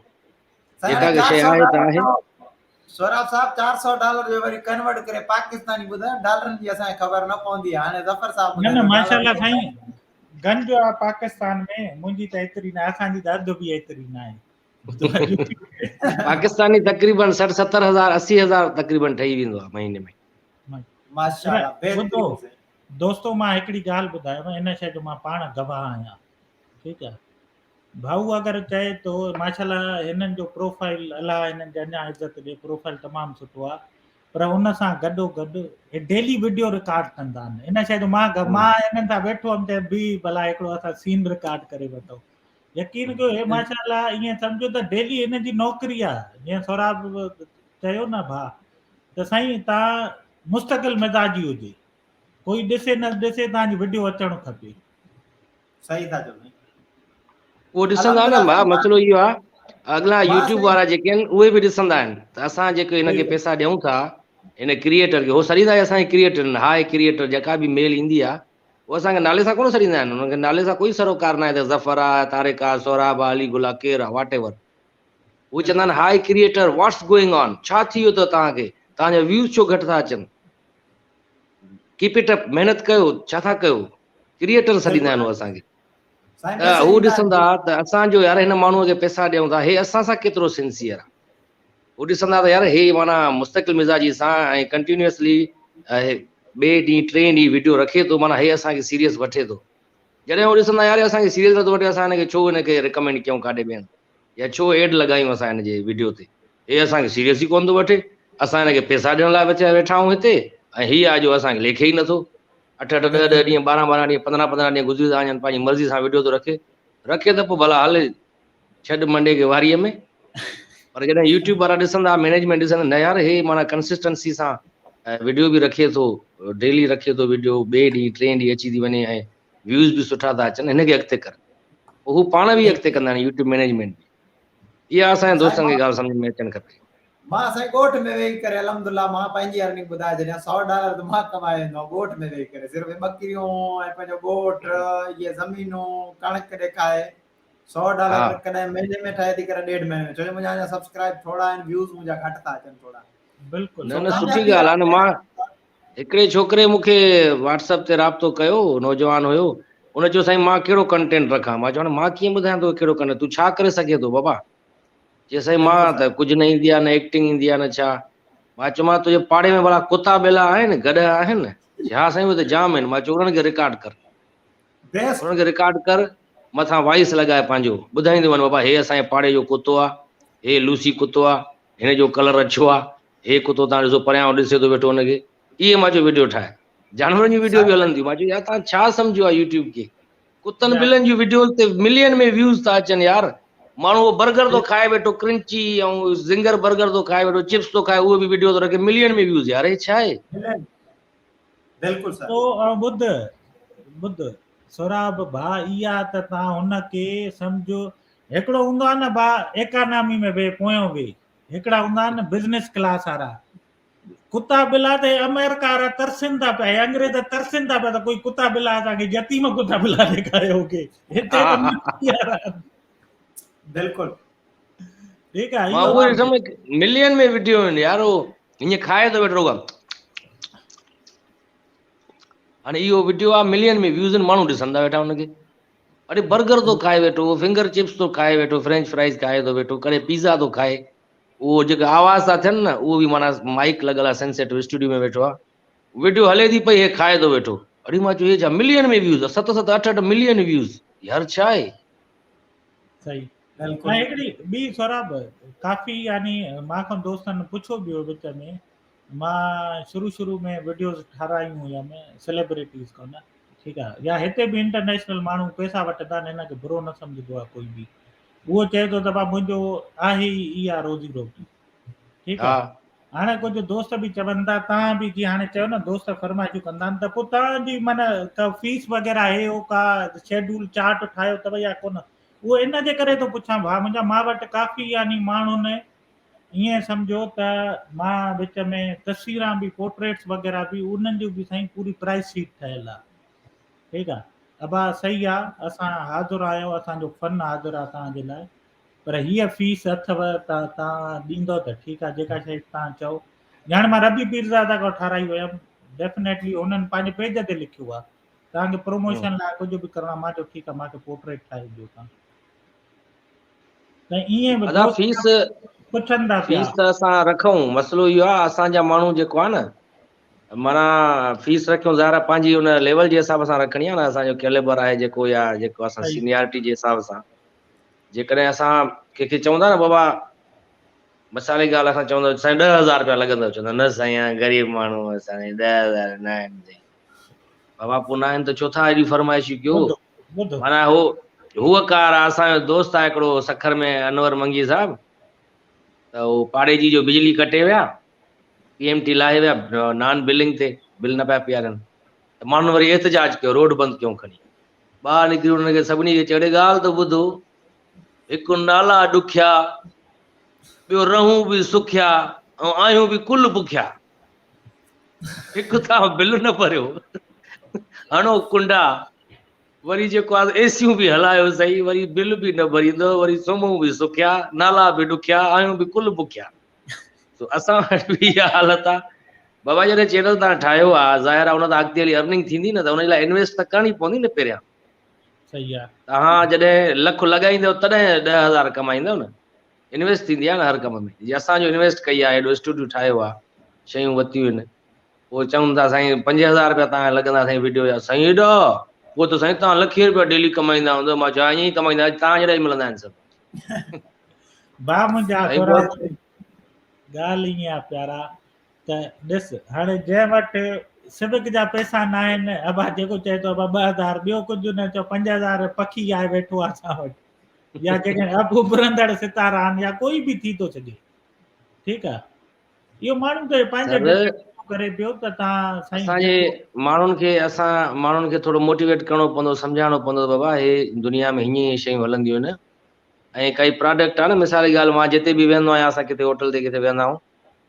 جيڪا ڪا شيء آهي ته آهي. سهراب صاحب 400 ڊالر جو وري ڪنورٽ ڪري پاڪستاني ٻڌايو ڊالرن جي اسان کي خبر نه پوندي هاڻي ظفر صاحب نه نه ماشاءالله سائين گنج آ پاڪستان ۾ منهنجي ته ايتري نه اسان جي ته اڌ به ايتري نه آهي پاڪستاني تقريبن 60 70 هزار 80 هزار تقريبن ٺهي ويندو آ مهيني ۾ ماشاءالله بهترين دوستو مان هڪڙي ڳالهه ٻڌايان ان شيء جو مان پاڻ گواهه آهيان ٺيڪ آ ڀائو اگر چئي ٿو ماشاءالله هنن جو پروفائل الله هنن کي اڃا عزت ڏي پروفائل تمام سٺو آ پر ان سان گڏو گڏ هي ڊيلي وڊيو رڪارڊ ڪندا آهن ان شيء جو مان مان هنن سان ويٺو هئم چيم بي ڀلا هڪڙو اسان سين رڪارڊ ڪري وٺو يقين ڪيو هي ماشاءالله ائين سمجهو ته ڊيلي هن جي نوڪري آ جيئن سهراب چيو نه ڀا ته سائين تان مستقل مزاجي هجي ڪوئي ڏسي نه ڏسي تان جي وڊيو اچڻ کپي صحيح ٿا چئو سائين. اهو ڏسندا نه ڀاء مسئلو اهو آهي اڳلا يوٽيوب وارا جيڪي آهن اهي به ڏسندا آهن ته اسان جيڪي هن کي پيسا ڏيون ٿا هن ڪريئيٽر کي هو سڏيندا آهن اسان کي ڪريئيٽر هاء ڪريئيٽر جيڪا به ميل ايندي آهي اهو اسان کي نالي سان ڪونه سڏيندا آهن انهن کي نالي سان ڪوئي سروڪار ناهي ته ظفر آهي طارق آهي سهراب آهي علي گل آهي ڪير آهي واٽ ايور هو چوندا آهن hi creator what's going on ڇا ٿي ويو اٿو توهان کي توهان جا ويوز ڇو گهٽ ٿا اچن ڪيپ it up محنت ڪيو ڇا ٿا ڪيو ڪريئيٽر سڏيندا آهن اسان کي ته هو ڏسندا ته اسان جو يار هن ماڻهوء کي پيسا ڏيون ٿا هي اسان سان ڪيترو سنسيئر آهي هو ڏسندا ته يار هي معنيٰ مستقل مزاجي سان ۽ ڪنٽينيوسلي ٻئي ڏينهن ٽئين ڏينهن وڊيو رکي ٿو معنيٰ هي اسان کي سيريس وٺي ٿو. جڏهن هو ڏسندا يار هي اسان کي سيريس نٿو وٺي اسان هن کي ڇو هن کي ريڪمينڊ ڪيون ڪاڏي ٻين يا ڇو ايڊ لڳايون اسان هن جي وڊيو تي هي اسان کي سيريس ئي ڪونه ٿو وٺي اسان هن کي پيسا ڏيڻ لاء ويٺا آهيون هتي ۽ هي آهي جو اسان کي ليکي ئي نٿو اٺ اٺ ڏهه ڏهه ڏينهن ٻارهن ٻارهن ڏينهن پندرهن پندرهن ڏينهن گذري ٿا وڃن پنهنجي مرضي سان وڊيو ٿو رکي رکي ته پوء ڀلا هل ڇڏ منڊي کي واريء ۾ پر جڏهن يوٽيوب وارا ڏسندا مينيجمينٽ ڏسندا نه يار هي معنيٰ ڪنسسٽنسي سان وڊيو به رکي ٿو ڊيلي رکي ٿو وڊيو ٻئي ڏينهن ٽئين ڏينهن اچي ٿي وڃي ۽ ويوز به سٺا ٿا اچن هن کي اڳتي ڪر پوء هو پاڻ به اڳتي ڪندا آهن يوٽيوب مينيجمينٽ به اها اسان جي دوستن کي ڳالهه سمجھ ۾ اچڻ کپي. مان سائين ڳوٺ ۾ ويهي ڪري الحمدلله مان پنهنجي ارننگ ٻڌائي ڇڏيان سو ڊالر ته مان ڪمائي ويندو آهيان ڳوٺ ۾ ويهي ڪري صرف ٻڪريون ۽ پنهنجو ڳوٺ اهي زمينون ڪڻڪ ڏيکائي سو ڊالر ڪڏهن مهيني ۾ ٺهي ٿي ڪڏهن ڏيڍ مهيني ۾ ڇو جو منهنجا اڃا سبسڪرائب ٿورا آهن ويوز منهنجا گهٽ ٿا اچن ٿورا. بلڪل نه نه سٺي ڳالهه آهي نه مان هڪڙي ڇوڪري مون کي واٽس اپ تي رابطو ڪيو نوجوان هيو ان چيو سائين مان ڪهڙو ڪنٽينٽ رکان مان چيو مان ڪيئن ٻڌايان توکي ڪهڙو ڪنٽينٽ تون ڇا ڪري سگهين ٿو بابا چي سائين مان ته ڪجهه نه ايندي آهي نه ايڪٽنگ ايندي آهي نه ڇا مان چيو مان تنهنجي پاڙي ۾ ڀلا ڪتا ٻيلا آهن گڏهه آهن چي ها سائين اهي ته جام آهن مان چيو انهن کي رڪارڊ ڪر انهن کي رڪارڊ ڪر مٿان وائس لڳائي پنهنجو ٻڌائيندو وڃ بابا هي اسان جي پاڙي جو ڪتو آ هي لوسي ڪتو آ هن جو ڪلر اڇو آ هي ڪتو تان ڏسو پريان ڏسي ٿو ويٺو ان کي اهي مان چيو وڊيو ٺاهي جانورن جون وڊيو به هلن ٿيون مان چيو يار تان ڇا سمجهيو آ يوٽيوب کي ڪتن ٻلن جون وڊيوز تي ملين ۾ ويوز ٿا اچن يار ماڻهو اهو برگر ٿو کائي ويٺو ڪرنچي ۽ زنگر برگر ٿو کائي ويٺو چپس ٿو کائي اهو به وڊيو ٿو رکي ملين ۾ ويوز يار هي ڇا آهي بلڪل سر. تو ۽ ٻڌ ٻڌ سهراب ڀاء اها ته تان هن کي سمجهه هڪڙو هوندو آهي نه ڀاء ايڪانامي ۾ ويهه پويون ويهه هڪڙا هوندا آهن بزنس ڪلاس وارا ڪتا ٻلا ته آمريڪا وارا ترسن ٿا پيا انگريز ترسن ٿا پيا ته ڪوئي ڪتا ٻلا اسان کي يتيم ڪتا ٻلا ڏيکاريو ڪي هتي ته بلڪل ٺيڪ آهي مان اهو ڏٺم ملين ۾ وڊيو آهن يار هو ائين کائي ٿو ويٺو هاڻي اهو وڊيو آ ملين ۾ ويوز آهن ماڻهو ڏسندا ويٺا ان کي اڙي برگر ٿو کائي ويٺو فنگر چپس ٿو کائي ويٺو فرينچ فرائز کائي ٿو ويٺو ڪڏهن پيزا ٿو کائي اهو جيڪي آواز ٿا ٿين نه اهو به معنيٰ مائڪ لڳل آ سينسيٽو اسٽوڊيو ۾ ويٺو آ وڊيو هلي ٿي پئي هي کائي ٿو ويٺو اڙي مان چيو هي ڇا ملين ۾ ويوز ست ست اٺ اٺ ملين ويوز يار ڇا آهي صحيح ۽ هڪڙي ٻي سهراب ڪافي يعني مان کان دوستن پڇيو به هو وچ ۾ مان شروع شروع ۾ وڊيوز ٺارايون هيم سيليبريٽيز کان نه ٺيڪ آ يا هتي به انٽرنيشنل ماڻهو پيسا وٺندا آهن هن کي برو نه سمجهندو آ ڪوئي به اهو چئي ٿو ته با منهنجو آهي ئي اها روزي روٽي ٺيڪ آ هاڻي ڪجهه دوست به چون ٿا تان به جي هاڻي چيو نه دوست فرمائشون ڪندا آهن ته پوء تان جي معنی ڪا فيس وغيره آهي او ڪا شيڊول چارٽ ٺاهيو اٿو يا ڪونه اهو ان جي ڪري ٿو پڇان ڀاء منهنجا مان وٽ ڪافي يعني ماڻهن ائين سمجهو ته مان وچ ۾ تصويران به پورٽريٽس وغيره به انهن جو به سائين پوري پرائس شيٽ ٺهيل آهي ٺيڪ آهي ابا صحيح آهي اسان حاضر آهيو اسان جو فن حاضر آهي توهان جي لاء پر هيء فيس اٿو ته توهان ڏيندؤ ته ٺيڪ آهي جيڪا شيء توهان چئو. ڄاڻ مان ربي پيرزاده کان ٺاهرائي هيم ڊيفنيٽلي هنن پنهنجي پيج تي لکيو آهي توهان کي پروموشن لاء ڪجهه به ڪرڻو آهي مان چيو ٺيڪ آهي مان کي پورٽريٽ ٺاهي ڏيو توهان ته ائين به ادا فيس پڇن ٿا پيا فيس ته اسان رکون مسئلو اهو آهي اسان جا ماڻهو جيڪو آهي نه معنيٰ فيس رکيون ظاهر آهي پنهنجي ان ليول جي حساب سان رکڻي آهي نه اسان جو ڪيليبر آهي جيڪو يا جيڪو اسان سينيارٽي جي حساب سان جيڪڏهن اسان ڪنهن کي چون ٿا نه بابا مثال جي ڳالهه اسان چوندا سائين 10000 روپيا لڳندو چوندا نه سائين غريب ماڻهو اسان 10000 نه آهن سائين بابا پوء نه آهن ته ڇو ٿا ايڏي فرمائشي ڪيو معنيٰ هو هو ڪار اسان جو دوست آهي هڪڙو سکر ۾ انور منگي صاحب ته هو پاڙي جي جو بجلي ڪٽي ويا پي ايم ٽي لاهي ويا نان بلنگ تي بل نه پيا پيارن ته ماڻهن وري احتجاج ڪيو روڊ بند ڪيون کڻي ٻاهر نڪري انهن کي سڀني کي چيو اڙي ڳالهه ته ٻڌو، هڪ نالا ڏکيا، ٻيو رهون به سکيا ۽ آهيون به ڪل بکيا. هڪ تان بل نه ڀريو، هڻو ڪنڊا، وري جيڪو آهي اي سيون به هلايو سهي، وري بل به نه ڀريندو، وري سمهون به سکيا، نالا به ڏکيا، آهيون به ڪل بکيا. سو اسان وٽ به اها حالت آ. بابا جڏهن چينل تان ٺاهيو آ ظاهر آ ان تان اڳتي هلي ارننگ ٿيندي نه ته ان جي لاء انويسٽ ته ڪرڻي پوندي نه پهريان. صحيح آ. توهان جڏهن لک لڳائيندو تڏهن 10000 ڪمائيندو نه. انويسٽ ٿيندي آ نه هر ڪم ۾. جي اسان جو انويسٽ ڪئي آ هيڏو اسٽوڊيو ٺاهيو آ شيون ورتيون آهن. پوء چون ٿا سائين 5000 روپيا توهان کي لڳندا سائين وڊيو جا سائين ايڏا پوء ته سائين توهان لکين روپيا ڊيلي ڪمائيندا هوندؤ مان چيو ائين ئي ڪمائيندا توهان جهڙا ئي ملندا آهن سڀ ڀاء منهنجا ٿورا ڳالهه ائين آ پيارا ته ڏس هاڻي جنهن وٽ سوڪ جا پئسا نه آهن ابا جيڪو چئي ٿو ابا 2000 ٻيو ڪجهه نه چئو 5000 پکي آهي ويٺو آ اسان وٽ يا جيڪڏهن اڀ اڀرندڙ ستارا آهن يا ڪوئي به ٿي ٿو سگهي ٺيڪ آ اهو ماڻهو ته پنهنجي ڪري پيو ته تان سائين اسان جي ماڻهن کي اسان ماڻهن کي ٿورو موٽيويٽ ڪرڻو پوندو سمجهائڻو پوندو بابا هي دنيا ۾ هيئن هيئن شيون هلنديون آهن ۽ ڪائي پراڊڪٽ آهي نه مثال جي ڳالهه مان جتي به ويهندو آهيان اسان ڪٿي هوٽل تي ڪٿي ويهندا آهيون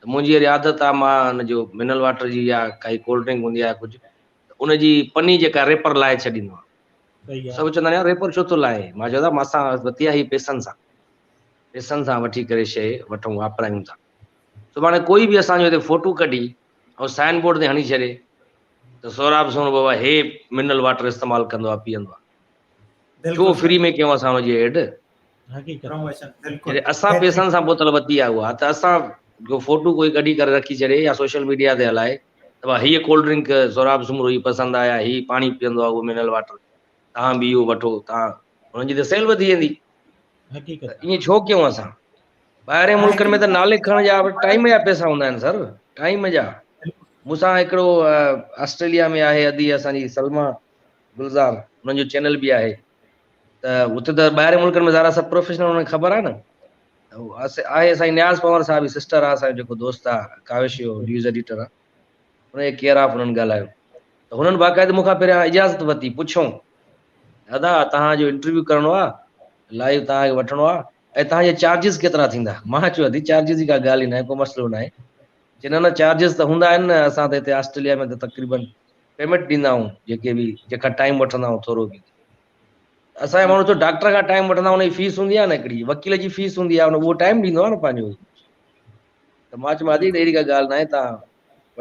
ته منهنجي اهڙي عادت آهي مان ان جو منرل واٽر جي يا ڪائي ڪولڊ ڊرنڪ هوندي آهي ڪجهه ته ان جي پني جيڪا ريپر لاهي ڇڏيندو آهيان سڀ چوندا آهن ريپر ڇو ٿو لاهي مان چوندو آهيان اسان ورتي آهي پيسن سان پيسن سان وٺي ڪري شيء وٺون واپرايون ٿا سڀاڻي ڪوئي به اسان جو هتي فوٽو ڪڍي ۽ سائن بورڊ تي هڻي ڇڏي ته سهراب سومرو بابا هي منرل واٽر استعمال ڪندو آهي پيئندو آهي ڇو فري ۾ ڪيون اسان ان جي ايڊ جڏهن اسان پيسن سان بوتل ورتي آهي اها ته اسان جو فوٽو ڪوئي ڪڍي ڪري رکي ڇڏي يا سوشل ميڊيا تي هلائي ته بابا هيء ڪولڊ ڊرنڪ سهراب سومرو جي پسند آيا هي پاڻي پيئندو آهي اهو منرل واٽر تهان به اهو وٺو تهان انهن جي ته سيل وڌي ويندي ائين ڇو ڪيون اسان ٻاهرين ملڪن ۾ ته نالي کڻڻ جا ٽائيم جا پئسا هوندا آهن سر ٽائيم جا مون سان هڪڙو آسٽريليا ۾ آهي ادي اسان جي سلما گلزار انهن جو چينل به آهي ته اتي ته ٻاهرين ملڪن ۾ ظاهر سڀ پروفيشنل انهن کي خبر آهي نه آهي سائين نياز پنور صاحب جي سسٽر آهي اسان جو جيڪو دوست آهي ڪاوش جو نيوز ايڊيٽر آهي ان جي ڪيئر آف انهن ڳالهايو ته هنن باقاعده مون کان پهريان اجازت ورتي پڇيو ادا توهان جو انٽرويو ڪرڻو آ لائيو توهان کي وٺڻو آ ۽ توهان جا چارجز ڪيترا ٿيندا مان چيو ادي چارجز جي ڪا ڳالهه ئي ناهي ڪو مسئلو ناهي چي نه نه چارجز ته هوندا آهن نه اسان ته هتي آسٽريليا ۾ ته تقريبن پيمينٽ ڏيندا آهيون جيڪي به جنهن کان ٽائيم وٺندا آهيون ٿورو به اسان جا ماڻهو ڇو ڊاڪٽر کان ٽائيم وٺندا ان جي فيس هوندي آهي نه هڪڙي وڪيل جي فيس هوندي آهي اهو ٽائيم ڏيندو آهي نه پنهنجو ته مان چيم ادي اهڙي ڪا ڳالهه ناهي توهان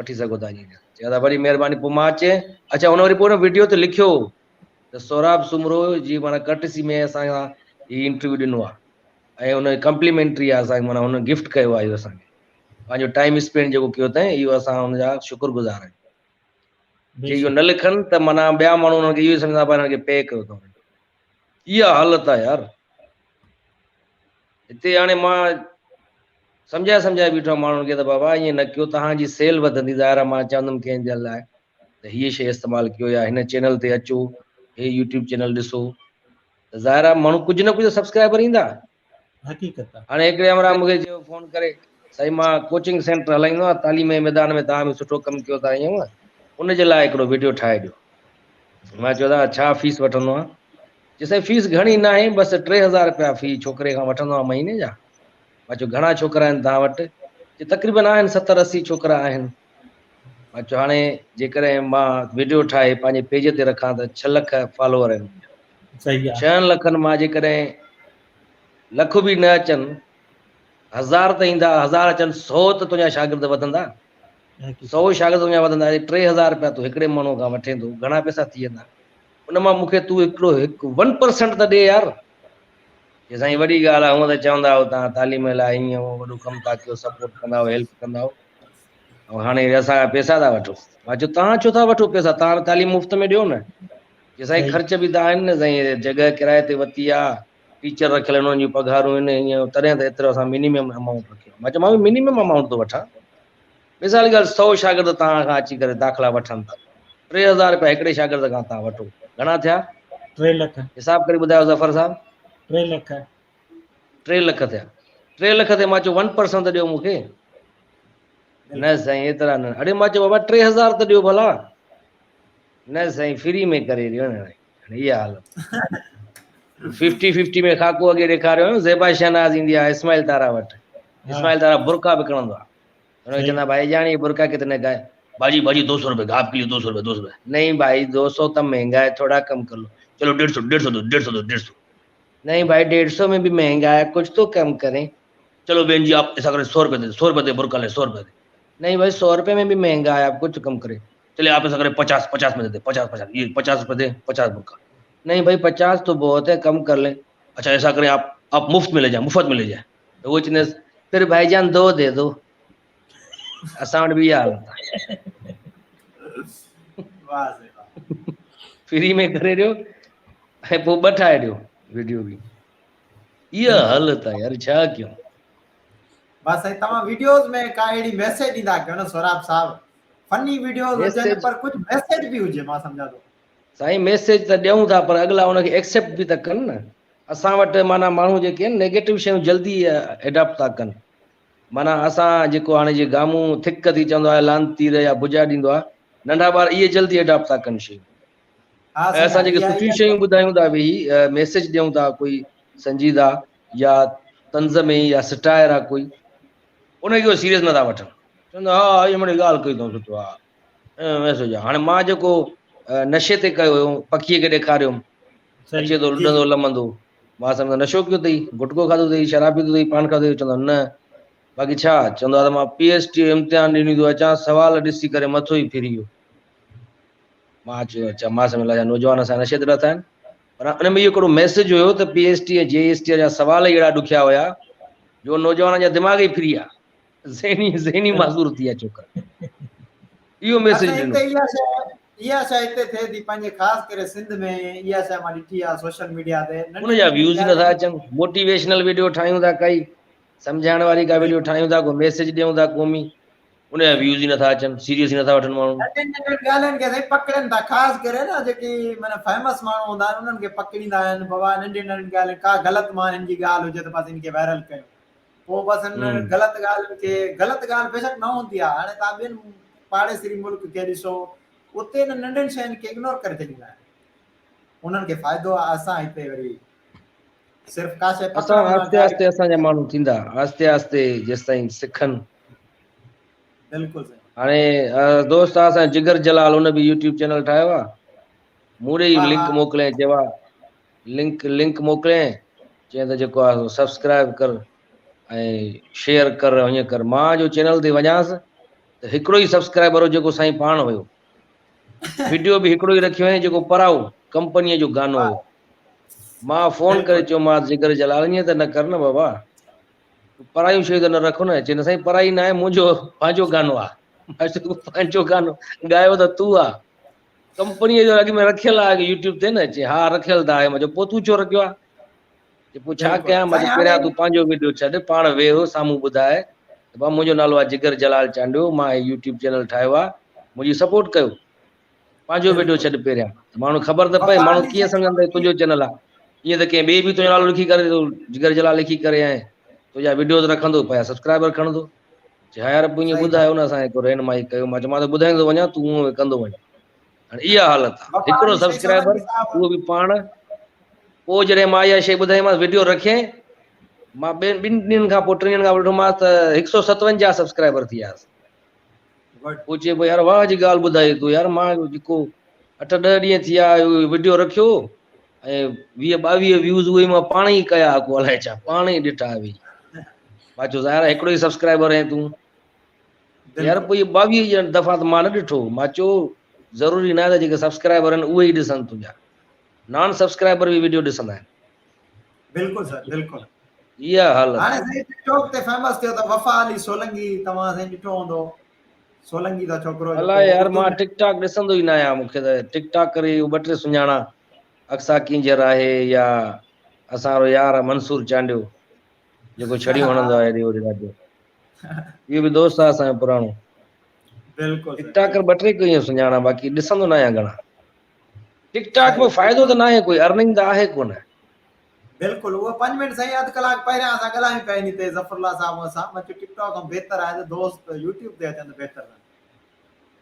وٺي سگهو ٿا جي چي ادا وڏي مهرباني پوء مان چي اڇا هن وري پوء وڊيو تي لکيو ته سهراب سومرو جي معنيٰ ڪرٽسي ۾ اسان کان هي انٽرويو ڏنو آهي ۽ ان ڪمپليمينٽري آهي اسان کي معنيٰ هن گفٽ ڪيو آهي اهو اسان کي پنهنجو ٽائيم اسپينڊ جيڪو ڪيو اٿائين اهو اسان هن جا شڪر گذار آهيون جي اهو نه لکن ته معنيٰ ٻيا ماڻهو انهن کي اهو سمجهندا پر هنن کي پي ڪيو اٿئون اها حالت آهي يار هتي هاڻي مان سمجهائي سمجهائي بيٺو آهيان ماڻهن کي ته بابا ائين نه ڪيو توهان جي سيل وڌندي ظاهر آهي مان چوندم ڪنهن جي لاء ته هيء شيء استعمال ڪيو يا هن چينل تي اچو هي يوٽيوب چينل ڏسو ته ظاهر آهي ماڻهو ڪجهه نه ڪجهه سبسڪرائبر ايندا حقيقت آهي هاڻي هڪڙي همراهه مون کي چيو فون ڪري سائين مان ڪوچنگ سينٽر هلائيندو آهيان تعليم جي ميدان ۾ توهان به سٺو ڪم ڪيو ٿا ائين ان جي لاء هڪڙو ويڊيو ٺاهي ڏيو مان چيو دادا ڇا فيس وٺندو آهيان چي سائين فيس گهڻي ناهي بس 3000 روپيا في ڇوڪري کان وٺندو آهيان مهيني جا مان چيو گهڻا ڇوڪرا آهن توهان وٽ چي تقريبن آهن 70 80 ڇوڪرا آهن مان چيو هاڻي جيڪڏهن مان ويڊيو ٺاهي پنهنجي پيج تي رکان ته 6 لک فالوور آهن صحيح آهي 6 لکن مان جيڪڏهن لک به نه اچن هزار ته ايندا هزار اچن 100 ته تنهنجا شاگرد وڌندا 100 شاگرد تنهنجا وڌندا 3000 روپيا تون هڪڙي ماڻهو کان وٺين ٿو گهڻا پئسا ٿي ويندا ان مان مون کي تون هڪڙو هڪ 1% ته ڏي يار. چي سائين وڏي ڳالهه آهي هونء ته چوندا آهيو توهان تعليم لاء ائين هونء وڏو ڪم ٿا ڪيو سپورٽ ڪندا آهيو هيلپ ڪندا آهيو ۽ هاڻي اسان کان پئسا ٿا وٺو. مان چيو توهان ڇو ٿا وٺو پئسا توهان به تعليم مفت ۾ ڏيو نه. چي سائين خرچ به ته آهن نه سائين جڳهه ڪرائي تي ورتي آهي ٽيچر رکيل آهن انهن جون پگهارون آهن ائين تڏهن ته ايترو اسان منيمم امائونٽ رکيو آهي. مان چيو مان به منيمم امائونٽ ٿو وٺان. مثال جي ڳالهه سئو شاگرد توهان کان اچي ڪري داخلا وٺن ٿا 3000 رپيا هڪڙي شاگرد کان توهان وٺو گهڻا ٿيا؟ 3 لک. حساب ڪري ٻڌايو ظفر صاحب. 3 لک. 3 لک ٿيا. 3 لک تي مان چيو 1% ته ڏيو مون کي. نه سائين ايترا نه. اڙي مان چيو بابا 3000 ته ڏيو ڀلا. نه سائين فري ۾ ڪري ڏيو نه. هاڻي اها حالت. 50 50 ۾ خاڪو اڳي ڏيکاريو هيم زيبا شهناز ايندي آهي اسماعيل تارا وٽ. اسماعيل تارا برقع وڪڻندو آهي. انهن کي چوندا ڀائي جان یہ برقع کتنے کا ہے باجی باجی 200 روپے آپ کے لیے 200 روپے 200 روپے نہیں بھائی 200 تو مہنگا ہے تھوڑا کم کر لو چلو 150 150 دو 150 دو 150 نہیں بھائی 150 میں بھی مہنگا ہے کچھ تو کم کریں چلو بہن جی آپ ایسا کریں 100 روپے دے 100 روپے دے برقع لے 100 روپے دے نہیں بھائی 100 روپے میں بھی مہنگا ہے آپ کچھ کم کریں چلے آپ ایسا کریں 50 50 میں دے دے 50 50 یہ 50 روپے دے 50 برقع نہیں بھائی 50 تو بہت ہے کم کر لیں اچھا ایسا کریں آپ آپ مفت میں لے جائیں مفت میں لے جائیں ته اهو چوندس پھر ڀائي جان دو the دو اسان وٽ به اها حالت آهي. واهه سائين واهه. فري ۾ ڪري ڏيو ۽ پوء ٻه ٺاهي ڏيو وڊيو به. اها حالت آهي يار ڇا ڪيون. بس سائين توهان وڊيوز ۾ ڪا اهڙي ميسيج ڏيندا ڪيو نه سهراب صاحب فني وڊيوز هجن پر ڪجهه ميسيج به هجي مان سمجهان ٿو. سائين ميسيج ته ڏيون ٿا پر اڳلا ان کي ايڪسيپٽ به ته ڪن نه اسان وٽ معنيٰ ماڻهو جيڪي آهن نيگيٽو شيون جلدي ايڊاپٽ ٿا ڪن معنيٰ اسان جيڪو هاڻي جي گامون ٿڪ ٿي چوندو آهي لعنت تير يا بجا ڏيندو آهي ننڍا ٻار اهي جلدي ايڊاپٽ ٿا ڪن شيون ۽ اسان جيڪي سٺيون شيون ٻڌايون ٿا ويهي ميسيج ڏيون ٿا ڪوئي سنجيده يا طنز ۾ يا سٽائر آ ڪوئي ان کي سيريس نٿا وٺن چوندا ها هي مڙي ڳالهه ڪئي اٿئون سٺو آ ميسيج آ هاڻي مان جيڪو نشي تي ڪيو هيو پکيء کي ڏيکاريوم اچي ٿو لڏندو لمندو مان سمجهان نشو ڪيو اٿئي گٽڪو کاڌو اٿئي شراب پيتو اٿئي پان کاڌو اٿئي چوندو نه باقي ڇا چوندو آ ته مان پي ايس ٽي جو امتحان ڏني ٿو اچان سوال ڏسي ڪري مٿو ئي ڦري ويو مان چيو اڇا مان سمجهيو الائي نوجوان اسان نشي تي لٿا آهن پر ان ۾ اهو هڪڙو ميسيج هيو ته P S T ۽ J S T جا سوال ئي اهڙا ڏکيا هيا جو نوجوانن جا دماغ ئي ڦري ويا ذهني ذهني معذور ٿي ويا ڇوڪرا اهو ميسيج ڏنو. اها شيء هتي ٿئي ٿي پنهنجي خاص ڪري سنڌ ۾ اها شيء مان ڏٺي آهي سوشل ميڊيا تي ان جا ويوز ئي نٿا اچن موٽيويشنل ويڊيو ٺاهيون ٿا ڪائي سمجهائڻ واري ڪا ويڊيو ٺاهيون ٿا ڪو ميسيج ڏيون ٿا قومي ان جا ويوز ئي نٿا اچن سيريس ئي نٿا وٺن ماڻهو. ننڍين ننڍين ڳالهين کي سائين پڪڙين ٿا خاص ڪري نه جيڪي معنيٰ فيمس ماڻهو هوندا آهن انهن کي پڪڙيندا آهن بابا ننڍين ننڍين ڳالهين ڪا غلط مان هن جي ڳالهه هجي ته بس هن کي وائرل ڪيو پوء بس هن غلط ڳالهين کي غلط ڳالهه بيشڪ نه هوندي آهي هاڻي توهان ٻين پاڙيسري ملڪ کي ڏسو اتي انهن ننڍين شين کي اگنور ڪري ڇڏيندا آهن انهن کي فائدو آهي اسان هتي وري صرف ڪا شيء اسان آهستي آهستي اسان جا ماڻهو ٿيندا آهستي آهستي جيستائين سکن بلڪل صحيح هاڻي دوست آ اسان جگر جلال ان به يوٽيوب چينل ٺاهيو آ مون ڏي لنڪ موڪلين چيو آ لنڪ لنڪ موڪلين چين ته جيڪو آ سبسڪرائب ڪر ۽ شيئر ڪر ائين ڪر مان جو چينل تي وڃانس ته هڪڙو ئي سبسڪرائبر هو جيڪو سائين پاڻ هيو وڊيو به هڪڙو ئي رکيو هئين جيڪو پرائو ڪمپنيء جو گانو هيو مان فون ڪري چيومانس جگر جلال ائين ته نه ڪر نه بابا پرايون شيون ته نه رکو نه چي نه سائين پرائي نه آهي منهنجو پنهنجو گانو آهي مان چيو پنهنجو گانو ڳايو ته تون آ ڪمپنيء جو اڳ ۾ رکيل آهي يوٽيوب تي نه چي ها رکيل ته آهي مان چيو پوء تون ڇو رکيو آهي چي پوء ڇا ڪيان مان چيو پهريان تون پنهنجو وڊيو ڇڏ پاڻ ويهه سامهون ٻڌاء ته بابا منهنجو نالو آهي جگر جلال چانڊيو مان هي يوٽيوب چينل ٺاهيو آهي منهنجي سپورٽ ڪيو پنهنجو وڊيو ڇڏ پهريان ته ماڻهو خبر ته پئي ماڻهو ڪيئن سمجهن ته تنهنجو چينل آهي ائين ته ڪنهن ٻئي به تنهنجو نالو لکي ڪري جگر جلال لکي ڪري ۽ تنهنجا وڊيوز رکندو پيا سبسڪرائبر کڻندو چي ها يار پوء ائين ٻڌايو نه اسان هڪ رهنمائي ڪيو مان چيو مان ته ٻڌائيندو وڃان تون اونئن ڪندو وڃ هاڻي اها حالت آهي هڪڙو سبسڪرائبر اهو به پاڻ پوء جڏهن مان اها شيء ٻڌائيمانس وڊيو رکيائين مان ٻن ڏينهن کان پوء ٽن ڏينهن کان پوء ڏٺومانس ته هڪ سو ستونجاهه سبسڪرائبر ٿي ويا پوء چئي پيو يار واهه جي ڳالهه ٻڌائي تو يار مان جيڪو اٺ ڏهه ڏينهن ٿي ويا وڊيو رکيو ۽ ويهه ٻاويهه ويوز اهي مان پاڻ ئي ڪيا ڪو الائي ڇا پاڻ ئي ڏٺا ويهي مان چيو ظاهر هڪڙو ئي سبسڪرائبر آهين تون يار پوء ٻاويهه دفعا ته مان نه ڏٺو مان چيو ضروري نه آهي ته جيڪي سبسڪرائبر آهن اهي ئي ڏسن تنهنجا نان سبسڪرائبر به وڊيو ڏسندا آهن بلڪل سر بلڪل اها حالت هاڻي سائين ٽڪ ٽاڪ تي فيمس ٿيو ته وفا علي سولنگي توهان سائين ڏٺو هوندو سولنگي دا ڇوڪرو الاء يار مان ٽڪ ٽاڪ ڏسندو ئي نه آهيان مونکي ته ٽڪ ٽاڪ ڪري اهو ٻه ٽي سڃاڻا اقصا ڪينجهر آهي يا اسان وارو يار منصور چانڊيو جيڪو ڇڙيون هڻندو آهي هيڏي هوڏي رات جو اهو به دوست آهي اسان جو پراڻو بلڪل ٽڪ ٽاڪر ٻه ٽي ڪيون سڃاڻا باقي ڏسندو نه آهيان گهڻا ٽڪ ٽاڪ ۾ فائدو ته ناهي ڪوئي ارننگ ته آهي ڪونه. بلڪل اهو پنج منٽ سائين اڌ ڪلاڪ پهريان اسان ڳالهايون پيا انهي تي ظفر الله صاحب سان مان چيو ٽڪ ٽاڪ کان بهتر آهي ته دوست يوٽيوب تي اچن ته بهتر رهندو.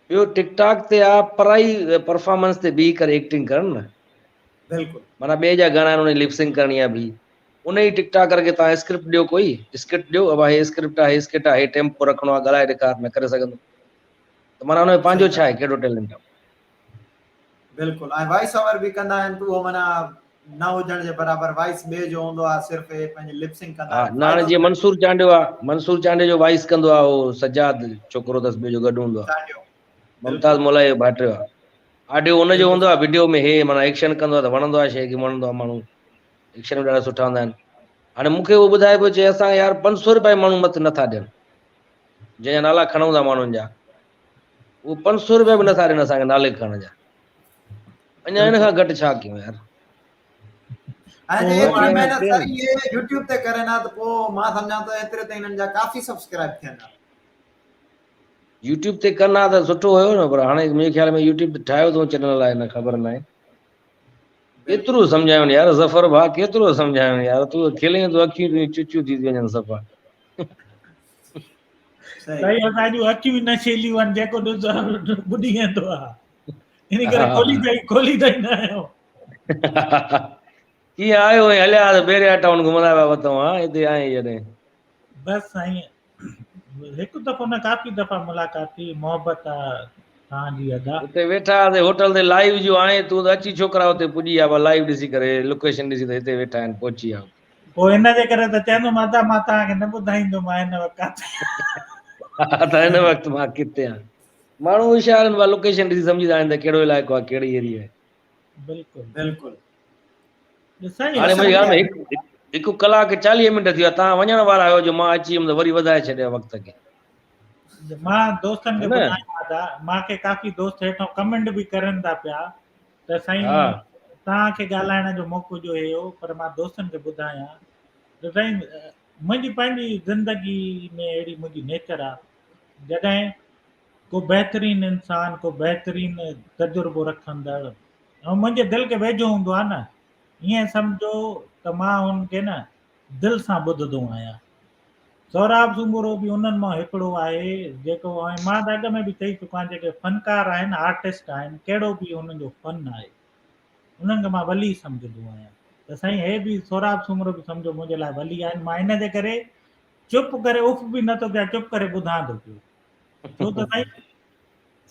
ٻيو ٽڪ ٽاڪ تي آ پرائي پرفارمنس تي بيهي ڪري ايڪٽنگ ڪرڻ نه. بلڪل. معنيٰ ٻئي جا گانا آهن انهي لپ سنگ ڪرڻي آ بيهي انهي ٽڪ ٽاڪر کي توهان اسڪرپٽ ڏيو ڪوئي اسڪرپٽ ڏيو ابا هي اسڪرپٽ آ هي اسڪٽ آ هي ٽيمپو رکڻو آ ڳالهائي ڏيکار نه ڪري سگهندو ته معنيٰ ان ۾ پنهنجو ڇا آهي ڪهڙو ٽيلنٽ آ. بلڪل ۽ وائس اوور به ڪندا آهن ته اهو معنيٰ نه هجڻ جي برابر وائس ٻئي جو هوندو آهي صرف اهي پنهنجي لپ سنڪ ڪندا ها آهن نه هاڻي فائدو جيئن منصور چانڊيو آ منصور چانڊيو جو وائس ڪندو آ اهو سجاد ڇوڪرو اٿس ٻيو جو گڏ هوندو آ چانڊيو ممتاز بلڪل مولائي جو ڀائٽيو آ آڊيو ان جو بلڪل هوندو آ وڊيو ۾ هي معنيٰ ايڪشن ڪندو آ ته وڻندو آ شي کي وڻندو آ ماڻهو ايڪشن به ڏاڍا سٺا هوندا آهن هاڻي مون کي اهو ٻڌائي پيو چي اسان يار 500 روپيا ماڻهو مت نٿا ڏين جنهن جا نالا کڻون ٿا ماڻهن جا. اهو 500 روپيا به نٿا ڏين اسان کي نالي کڻڻ جا. اڃا ان کان گهٽ ڇا ڪيون يار. ۽ جي ايتري محنت سر اهي يوٽيوب تي ڪرن ها ته پوء مان سمجهان ٿو ايتري تائين انهن جا ڪافي سبسڪرائب ٿين ها. يوٽيوب تي ڪن ها ته سٺو هيو نه پر هاڻي منهنجي خيال ۾ يوٽيوب تي ٺاهيو اٿئون چينل الائي نه خبر ناهي. ڪيترو سمجهايون يار ظفر ڀاء ڪيترو سمجهايون يار تون کلين ٿو اکيون تنهنجون چچيون ٿي وڃن صفا. سائين اسان جون اکيون ئي نشيليون آهن جيڪو ڏس ٻڏي ويندو آهي ان ڪري کولي تائين کولي تائين نه آيو. ڪيئن آيو ۽ هليا ته بحريا ٽائون گهمندا پيا وتون ها هتي آئين جڏهن. بس سائين هڪ دفعو نه ڪافي دفعا ملاقات ٿي محبت آ توهان جي ادا. اتي ويٺا هئاسين هوٽل تي لائيو جو آئين تون ته اچي ڇوڪرا اتي پڄي ويا ڀا لائيو ڏسي ڪري لوڪيشن ڏسي ته هتي ويٺا آهن پهچي ويا اتي. پوء ان جي ڪري ته چوندم ادا مان توهان کي نه ٻڌائيندم مان هن وقت ڪاٿي آهيان. ته هن وقت مان ڪٿي آهيان. ماڻهو هوشيار آهن ڀا لوڪيشن ڏسي سمجهي ٿا وڃن ته ڪهڙو علائقو آهي ڪهڙي ايريا آهي. بلڪل بلڪل. هاڻي منهنجي خيال ۾ هڪ ڪلاڪ 40 منٽ ٿي ويا تهان وڃڻ وارا آهيو جو مان اچي ويم ته وري وڌائي ڇڏيا وقت کي. مان دوستن کي ٻڌايان ادا مان کي ڪافي دوست هيٺون ڪمينٽ به ڪرن ٿا پيا ته سائين توهان کي ڳالهائڻ جو موقعو جو هيو پر مان دوستن کي ٻڌايان ته سائين منهنجي پنهنجي زندگي ۾ اهڙي منهنجي نيچر آ جڏهن ڪو بهترين انسان ڪو بهترين تجربو رکندڙ ۽ منهنجي دل کي ويجهو هوندو آهي نه ائين سمجهو ته مان هن کي نه دل سان ٻڌندو آهيان. سهراب سومرو به انهن مان هڪڙو آهي جيڪو ۽ مان ته اڳ ۾ به چئي چڪو آهيان جيڪي فنڪار آهن آرٽسٽ آهن ڪهڙو به انهن جو فن آهي انهن کي مان ولي سمجهندو آهيان ته سائين هي به سهراب سومرو به سمجهو منهنجي لاء ولي آهن مان ان جي ڪري چپ ڪري اف به نٿو ڪيان چپ ڪري ٻڌان ٿو پيو ڇو ته سائين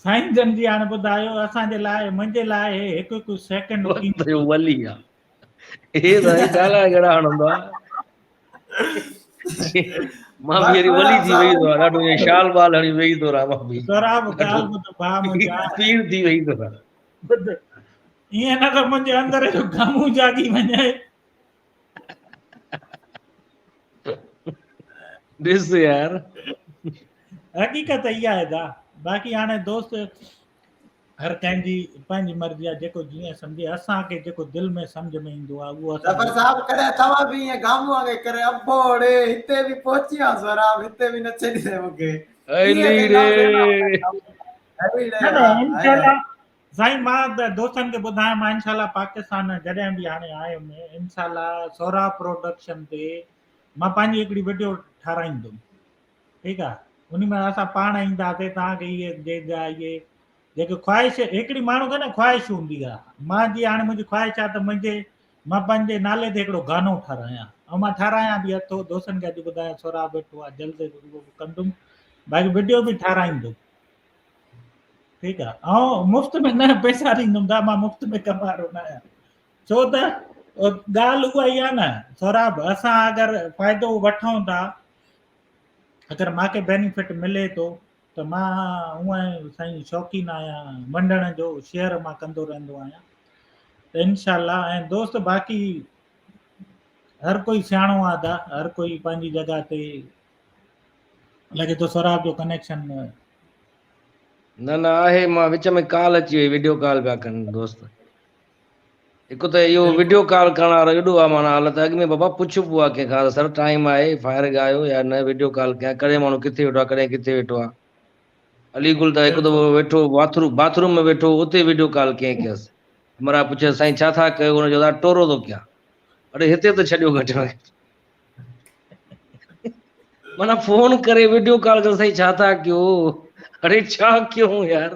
سائين جن جي هاڻي ٻڌايو اسان جي لاء منهنجي لاء هي هڪ هڪ سيڪنڊ وقت جو ولي آ هي سائين ڳالهائي ڪهڙا هڻندو آ مان به وري ولي ٿي ويهي ٿو ڏاڍو ائين شال بال هڻي ويهي ٿو رهان مان به سهراب ڳالهه ٻڌ ڀاء منهنجا پير ٿي ويهي ٿو رهان ٻڌ ائين نه ته منهنجي اندر جو گامون جاڳي وڃي ڏس يار حقيقت اها آهي دا باقي هاڻي دوست هر ڪنهن جي پنهنجي مرضي آهي جيڪو جيئن سمجهي اسان کي جيڪو دل ۾ سمجهه ۾ ايندو آهي اهو اسان ظفر صاحب ڪڏهن توهان به ائين گامون وانگي ڪري ابو ڙي هتي به پهچي ويا سهراب هتي به نه ڇڏيندي مونکي علي ڙي نه نه انشاءالله سائين مان ته دوستن کي ٻڌايان مان انشاء الله پاڪستان جڏهن به هاڻي آيم انشاء الله سهراب پروڊڪشن تي مان پنهنجي هڪڙي وڊيو ٺاراهيندم ٺيڪ آ ان ۾ اسان پاڻ اينداسي توهان کي اهي جيجا اهي جيڪي خواهش هڪڙي ماڻهو کي نه خواهش هوندي آ مان جي هاڻي منهنجي خواهش آ ته منهنجي مان پنهنجي نالي تي هڪڙو گانو ٺاراهيان ۽ مان ٺاراهيان به اٿو دوستن کي اڄ ٻڌايان سهراب ويٺو آ جلد اهو به ڪندم باقي وڊيو به ٺاراهيندم ٺيڪ آ ۽ مفت ۾ نه پئسا ڏيندم دا مان مفت ۾ ڪم وارو نه آهيان ڇو ته ڳالهه اها ئي آ نه سهراب اسان اگر فائدو وٺون ٿا اگر ماکي بينيفٽ ملي ٿو ته مان هونئن سائين شوقين آهيان ونڊڻ جو شيئر مان ڪندو رهندو آهيان ته انشاء الله ۽ دوست باقي هر ڪوئي سياڻو آ دا هر ڪوئي پنهنجي جڳهه تي لڳي ٿو سهراب جو ڪنيڪشن نه نه آهي مان وچ ۾ ڪال اچي وئي وڊيو ڪال پيا ڪن دوست هڪ ته اهو وڊيو ڪال ڪرڻ وارو ايڏو آ معنيٰ حالت اڳ ۾ بابا پڇبو آ ڪنهن کان ته سر ٽائيم آهي فائرغ آهيو يا نه وڊيو ڪال ڪيان ڪڏهن ماڻهو ڪٿي ويٺو آ ڪڏهن ڪٿي ويٺو آ علي گل ته هڪ دفعو ويٺو باٿروم باٿروم ۾ ويٺو اتي وڊيو ڪال ڪنهن ڪيس همراهه پڇيس سائين ڇا ٿا ڪيو هن چيو دادا ٽورو ٿو ڪيان اڙي هتي ته ڇڏيو گهٽ ۾ گهٽ معنيٰ فون ڪري وڊيو ڪال ڪري سائين ڇا ٿا ڪيو اڙي ڇا ڪيون يار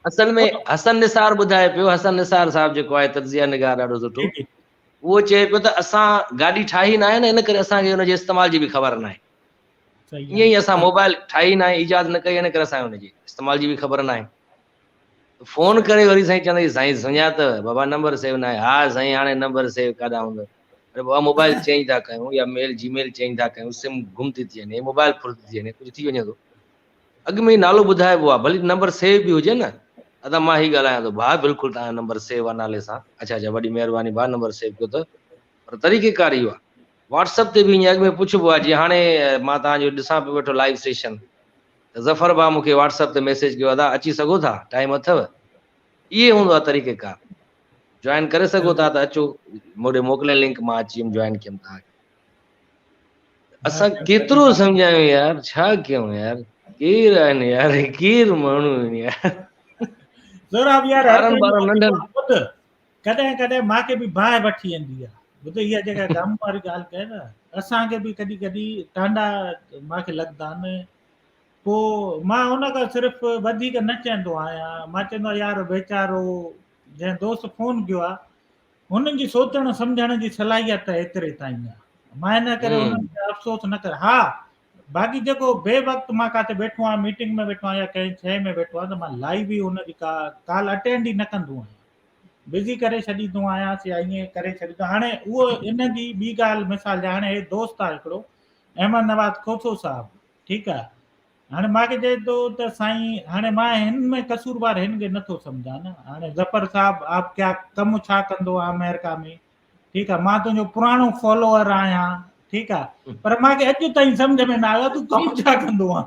اصل ۾ حسن نثار ٻڌائي پيو حسن نثار صاحب جيڪو آهي تجزيه نگار ڏاڍو سٺو اهو چئي پيو ته اسان گاڏي ٺاهي ناهي نه ان ڪري اسان کي ان جي استعمال جي به خبر ناهي ائين ئي اسان موبائل ٺاهي ناهي ايجاد نه ڪئي ان ڪري اسان ان جي استعمال جي به خبر ناهي فون ڪري وري سائين چوندي سائين سڃاتو بابا نمبر سيو ناهي ها سائين هاڻي نمبر سيو ڪاڏان هوندو اڙي بابا موبائل چينج ٿا ڪيون يا ميل جي ميل چينج ٿا ڪيون سم گم ٿي ٿي وڃي موبائل ڦر ٿي ٿي وڃي ڪجهه ٿي وڃي ٿو اڳ ۾ ئي نالو ٻڌائبو آهي ڀلي نمبر سيو به هجي نه ادا مان هي ڳالهايان ٿو ڀاء بلڪل توهان جو نمبر سيو آهي نالي سان اڇا اڇا وڏي مهرباني ڀاء نمبر سيو ڪيو اٿو پر طريقي ڪار اهو آهي واٽس اپ تي به ائين اڳ ۾ پڇبو آهي جي هاڻي مان توهان جو ڏسان پيو ويٺو لائيو سيشن. ته ظفر ڀاء مون کي واٽس اپ تي ميسيج ڪيو ادا اچي سگهو ٿا ٽائيم اٿو اهي هوندو آهي طريقه ڪار جوائن ڪري سگهو ٿا ته اچو مون ڏي موڪلي لنڪ مان اچي ويم جوائن ڪيم توهان کي اسان ڪيترو سمجهايون يار ڇا ڪيون يار ڪير آهن يار ڪير ماڻهو آهن يار زوراب يار ٻارن ٻارن ننڍن ٻڌ ڪڏهن ڪڏهن مان کي به باهه وٺي ايندي آ ٻڌ اها جيڪا غم واري ڳالهه ڪئي نه اسان کي به ڪڏهن ڪڏهن ٽانڊا مان کي لڳندا آهن پو مان ان کان صرف وڌيڪ نه چوندو آهيان مان چوندو آهيان يار ويچارو جنهن دوست فون ڪيو آ هنن جي سوچڻ سمجهڻ جي صلاحيت ايتري تائين آ مان ان ڪري انهن تي افسوس نه ڪر ها باقي جيڪو بي وقت مان ڪاٿي ويٺو آهيان ميٽنگ ۾ ويٺو آهيان يا ڪنهن شيء ۾ ويٺو آهيان ته مان لائيو ئي ان جي ڪا ڪال اٽينڊ ئي نه ڪندو آهيان بزي ڪري ڇڏيندو آهيان يا ائين ڪري ڇڏيندو هاڻي اهو ان جي ٻي ڳالهه مثال جا هاڻي هي دوست آهي هڪڙو احمد نواز کوسو صاحب ٺيڪ آهي هاڻي مان کي چئي ٿو ته سائين هاڻي مان هن ۾ قصوروار هن کي نٿو سمجهان نه هاڻي ظفر صاحب آپ ڪيا ڪم ڇا ڪندو آ آمريڪا ۾ ٺيڪ آ مان تنهنجو پراڻو فالوور آهيان ٺيڪ آ پر مان کي اڄ تائين سمجھ ۾ نه آيو تون ڪم ڇا ڪندو آ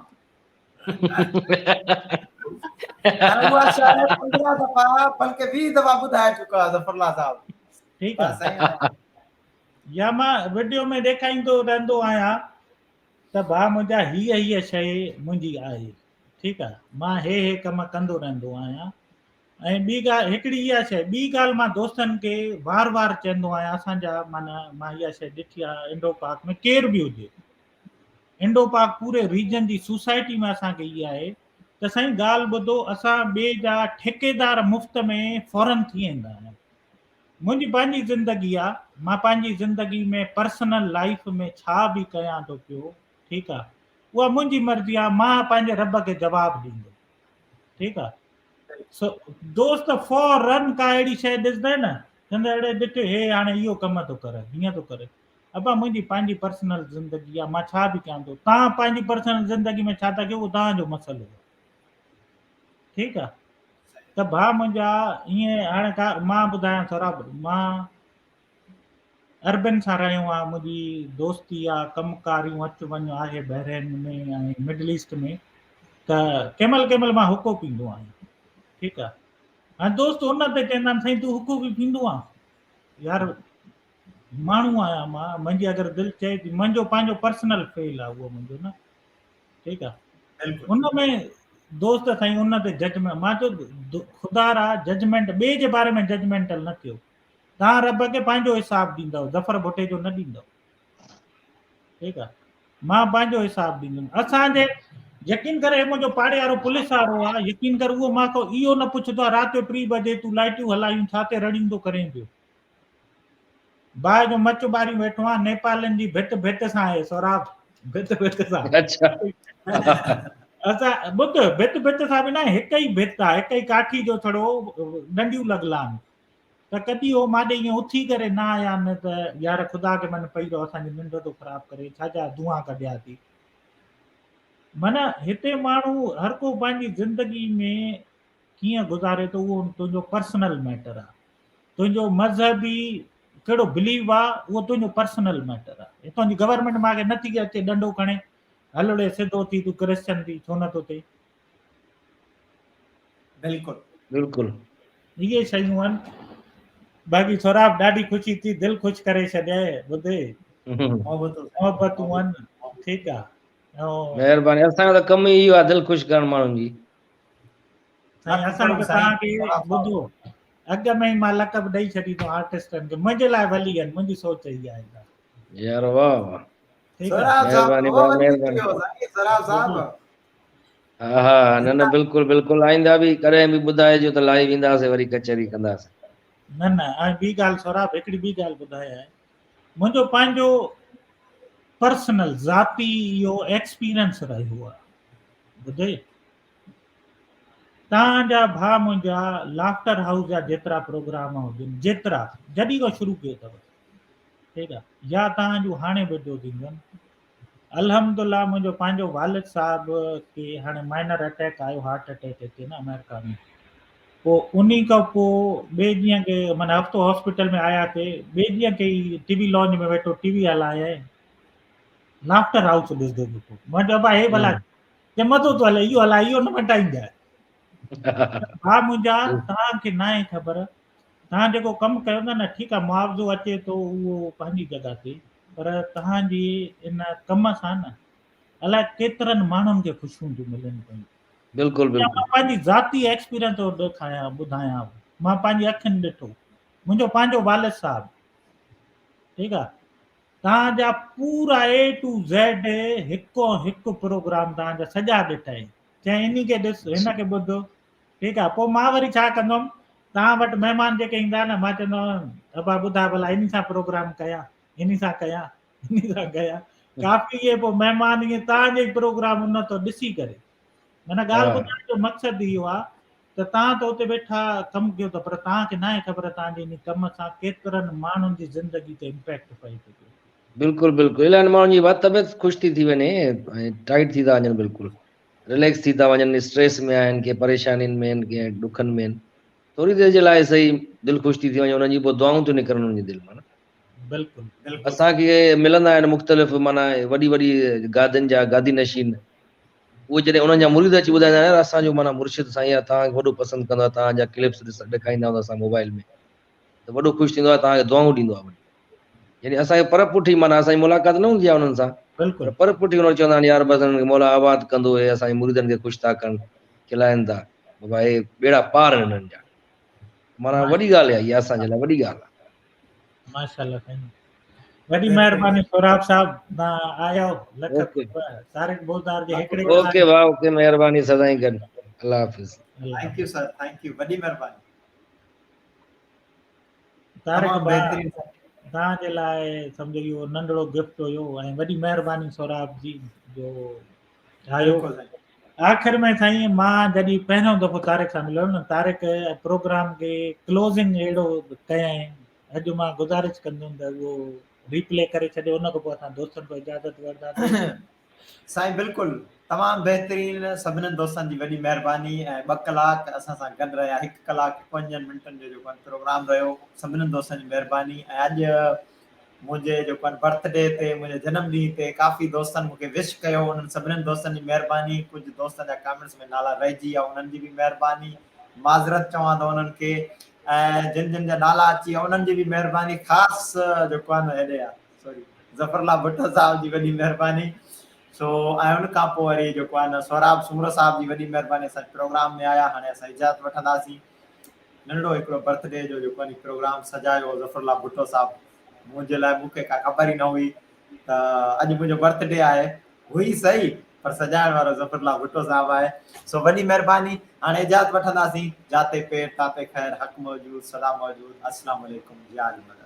اها شايد 15 دفعا بلڪه 20 دفعا ٻڌائي چڪو آ ظفر الله صاحب ٺيڪ آ يا مان وڊيو ۾ ڏيکاريندو رهندو آهيان ته ڀاء منهنجا هيء هيء شيء منهنجي آهي ٺيڪ آ مان هي هي ڪم ڪندو رهندو آهيان ۽ ٻي ڳالهه هڪڙي اها شيء ٻي ڳالهه مان دوستن کي وار وار چوندو آهيان اسان جا معنيٰ مان اها شيء ڏٺي آهي انڊو پاڪ ۾ ڪير به هجي انڊو پاڪ پوري ريجن جي سوسائٽي ۾ اسان کي اها آهي ته سائين ڳالهه ٻڌو اسان ٻئي جا ٺيڪيدار مفت ۾ فورن ٿي ويندا آهيون منهنجي پنهنجي زندگي آ مان پنهنجي زندگي ۾ پرسنل لائيف ۾ ڇا به ڪيان ٿو پيو ٺيڪ آ اها منهنجي مرضي آ مان پنهنجي رب کي جواب ڏيندو ٺيڪ آ سو دوست فورن ڪا اهڙي شيء ڏسندي نه چوندا اڙي ڏٺ هي هاڻي اهو ڪم ٿو ڪري هيئن ٿو ڪري ابا منهنجي پنهنجي پرسنل زندگي آ مان ڇا به ڪيان ٿو تان پنهنجي پرسنل زندگي ۾ ڇا ٿا ڪيو اهو تان جو مسئلو آ ٺيڪ آ ته ڀاء منهنجا ائين هاڻي ڪا مان ٻڌايان سهراب مان عربن سان رهيو آهيان منهنجي دوستي آ ڪم ڪاريون اچ وڃ آهي بحرين ۾ ۽ مڊل ايسٽ ۾ ته ڪنهن مهل ڪنهن مهل مان حقو پيندو آهيان ٺيڪ آ هاڻي دوست ان تي چوندا آهن سائين تون حقو به پيندو آهين يار ماڻهو آهيان مان منهنجي اگر دل چئي ٿي منهنجو پنهنجو پرسنل فيل آ اهو منهنجو نه ٺيڪ آ ان ۾ دوست سائين ان تي ججمينٽ مان چيو خدا را ججمينٽ ٻئي جي باري ۾ ججمينٽل نه ٿيو تان رب کي پنهنجو حساب ڏيندو ظفر ڀٽي جو نه ڏيندو ٺيڪ آ مان پنهنجو حساب ڏيندم اسان جي يقين ڪري منهنجو پاڙي وارو پوليس وارو آ يقين ڪر اهو مان کان اهو نه پڇندو آ رات جو 3 بجي تون لائٽيون هلايون ڇا تي رڙيون ٿو ڪرين پيو باهه جو مچ ٻاريون ويٺو آهيان نيپالين جي ڀت ڀت سان آهي سهراب ڀت ڀت سان اڇا اسان ٻڌ ڀت ڀت سان به نه هڪ ئي ڀت آهي هڪ ئي ڪاٺي جو ٿڙو ڏنڊيون لڳل آهن ته ڪڏهن هو ماڏي ائين اٿي ڪري نه آيا نه ته يار خدا کي من پئي رهو اسان جي ننڊ ٿو خراب ڪري ڇا جا دونهان ڪڍيا ٿي معنيٰ هتي ماڻهو هر ڪو پنهنجي زندگي ۾ ڪيئن گذاري ٿو اهو تنهنجو پرسنل ميٽر آهي تنهنجو مذهبي ڪهڙو بليف آ اهو تنهنجو پرسنل ميٽر آ هتان جي گورنمينٽ مان کي نٿي اچي ڏنڊو کڻي هلڙي سڌو ٿي تون ڪرسچن ٿي ڇو نٿو ٿئي بلڪل بلڪل اهي شيون آهن باقي سهراب ڏاڍي خوشي ٿي دل خوش ڪري ڇڏيائي ٻڌي محبتون آهن ٺيڪ آ مهرباني اسان جو ته ڪم ئي اهو آ دل خوش ڪرڻ ماڻهن جي سائين اسان ته توهان کي ٻڌو اڳ ۾ ئي مان لقب ڏئي ڇڏيندو آرٽسٽن کي منهنجي لاء ولي آهن منهنجي سوچ اها آهي يار واه واه مهرباني ڀاء مهرباني ها ها نه نه بلڪل بلڪل آئنده به ڪڏهن به ٻڌائجو ته لائيو اينداسين وري ڪچهري ڪنداسين نه نه ۽ ٻي ڳالهه سهراب هڪڙي ٻي ڳالهه ٻڌائي آهي منهنجو پنهنجو پرسنل ذاتي اهو ايڪسپيرينس رهيو آهي ٻڌئي توهان جا ڀاء منهنجا لافٽر هائوس جا جيترا پروگرام هجن جيترا جڏهن کان شروع ڪيو اٿو ٺيڪ آ يا توهان جون هاڻي وڊيو ٿينديون آهن الحمدلله منهنجو پنهنجو والد صاحب کي هاڻي مائنر اٽيڪ آيو هارٽ اٽيڪ هتي نه آمريڪا ۾ پوء انهي کان پوء ٻئي ڏينهن کي معنی هفتو هاسپيٽل ۾ آيا ٿي ٻئي ڏينهن کي ئي ٽي وي لانج ۾ ويٺو ٽي وي هلايائين لافٽر هائوس ڏسندو بيٺو مان چيو ابا هي ڀلا. چي مزو ٿو هلي اهو هلائي اهو نه مٽائيندء. ڀاء منهنجا توهان کي ناهي خبر توهان جيڪو ڪم ڪيو ٿا نه ٺيڪ آهي معاوضو اچي ٿو اهو پنهنجي جڳهه تي پر توهان جي ان ڪم سان نه الائي ڪيترن ماڻهن کي خوشيون ٿيون ملن پيون. بلڪل بلڪل. مان پنهنجي ذاتي ايڪسپيرينس ٿو ڏيکاريان ٻڌايان مان پنهنجي اکين ڏٺو منهنجو پنهنجو والد صاحب ٺيڪ آهي توهان جا پورا اي ٽو زيڊ هڪ هڪ پروگرام توهان جا سڄا ڏٺا آهن چيائين انهي کي ڏس هن کي ٻڌ ٺيڪ آهي پوء مان وري ڇا ڪندو هوم توهان وٽ مهمان جيڪي ايندا نه مان چوندو هوم ابا ٻڌاء ڀلا انهي سان پروگرام ڪيان انهي سان ڪيان انهي سان ڪيان ڪافي اهي پوء مهمان ائين توهان جي پروگرام ان تو ڏسي ڪري معنيٰ ڳالهه ٻڌائڻ جو مقصد اهو آهي ته توهان ته اتي ويٺا ڪم ڪيو ٿا پر توهان کي ناهي خبر توهان جي انهي ڪم سان ڪيترن ماڻهن جي زندگي تي امپيڪٽ پئي ٿو پيو. بلڪل بلڪل الاهي ماڻهن جي وات طبيعت خوش ٿي ٿي وڃي ۽ ٽائيٽ ٿي ٿا وڃن بلڪل رليڪس ٿي ٿا وڃن اسٽريس ۾ آهن ڪي پريشانين ۾ آهن ڪي ڏکن ۾ آهن ٿوري دير جي لاء صحيح دل خوش ٿي ٿي وڃي انهن جي پوء دعائون ٿيون نڪرن انهن جي دل مان نه. بلڪل. اسان کي ملندا آهن مختلف معنيٰ وڏي وڏي گادين جا گادي نشين اهي جڏهن انهن جا مريد اچي ٻڌائيندا آهن يار اسان جو معنيٰ مرشد سائين يار توهان کي وڏو پسند ڪندو آهي توهان جا ڪلپس ڏس ڏيکاريندا آهيون اسان موبائل ۾ ته وڏو خوش ٿيندو آهي توهان کي دعائون ڏيندو آهي وڏي يعني اسان کي پر پٺي معنيٰ اسان جي ملاقات نه هوندي آهي انهن سان بلڪل پر پٺي انهن چوندا آهن يار بس انهن کي مولا آباد ڪندو هي اسان جي مريدن کي خوش ٿا ڪن کلائن ٿا بابا هي ٻيڙا پار آهن انهن جا معنيٰ وڏي ڳالهه آهي اها اسان جي لاء وڏي ڳالهه آهي ماشاءالله سائين وڏي مهرباني سهراب صاحب تان آيو لک طارق بوزدار جي هڪڙي اوڪي واह اوڪي مهرباني سدائين گڏ الله حافظ thank you sir thank you وڏي مهرباني طارق بهترين تان جي لاء سمجهو اهو ننڍڙو گفٽ هيو ۽ وڏي مهرباني سهراب جي جو آيو آخر ۾ سائين مان جڏهن پهريون دفعو طارق سان مليو نه طارق پروگرام کي ڪلوزنگ اهڙو ڪيائين اڄ مان گذارش ڪندم ته اهو ريپلي ڪري ڇڏيو ان کان پوء اسان دوستن کان اجازت وٺنداسين. سائين بلڪل تمام بهترين سڀنن دوستن جي وڏي مهرباني ۽ ٻه ڪلاڪ اسان سان گڏ رهيا هڪ ڪلاڪ 51 منٽن جو جيڪو پروگرام رهيو سڀنن دوستن جي مهرباني ۽ اڄ منهنجي جيڪو آهي برٿ ڊي تي منهنجي جنم ڏينهن تي ڪافي دوستن مون کي وش ڪيو انهن سڀنن دوستن جي مهرباني ڪجهه دوستن جا ڪامينٽس ۾ نالا رهجي ويا انهن جي به مهرباني معذرت چوان ٿو انهن کي ۽ جن جن جا نالا اچي ويا انهن جي به مهرباني خاص جيڪو آهي نه هيڏي آ سوري ظفر الله ڀٽو صاحب جي وڏي مهرباني سو ۽ ان کان پوء وري جيڪو آهي نه سهراب سومرو صاحب جي وڏي مهرباني اسان پروگرام ۾ آيا هاڻي اسان اجازت وٺنداسين ننڍڙو هڪڙو برٿ ڊي جو جيڪو آهي پروگرام سجايو ظفر الله ڀٽو صاحب منهنجي لاء مون کي ڪا خبر ئي نه هئي ته اڄ منهنجو برٿ ڊي آهي هئي صحيح پر سجائڻ وارو ظفر الله ڀٽو صاحب آهي سو وڏي مهرباني هاڻي اجازت وٺنداسين جاتي پير تاتي خير حق موجود سدا موجود السلام عليڪم جي عالي مدد.